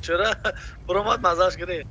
I: чера буромад, маззаш гирифт.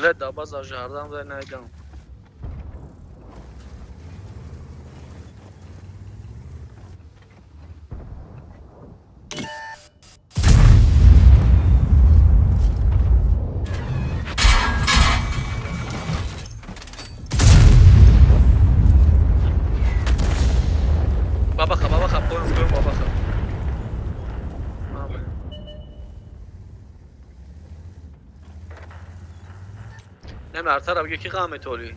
I: Блядь, да база жардам дай найдам. Бабаха, бабаха, поем, поем, бабаха. Не, артара бигӣ ки ғам метолӣ.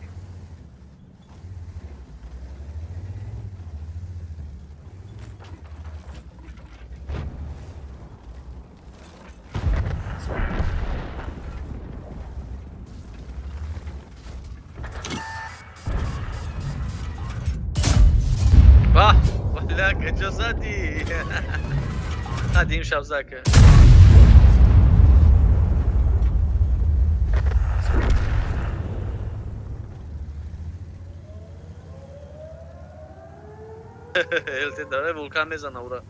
I: Баҳ, валла каҷо задӣ? Қадим шабзака. ЛТ дора вулкан мезана ура.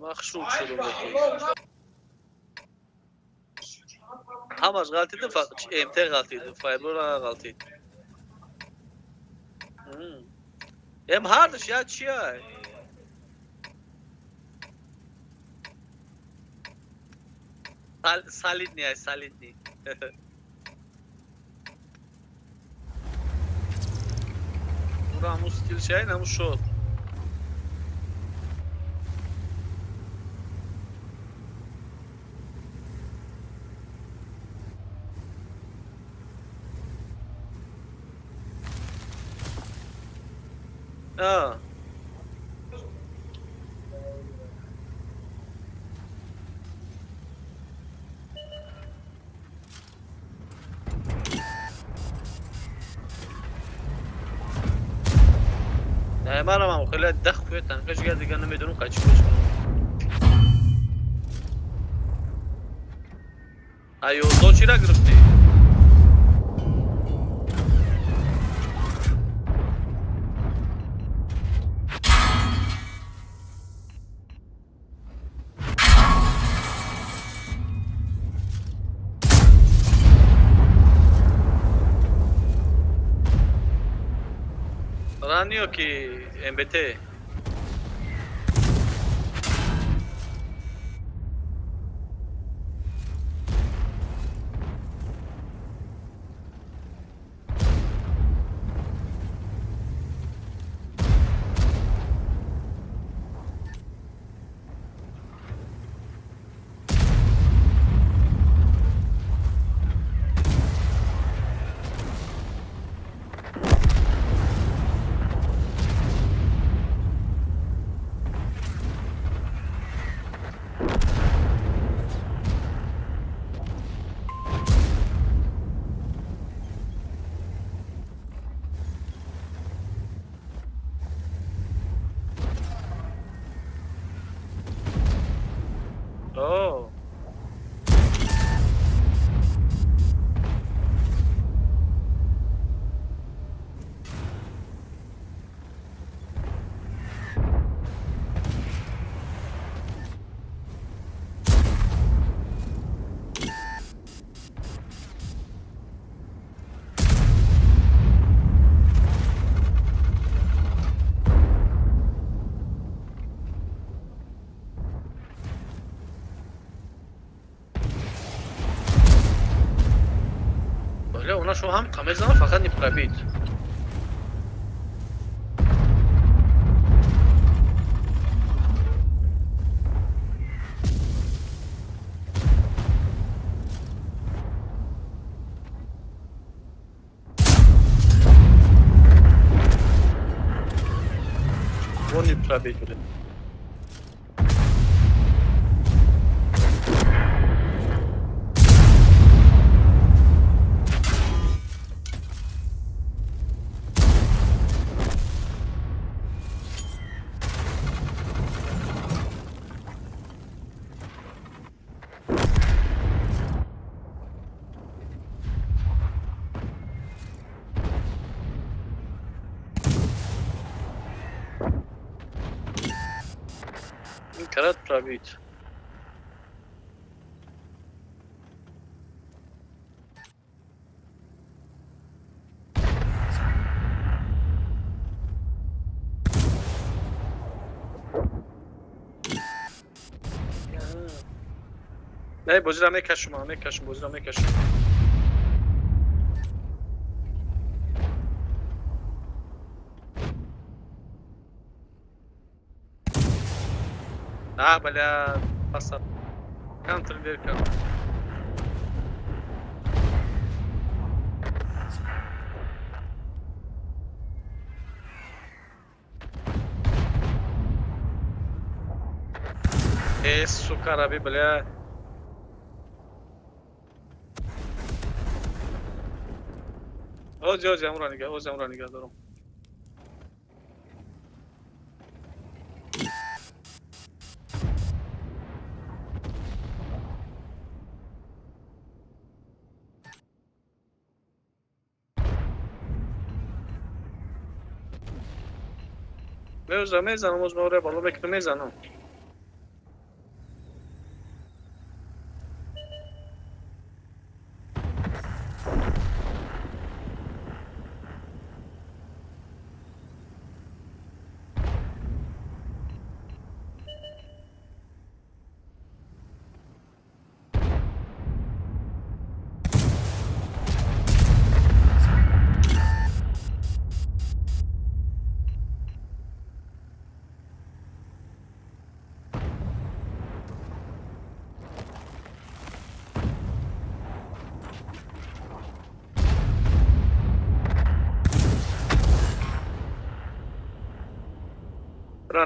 I: Махшуд шудум. Ҳамаш ғалтиду, МТ ғалтиду, файбора ғалтид. Эм ҳардуш як чия? Солидный ай, солидный. Ура, ҳамун стил шай, ҳамун шод. А. Не, манам хеле дах куя танка жига дига намедонам қай чӣ кор кунам. Айо, то чира гирифтӣ? Раниё ки МБТ. О. Бля, у нас ҳам қамезана, фақат не пробит. Вон не пробит, бля. Карат пробит. Не, бозиро мекашум, мекашум, бозиро мекашум. А, бля, паса. Контр верка. Э, сука, раби, бля. Ози, ози, амура нига, ози, амура нига дорам. Мезанам, мезанам, оз мора боло мекунам, мезанам.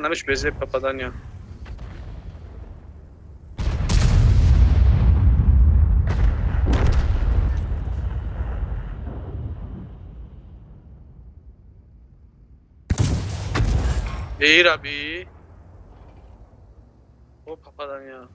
I: Намеш безе попадания. Эй, раби. О, попадания.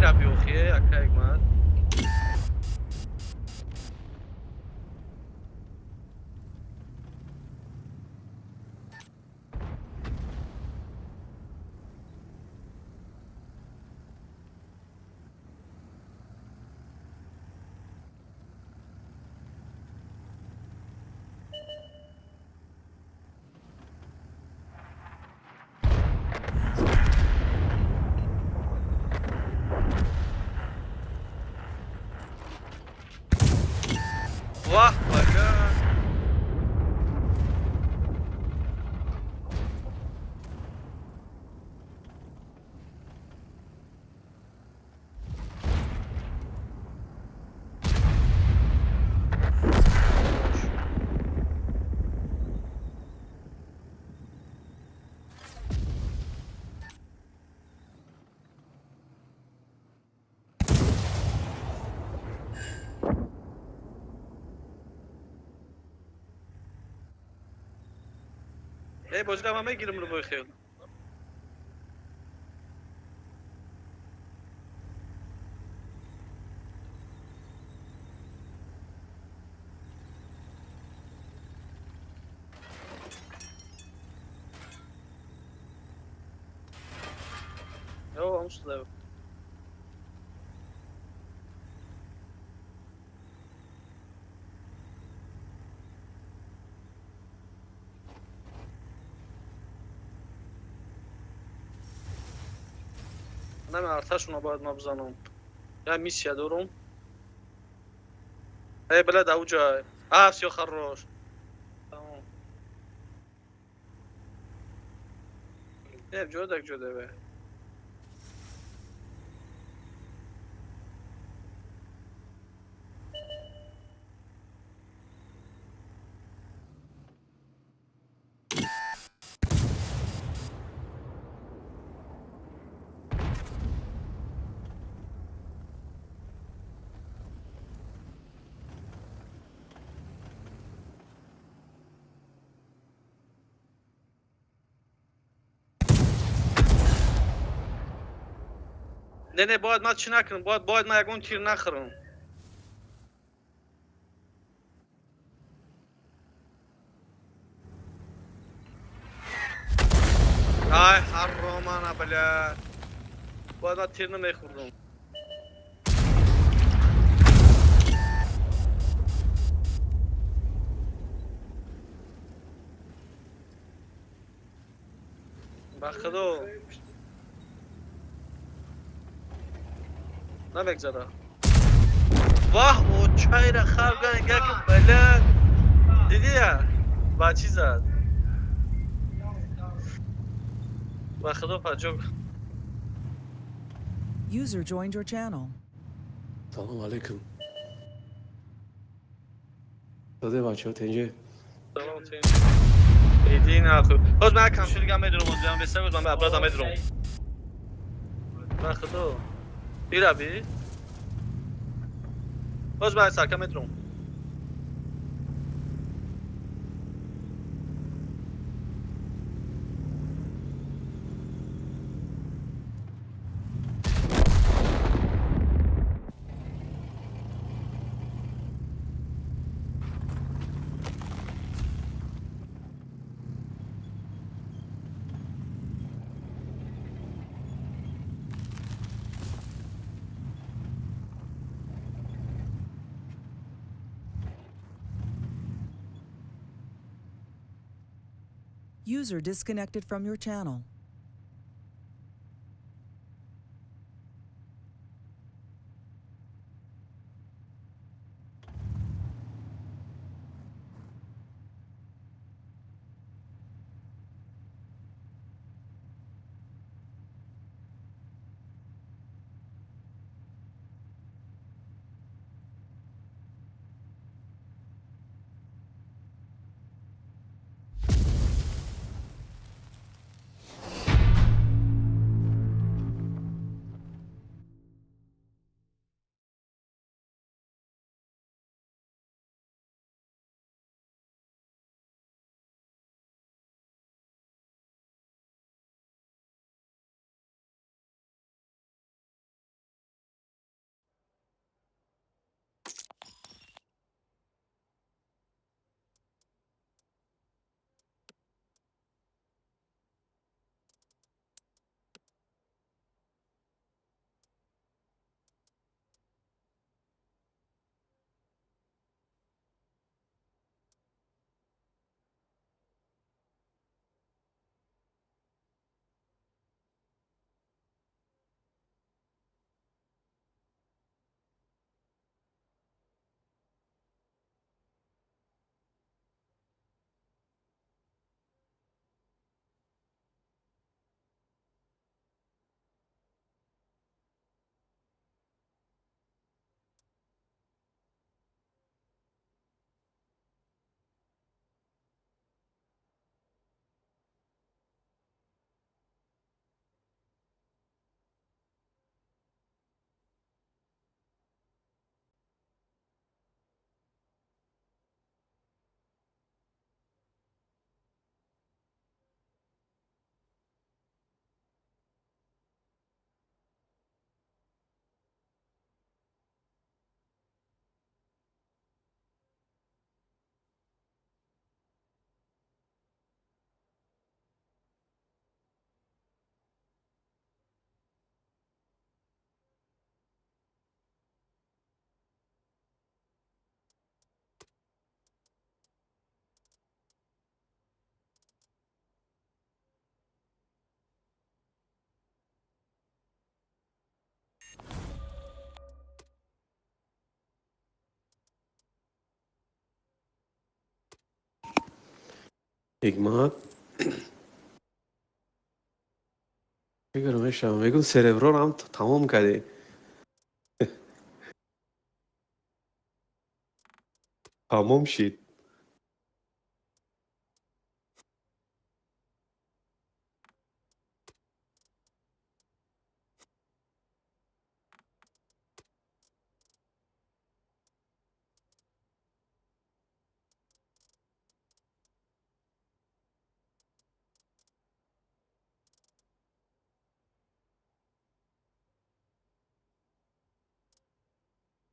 I: Ира биохи, ака Ҳикмат. Ваҳ, бага. Э, бозига ман мегирам любой хел. Ё, ҳамсуда. Нами арташуно бояд ма бизанам. Я миссия дорум. Эй, бля, да уҷа. А, всё, хорош. Тамом. Не, ҷо дак ҷо деве. Не, не, бояд ман чӣ накунам? Бояд ман ягон тир нахӯрам. Ай, ҳаромана, бля. Бояд ман тир намехӯрдам. Ба худо. Намегзара. Ваҳ, очайра хавга нигаки, бля. Дидия? Ба чӣ зад? Ба худо паҷок.
A: User joined your channel.
J: Салом алейкум. Даде бачаҳо тенҷе.
I: Салом тенҷе. Иди нахуй. Ҳоз ман як компютер дигам медурам, озиам бесабр, ман обратно медурам. Ба худо. Ира би? Ҳоз ман сарка медурам.
A: User disconnected from your channel.
J: Ҳикмат. Фикр мешавам, мегӯм сереброрам тамом кардӣ. Тамом шид.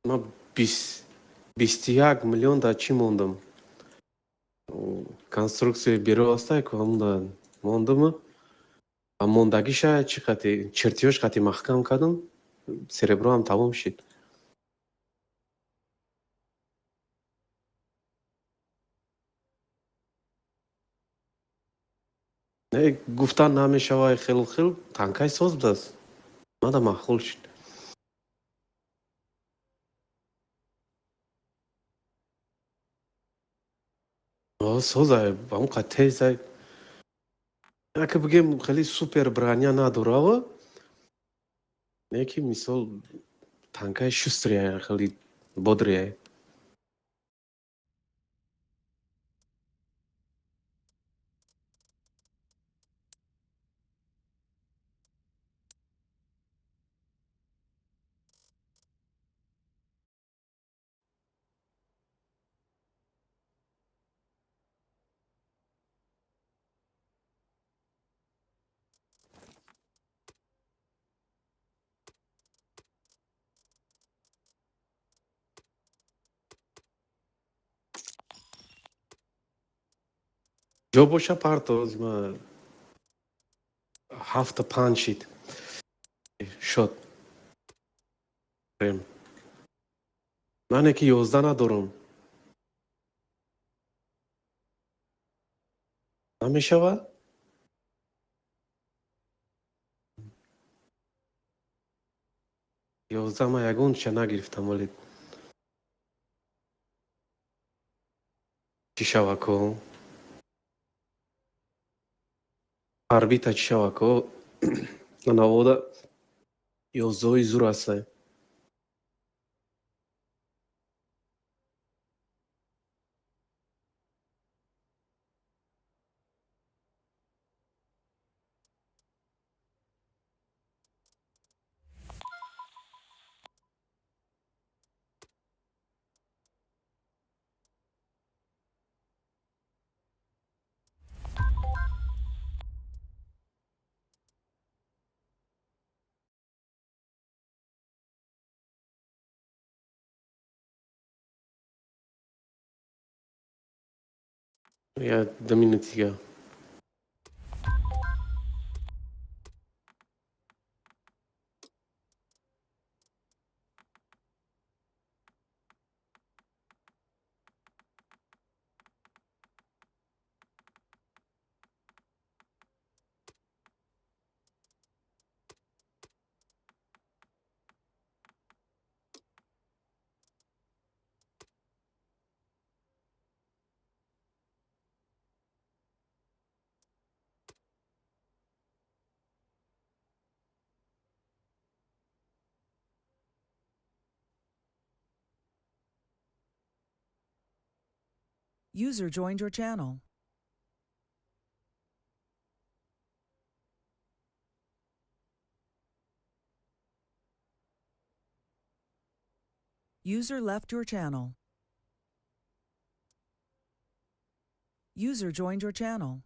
J: Ман 21 миллион дар чӣ мондам? Конструксияи биро астае ку, ҳамонда мондаму ва мондагиша чӣ қати чертёж қати маҳкам кардам, сереброам тамом шид. Не, гуфтан намешавай, хел хел танкай соз будааст. Мада маъқул шид. Созай, ҳамон қад тезай. Ака бигем, хеле супер броня надорава, не ки мисол танкаи шустрия, хеле бодрия. Ҷо боша партоз, ма ҳафта панҷ шид. Шод. Мане ки 11 надорам. Намешавад? 11 ман ягон ча нагирифтам, вале чӣ шава ко? Орбита чӣ шава ко? Навода 11-ҳои зур ҳастай. Я 2 минути.
A: User joined your channel. User left your channel. User joined your channel.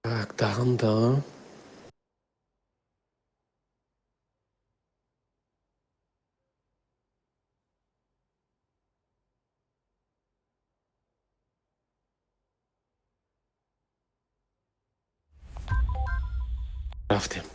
J: Так, даҳамда. Рафтем.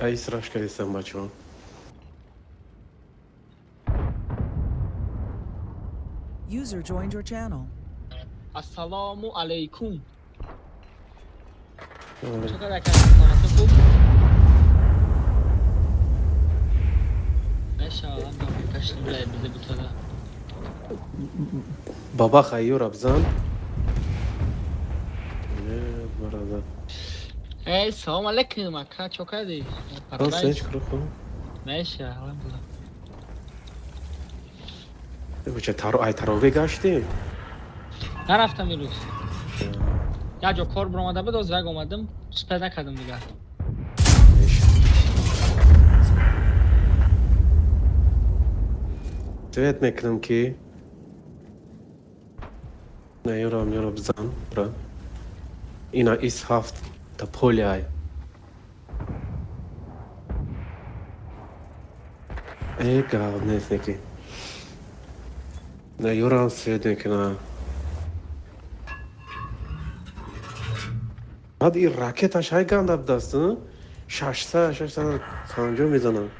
J: Ай сраш кадистам, бачаҳо.
A: User joined your channel.
K: Ассалому алайкум. Чӣ ака, саломатӣ хуб? Мешавам кашни бизе бутада.
J: Баба хайёра бизан. Не, бародар.
K: Эй, салом алейкум, ака, чо кардӣ?
J: Сенч хуб.
K: Меша, алҳамдулилла.
J: Бача, таро ай тарове гаштем.
K: Нарафтам имрӯз. Як ҷо кор биромада буд, оз як омадам, успел накардам дигар.
J: Свет мекунам ки на ёрам ёра бизан, брат. Ина ис ҳафт та поли ай. Э, гав нест неки. На ёрам свет мекуна. Баъд ин ракеташ ҳай ганда будаст, 650 мезанад.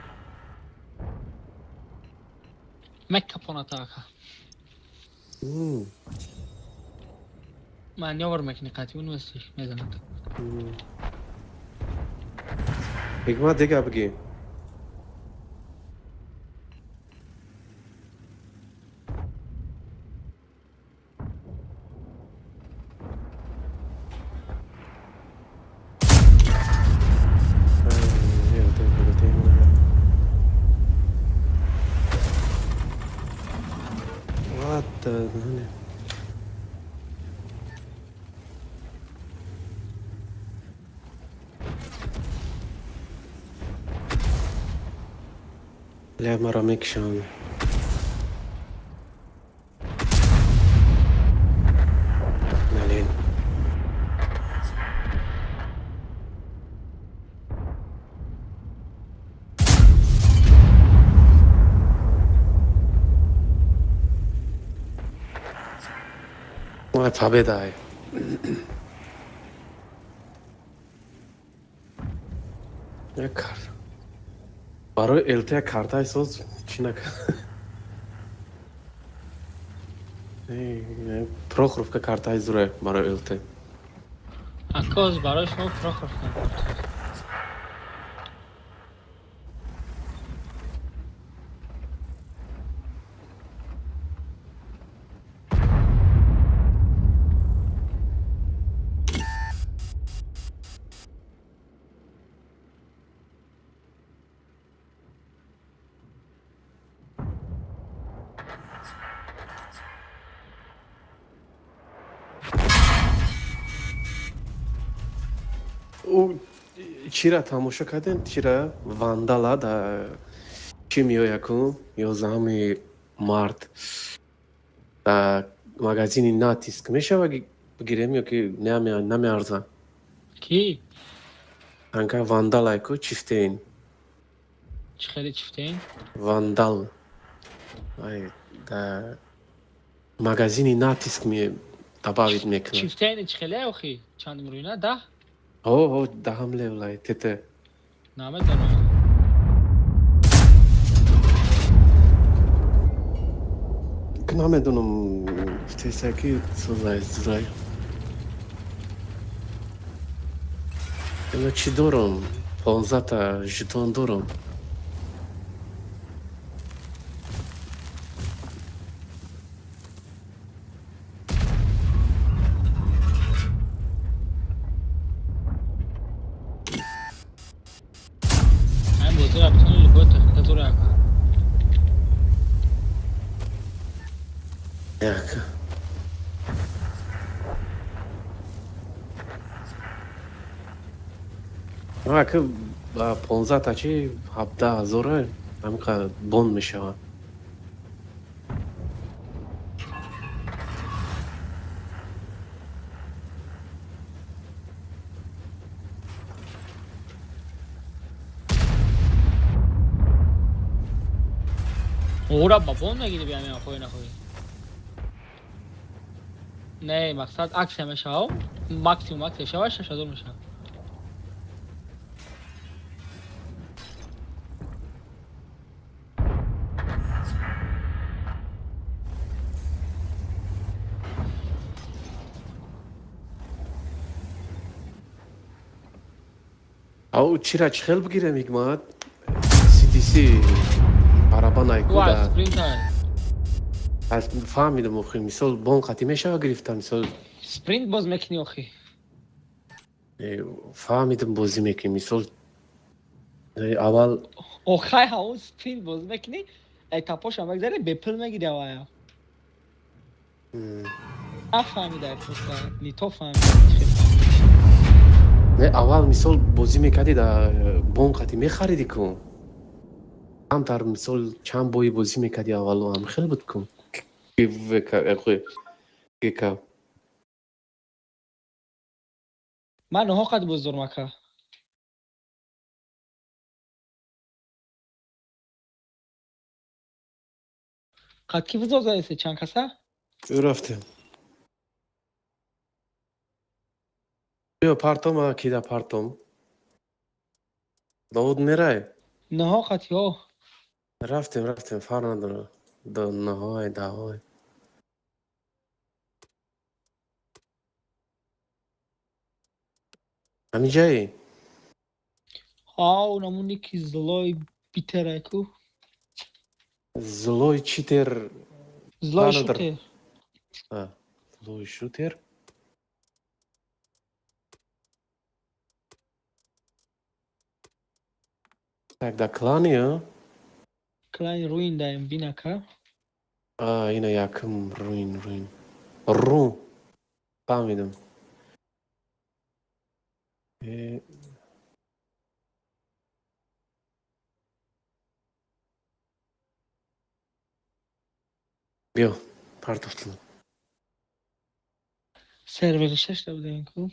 K: Мекапоната, ака. Манёвр мекунӣ қатъи ун васи мезанад.
J: Ҳикмат, дига бигӣ. Бля, маро мекушанд. Нален. Ой, победа ай. Як карта. Барои ЛТ як картаи соз чӣ накард? Прохоровка картаи зуре барои ЛТ.
K: Акоз барои шумо Прохоровка карта.
J: Ӯ чира тамошо кардем? Чира Вандала да чӣ меояд ку? 11 март. Да магазини Натиск мешава бигирем ё ки намеарза?
K: Ки?
J: Танка Вандалай ку чифтейн.
K: Чӣ хеле чифтейн?
J: Вандал. Ай, да магазини Натиск ми добавить мекунад.
K: Чифтейни чӣ хеле охи? Чанд мурина? 10?
J: Ҳо, ҳо, даҳам левлай, тете.
K: Намедонам.
J: Намедонам, тесаки созай зурай. Ина чӣ дорам? 15та жетон дорам.
K: Ҳамин бозиро битони любой техника зуре ака.
J: Як. Ака ба 15та чи 17 ҳазора ҳамиқа бон мешавад.
K: Ора ба бон мегири биами хоҳӣ нахоҳӣ. Не, мақсад аксия мешавад, максимум аксия шавад 6000 мешавад.
J: Ау чира чӣ хел бигирем ҳикмат? CDC барабан айку
K: Ва
J: да.
K: спринт ай.
J: Аз фаҳмидам охи, мисол бон қатӣ мешава гирифта, мисол
K: Спринт боз мекунӣ охи.
J: Фаҳмидам бозӣ мекунӣ, мисол аввал
K: Охай ҳамон спринт боз мекунӣ, этапошам мегзари бепул мегири авая. Нафаҳмида просто не то фаҳмида чӣ хел фаҳмидӣ.
J: Не, аввал мисол бозӣ мекардӣ да бон қатӣ мехаридӣ ку. Камтар мисол чанд бои бозӣ мекардӣ аввалу ҳам хел буд ку. ВК, ГК.
K: Ман ноҳо қад боз дорам ака. Қад ки визо задасе чанд каса?
J: Рафтем. Биё партом, а кида партом. Довуд мерай?
K: Ноҳо қад ё.
J: Рафтем, рафтем, фарқ надорад. До наҳой, даҳой. Ҳамиҷаи?
K: Ҳа, намуни ки злой битерай ку.
J: Злой читер.
K: Злой
J: Надор.
K: шутер.
J: А, злой шутер. Так, да клани, а?
K: Клани руин даем бинака.
J: А, ина якм руин, руин. Ру. Фаҳмидам. Биё, партофтам.
K: Сервери шашта будем ку.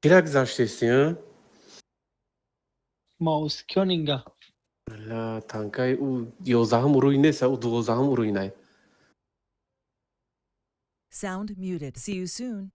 J: Кира гузаштести, а?
K: Маус Кёнинга.
J: Ла, танкаи ӯ 11-ум уровень нест, ӯ 12-ум уровень ай.
A: Sound muted. See you soon.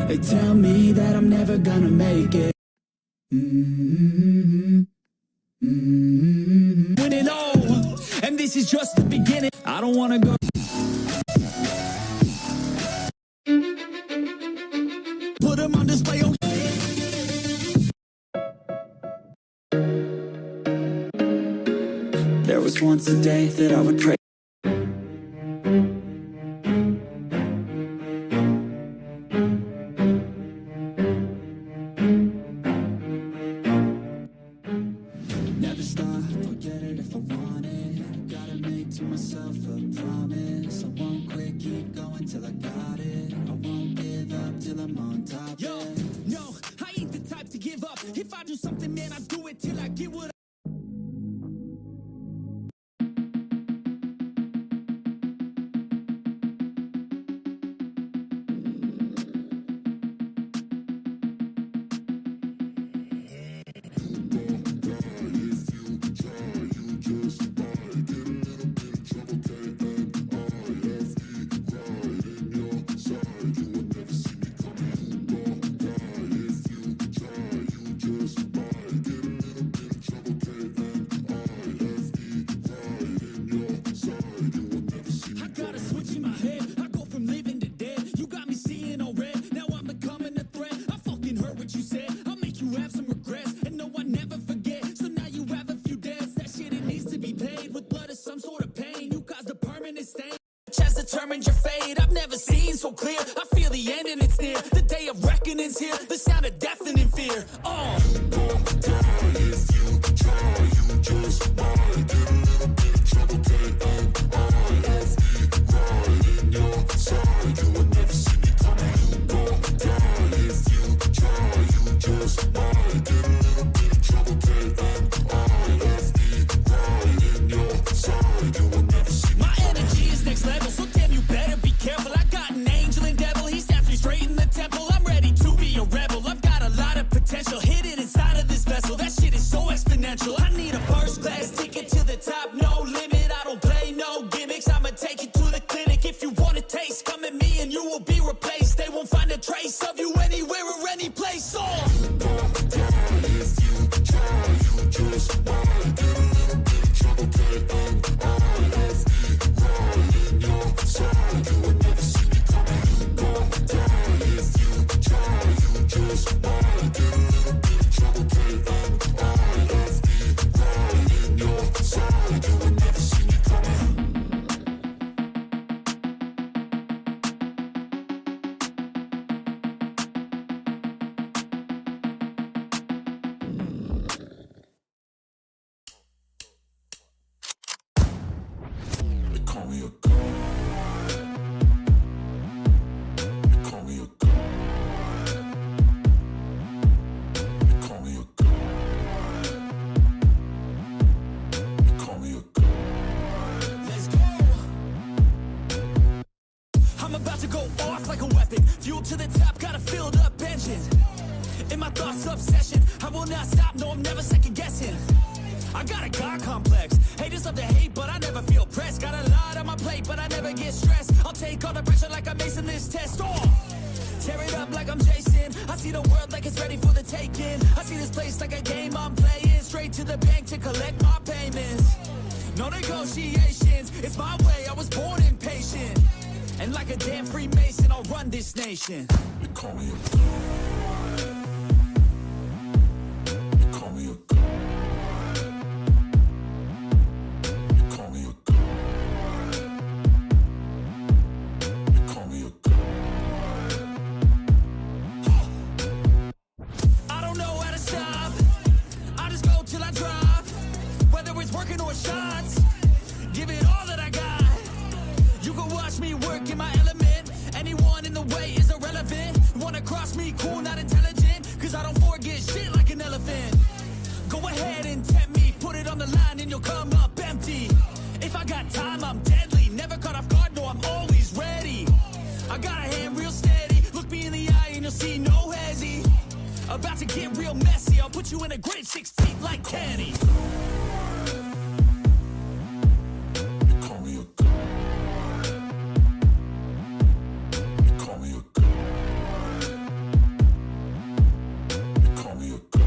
L: They tell me that I'm never gonna make it. Mm-hmm. Mm-hmm. Win it all, and this is just the beginning. I don't wanna go. Put 'em on display. Oh. There was once a day that I would pray. Never stop, I'll get it if I want it. Gotta make to myself a promise. I won't quit, keep going till I got it. I won't give up till I'm on top.
M: Yo, no, I ain't the type to give up. If I do something, man, I do it till I get what I got a switch in my head. I go from living to dead. You got me seeing all red. Now I'm becoming a threat. I fucking heard what you said. I'll make you have some regrets. And no, I never forget. So now you have a few debts. That shit, it needs to be paid with blood or some sort of pain. You caused a permanent stain. Which has determined your fate. I've never seen so clear. I feel the end and it's near. The day of reckoning's here. The sound of deafening fear. Oh. My energy is next level, so damn you better be careful. I got an angel and devil, he stabs me straight in the temple. me a god. They call me a god. They call me a god. They call me a god.
L: Let's go. I'm about to go off like a weapon. Fuel to the top, got a filled up engine. In my thoughts, obsession. I will not stop, no, I'm never second guessing. I got a God complex. Haters love to hate, but I never feel pressed. Got a lot on my plate, but I never get stressed. I'll take all the pressure like I'm acing this test. Oh. Tear it up like I'm Jason. I see the world like it's ready for the taking. I see this place like a game I'm playing. Straight to the bank to collect my payments. No negotiations, it's my way. I was born impatient. And like a damn Freemason, I'll run this nation.
M: They call me a god. They call me a god. They call me a god. They call me a god.
L: I don't know how to stop. I just go till I drop. Whether it's working or shots, give it all that I got. You can watch me work in my element. Anyone in the way is irrelevant. Wanna cross me, cool, not intelligent. 'Cause I don't forget shit like an elephant. Go ahead and tempt me, put it on the line and you'll come up empty. If I got time, I'm deadly. Never caught off guard, no, I'm always ready. I got a hand real steady. Look me in the eye and you'll see no hezzy. About to get real messy. I'll put you in a grave 6 feet like Kenny.
M: They call me a god. They call me a god. They call me a god.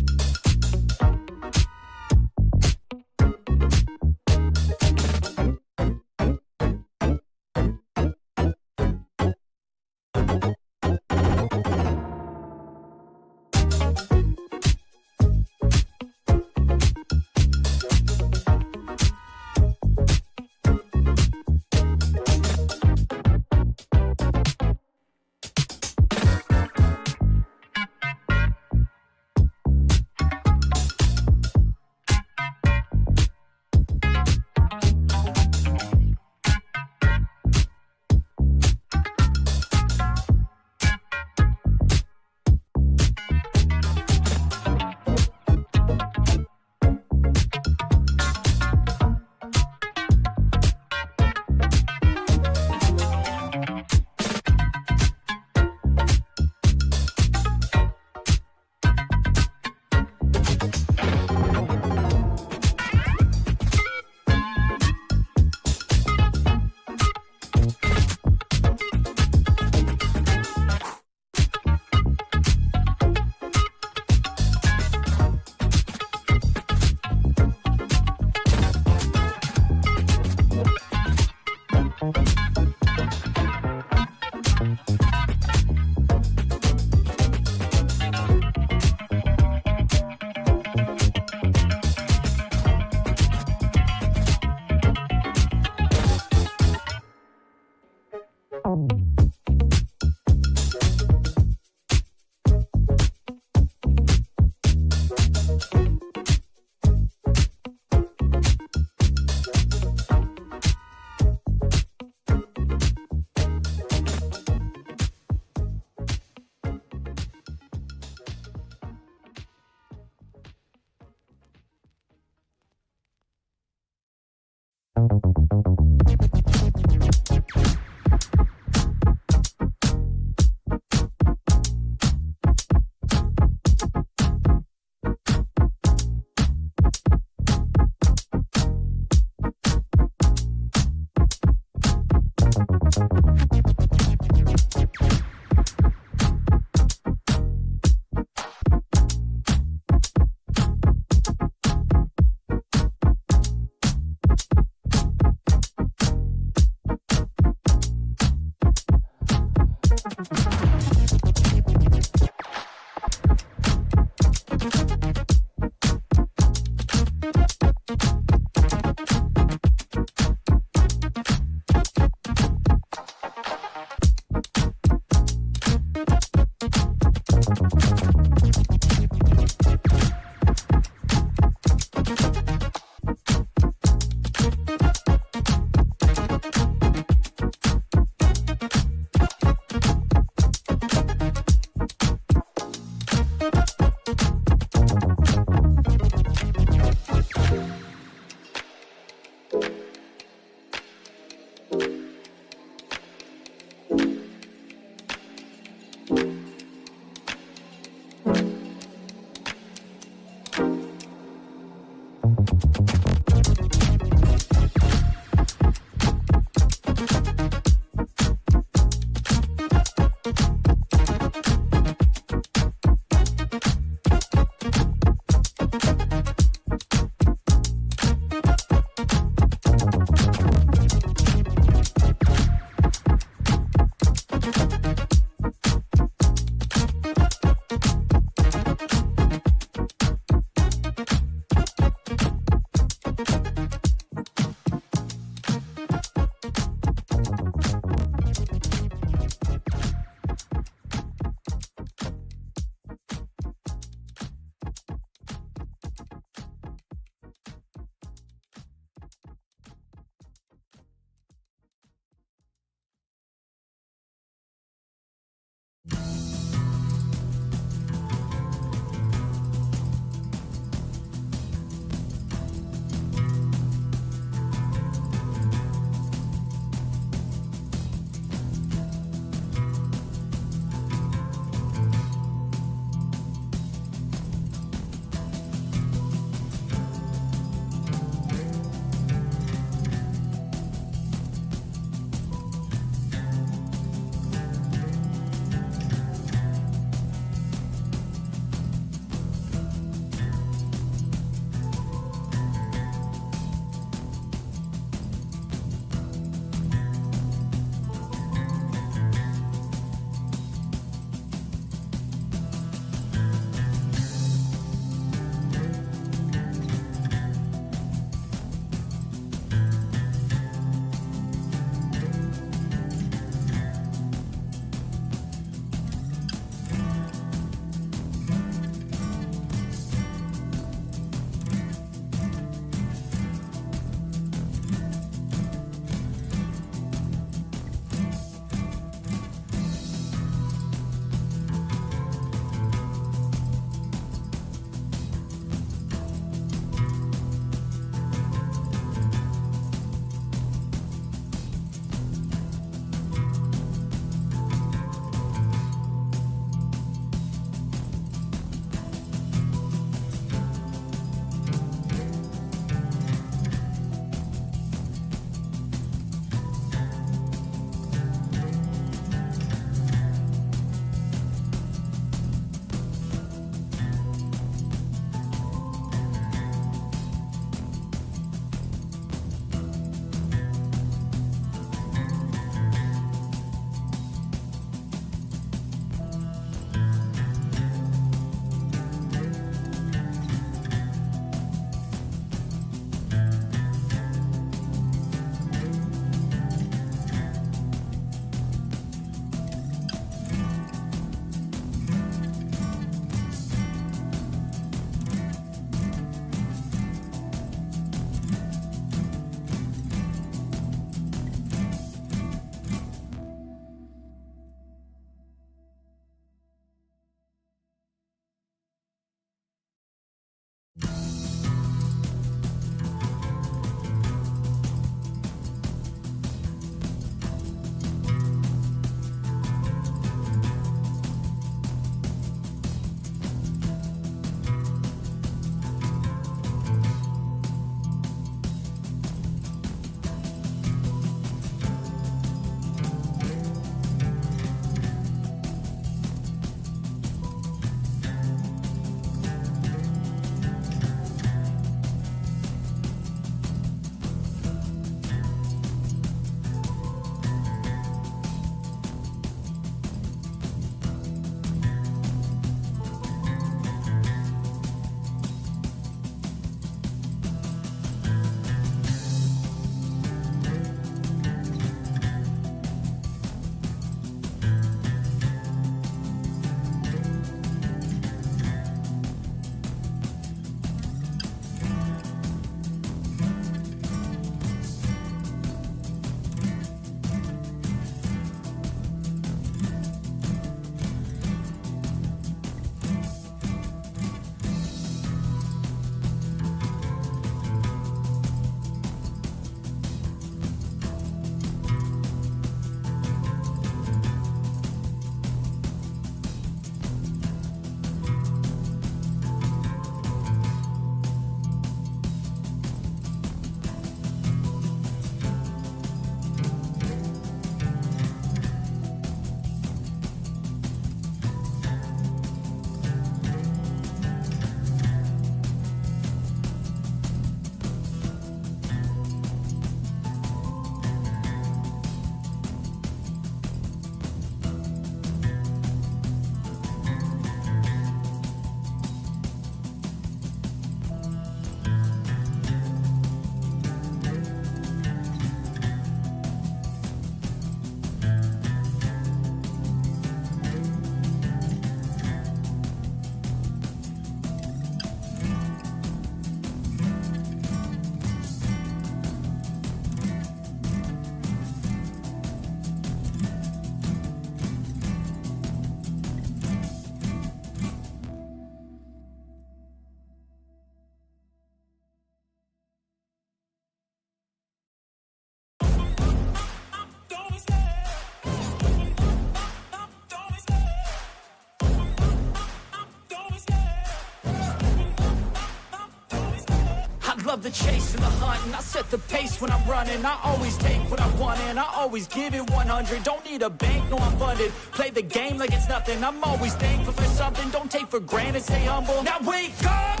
M: the chase and the hunt, and I set the pace when I'm running. I always take what I want and I always give it 100. Don't need a bank, no, I'm funded. Play the game like it's nothing. I'm always thankful for something. Don't take for granted, stay humble. Now wake up!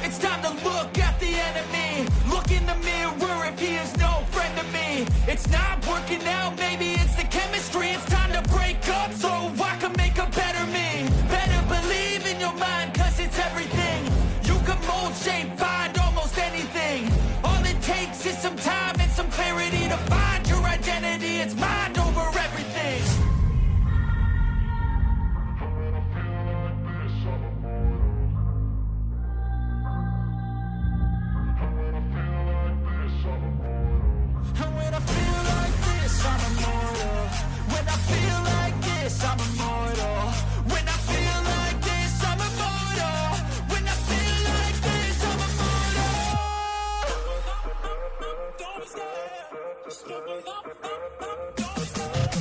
M: It's time to look at the enemy. Look in the mirror if he is no friend to me. It's not working out, maybe it's the chemistry. It's time to break up so I can make a better me. Better believe in your mind, 'cause it's everything. You can mold, shape, find almost anything. All it takes is some time and some clarity to find your identity. It's mind over everything. And when I feel like this, I'm immortal. When I feel like this, I'm immortal. When I feel like this, I'm immortal. When I feel like this, I'm immortal. Don't be scared. Just open up, up, up. Don't be scared.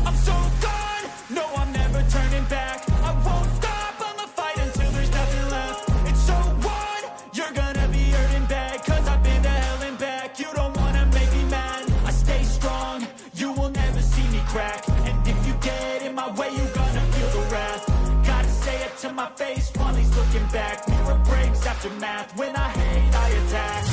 M: I'm so gone, no, I'm never turning back. I won't stop, I'ma fight until there's nothing left. It's so on, you're gonna be hurting bad. 'Cause I've been to hell and back. You don't wanna make me mad. I stay strong, you will never see me crack. And if you get in my way, you gonna feel the wrath. Gotta say it to my face while he's looking back. Mirror breaks after math. When I hate, I attack.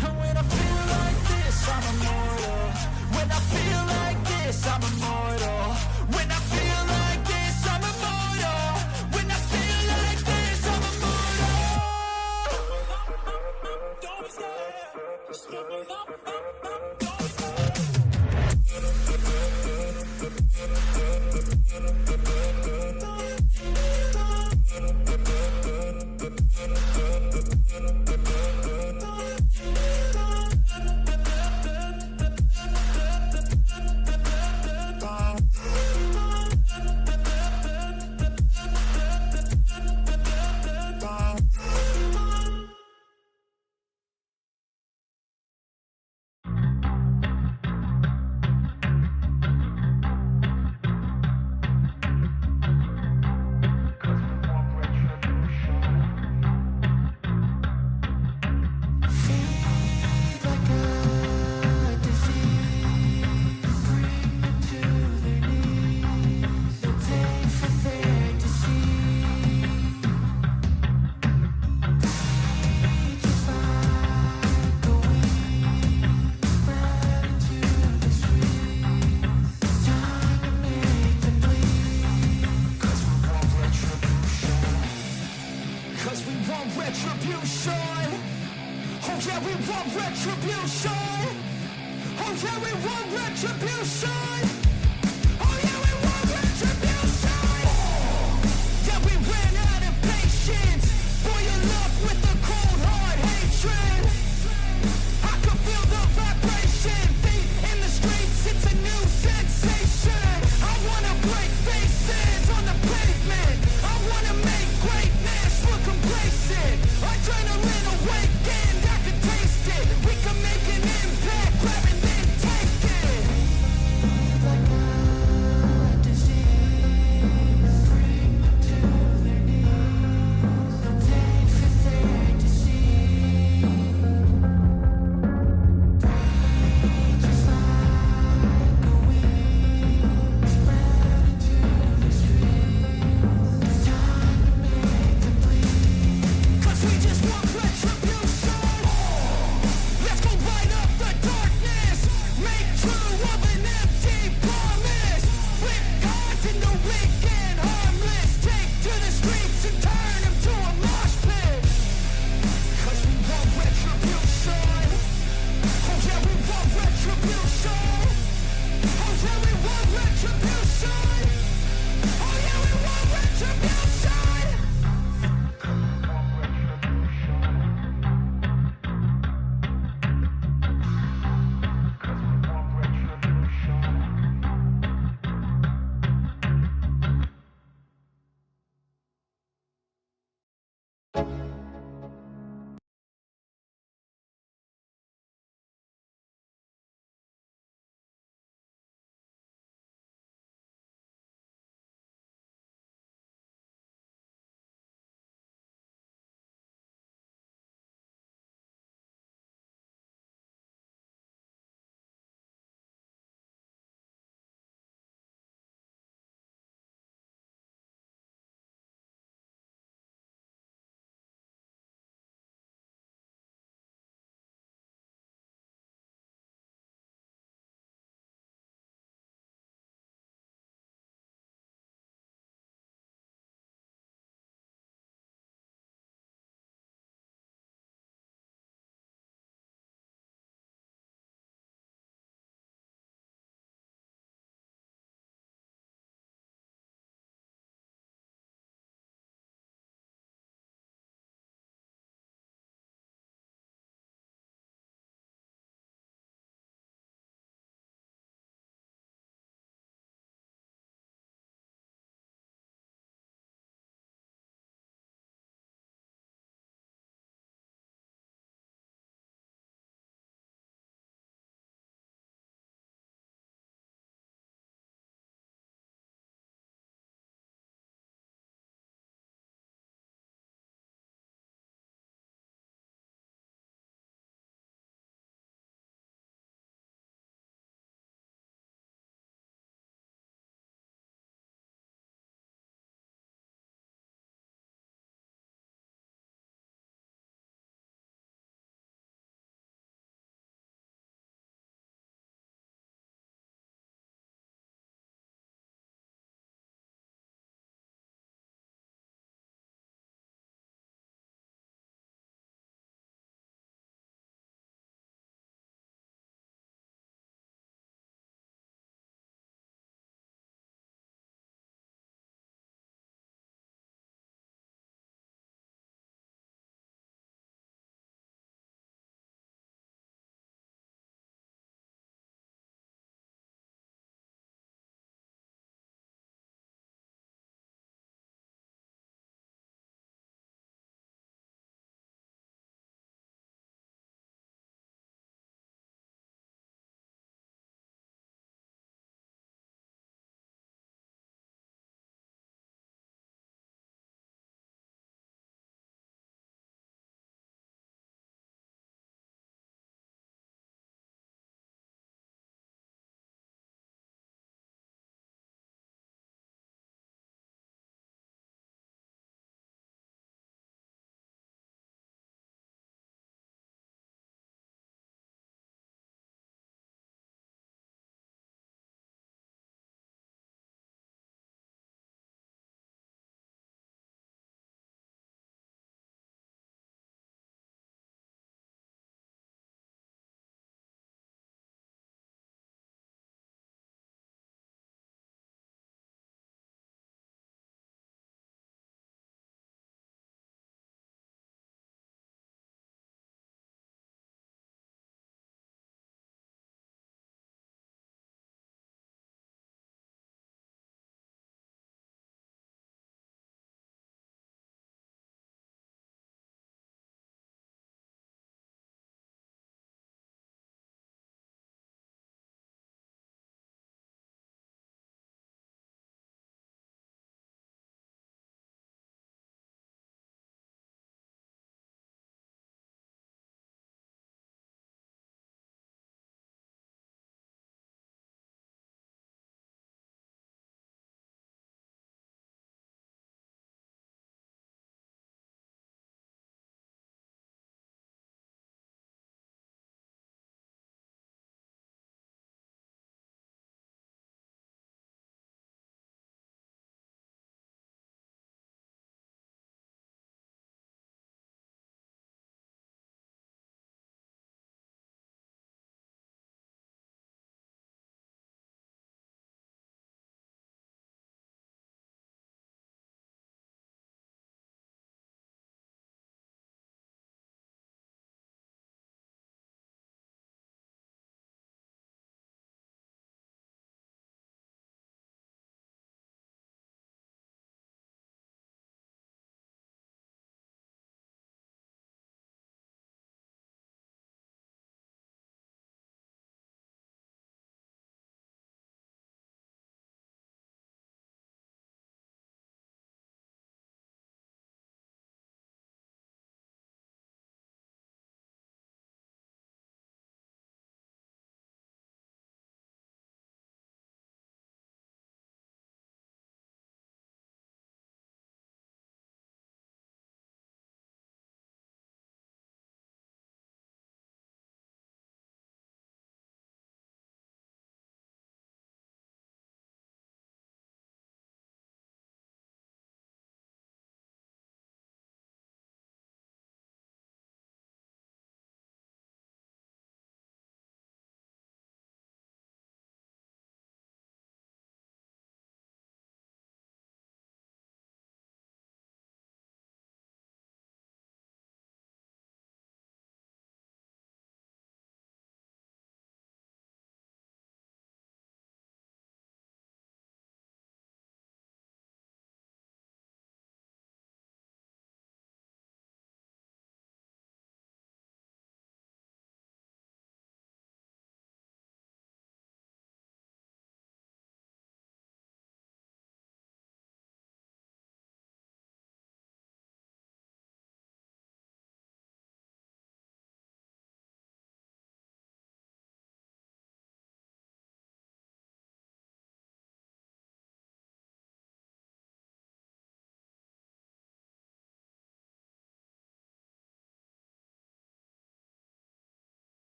M: And when I feel like this, I'm immortal. When I feel like this, I'm immortal. When I feel like this, I'm immortal. When I feel like this, I'm immortal. Don't be scared. Just open up, up, up. Don't be scared.
L: Like a disease, bring them to their knees. They'll take for their deceit. Just like a weed, spread into the streets. It's time to make them bleed.
M: 'Cause we want retribution. 'Cause we want retribution. Oh yeah, we want retribution. Oh yeah, we want retribution. Oh yeah, we want retribution. Yeah, we ran out of patience. Boil up with the cold hard hatred. I can feel the vibration. Feet in the streets, it's a new sensation. I wanna break faces on the pavement. I wanna make greatness look complacent. Adrenaline awakened, I can taste it. We can make an impact, grab and then take it.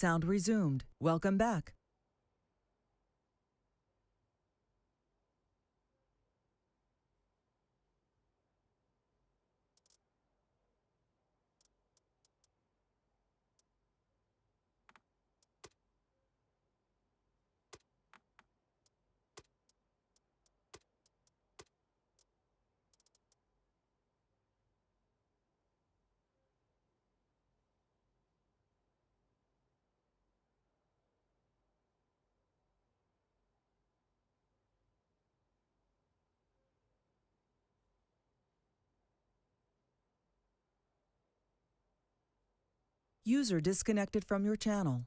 A: Sound resumed. Welcome back. User disconnected from your channel.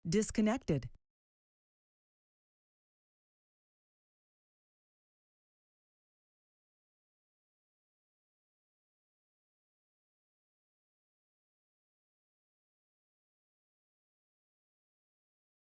A: Disconnected.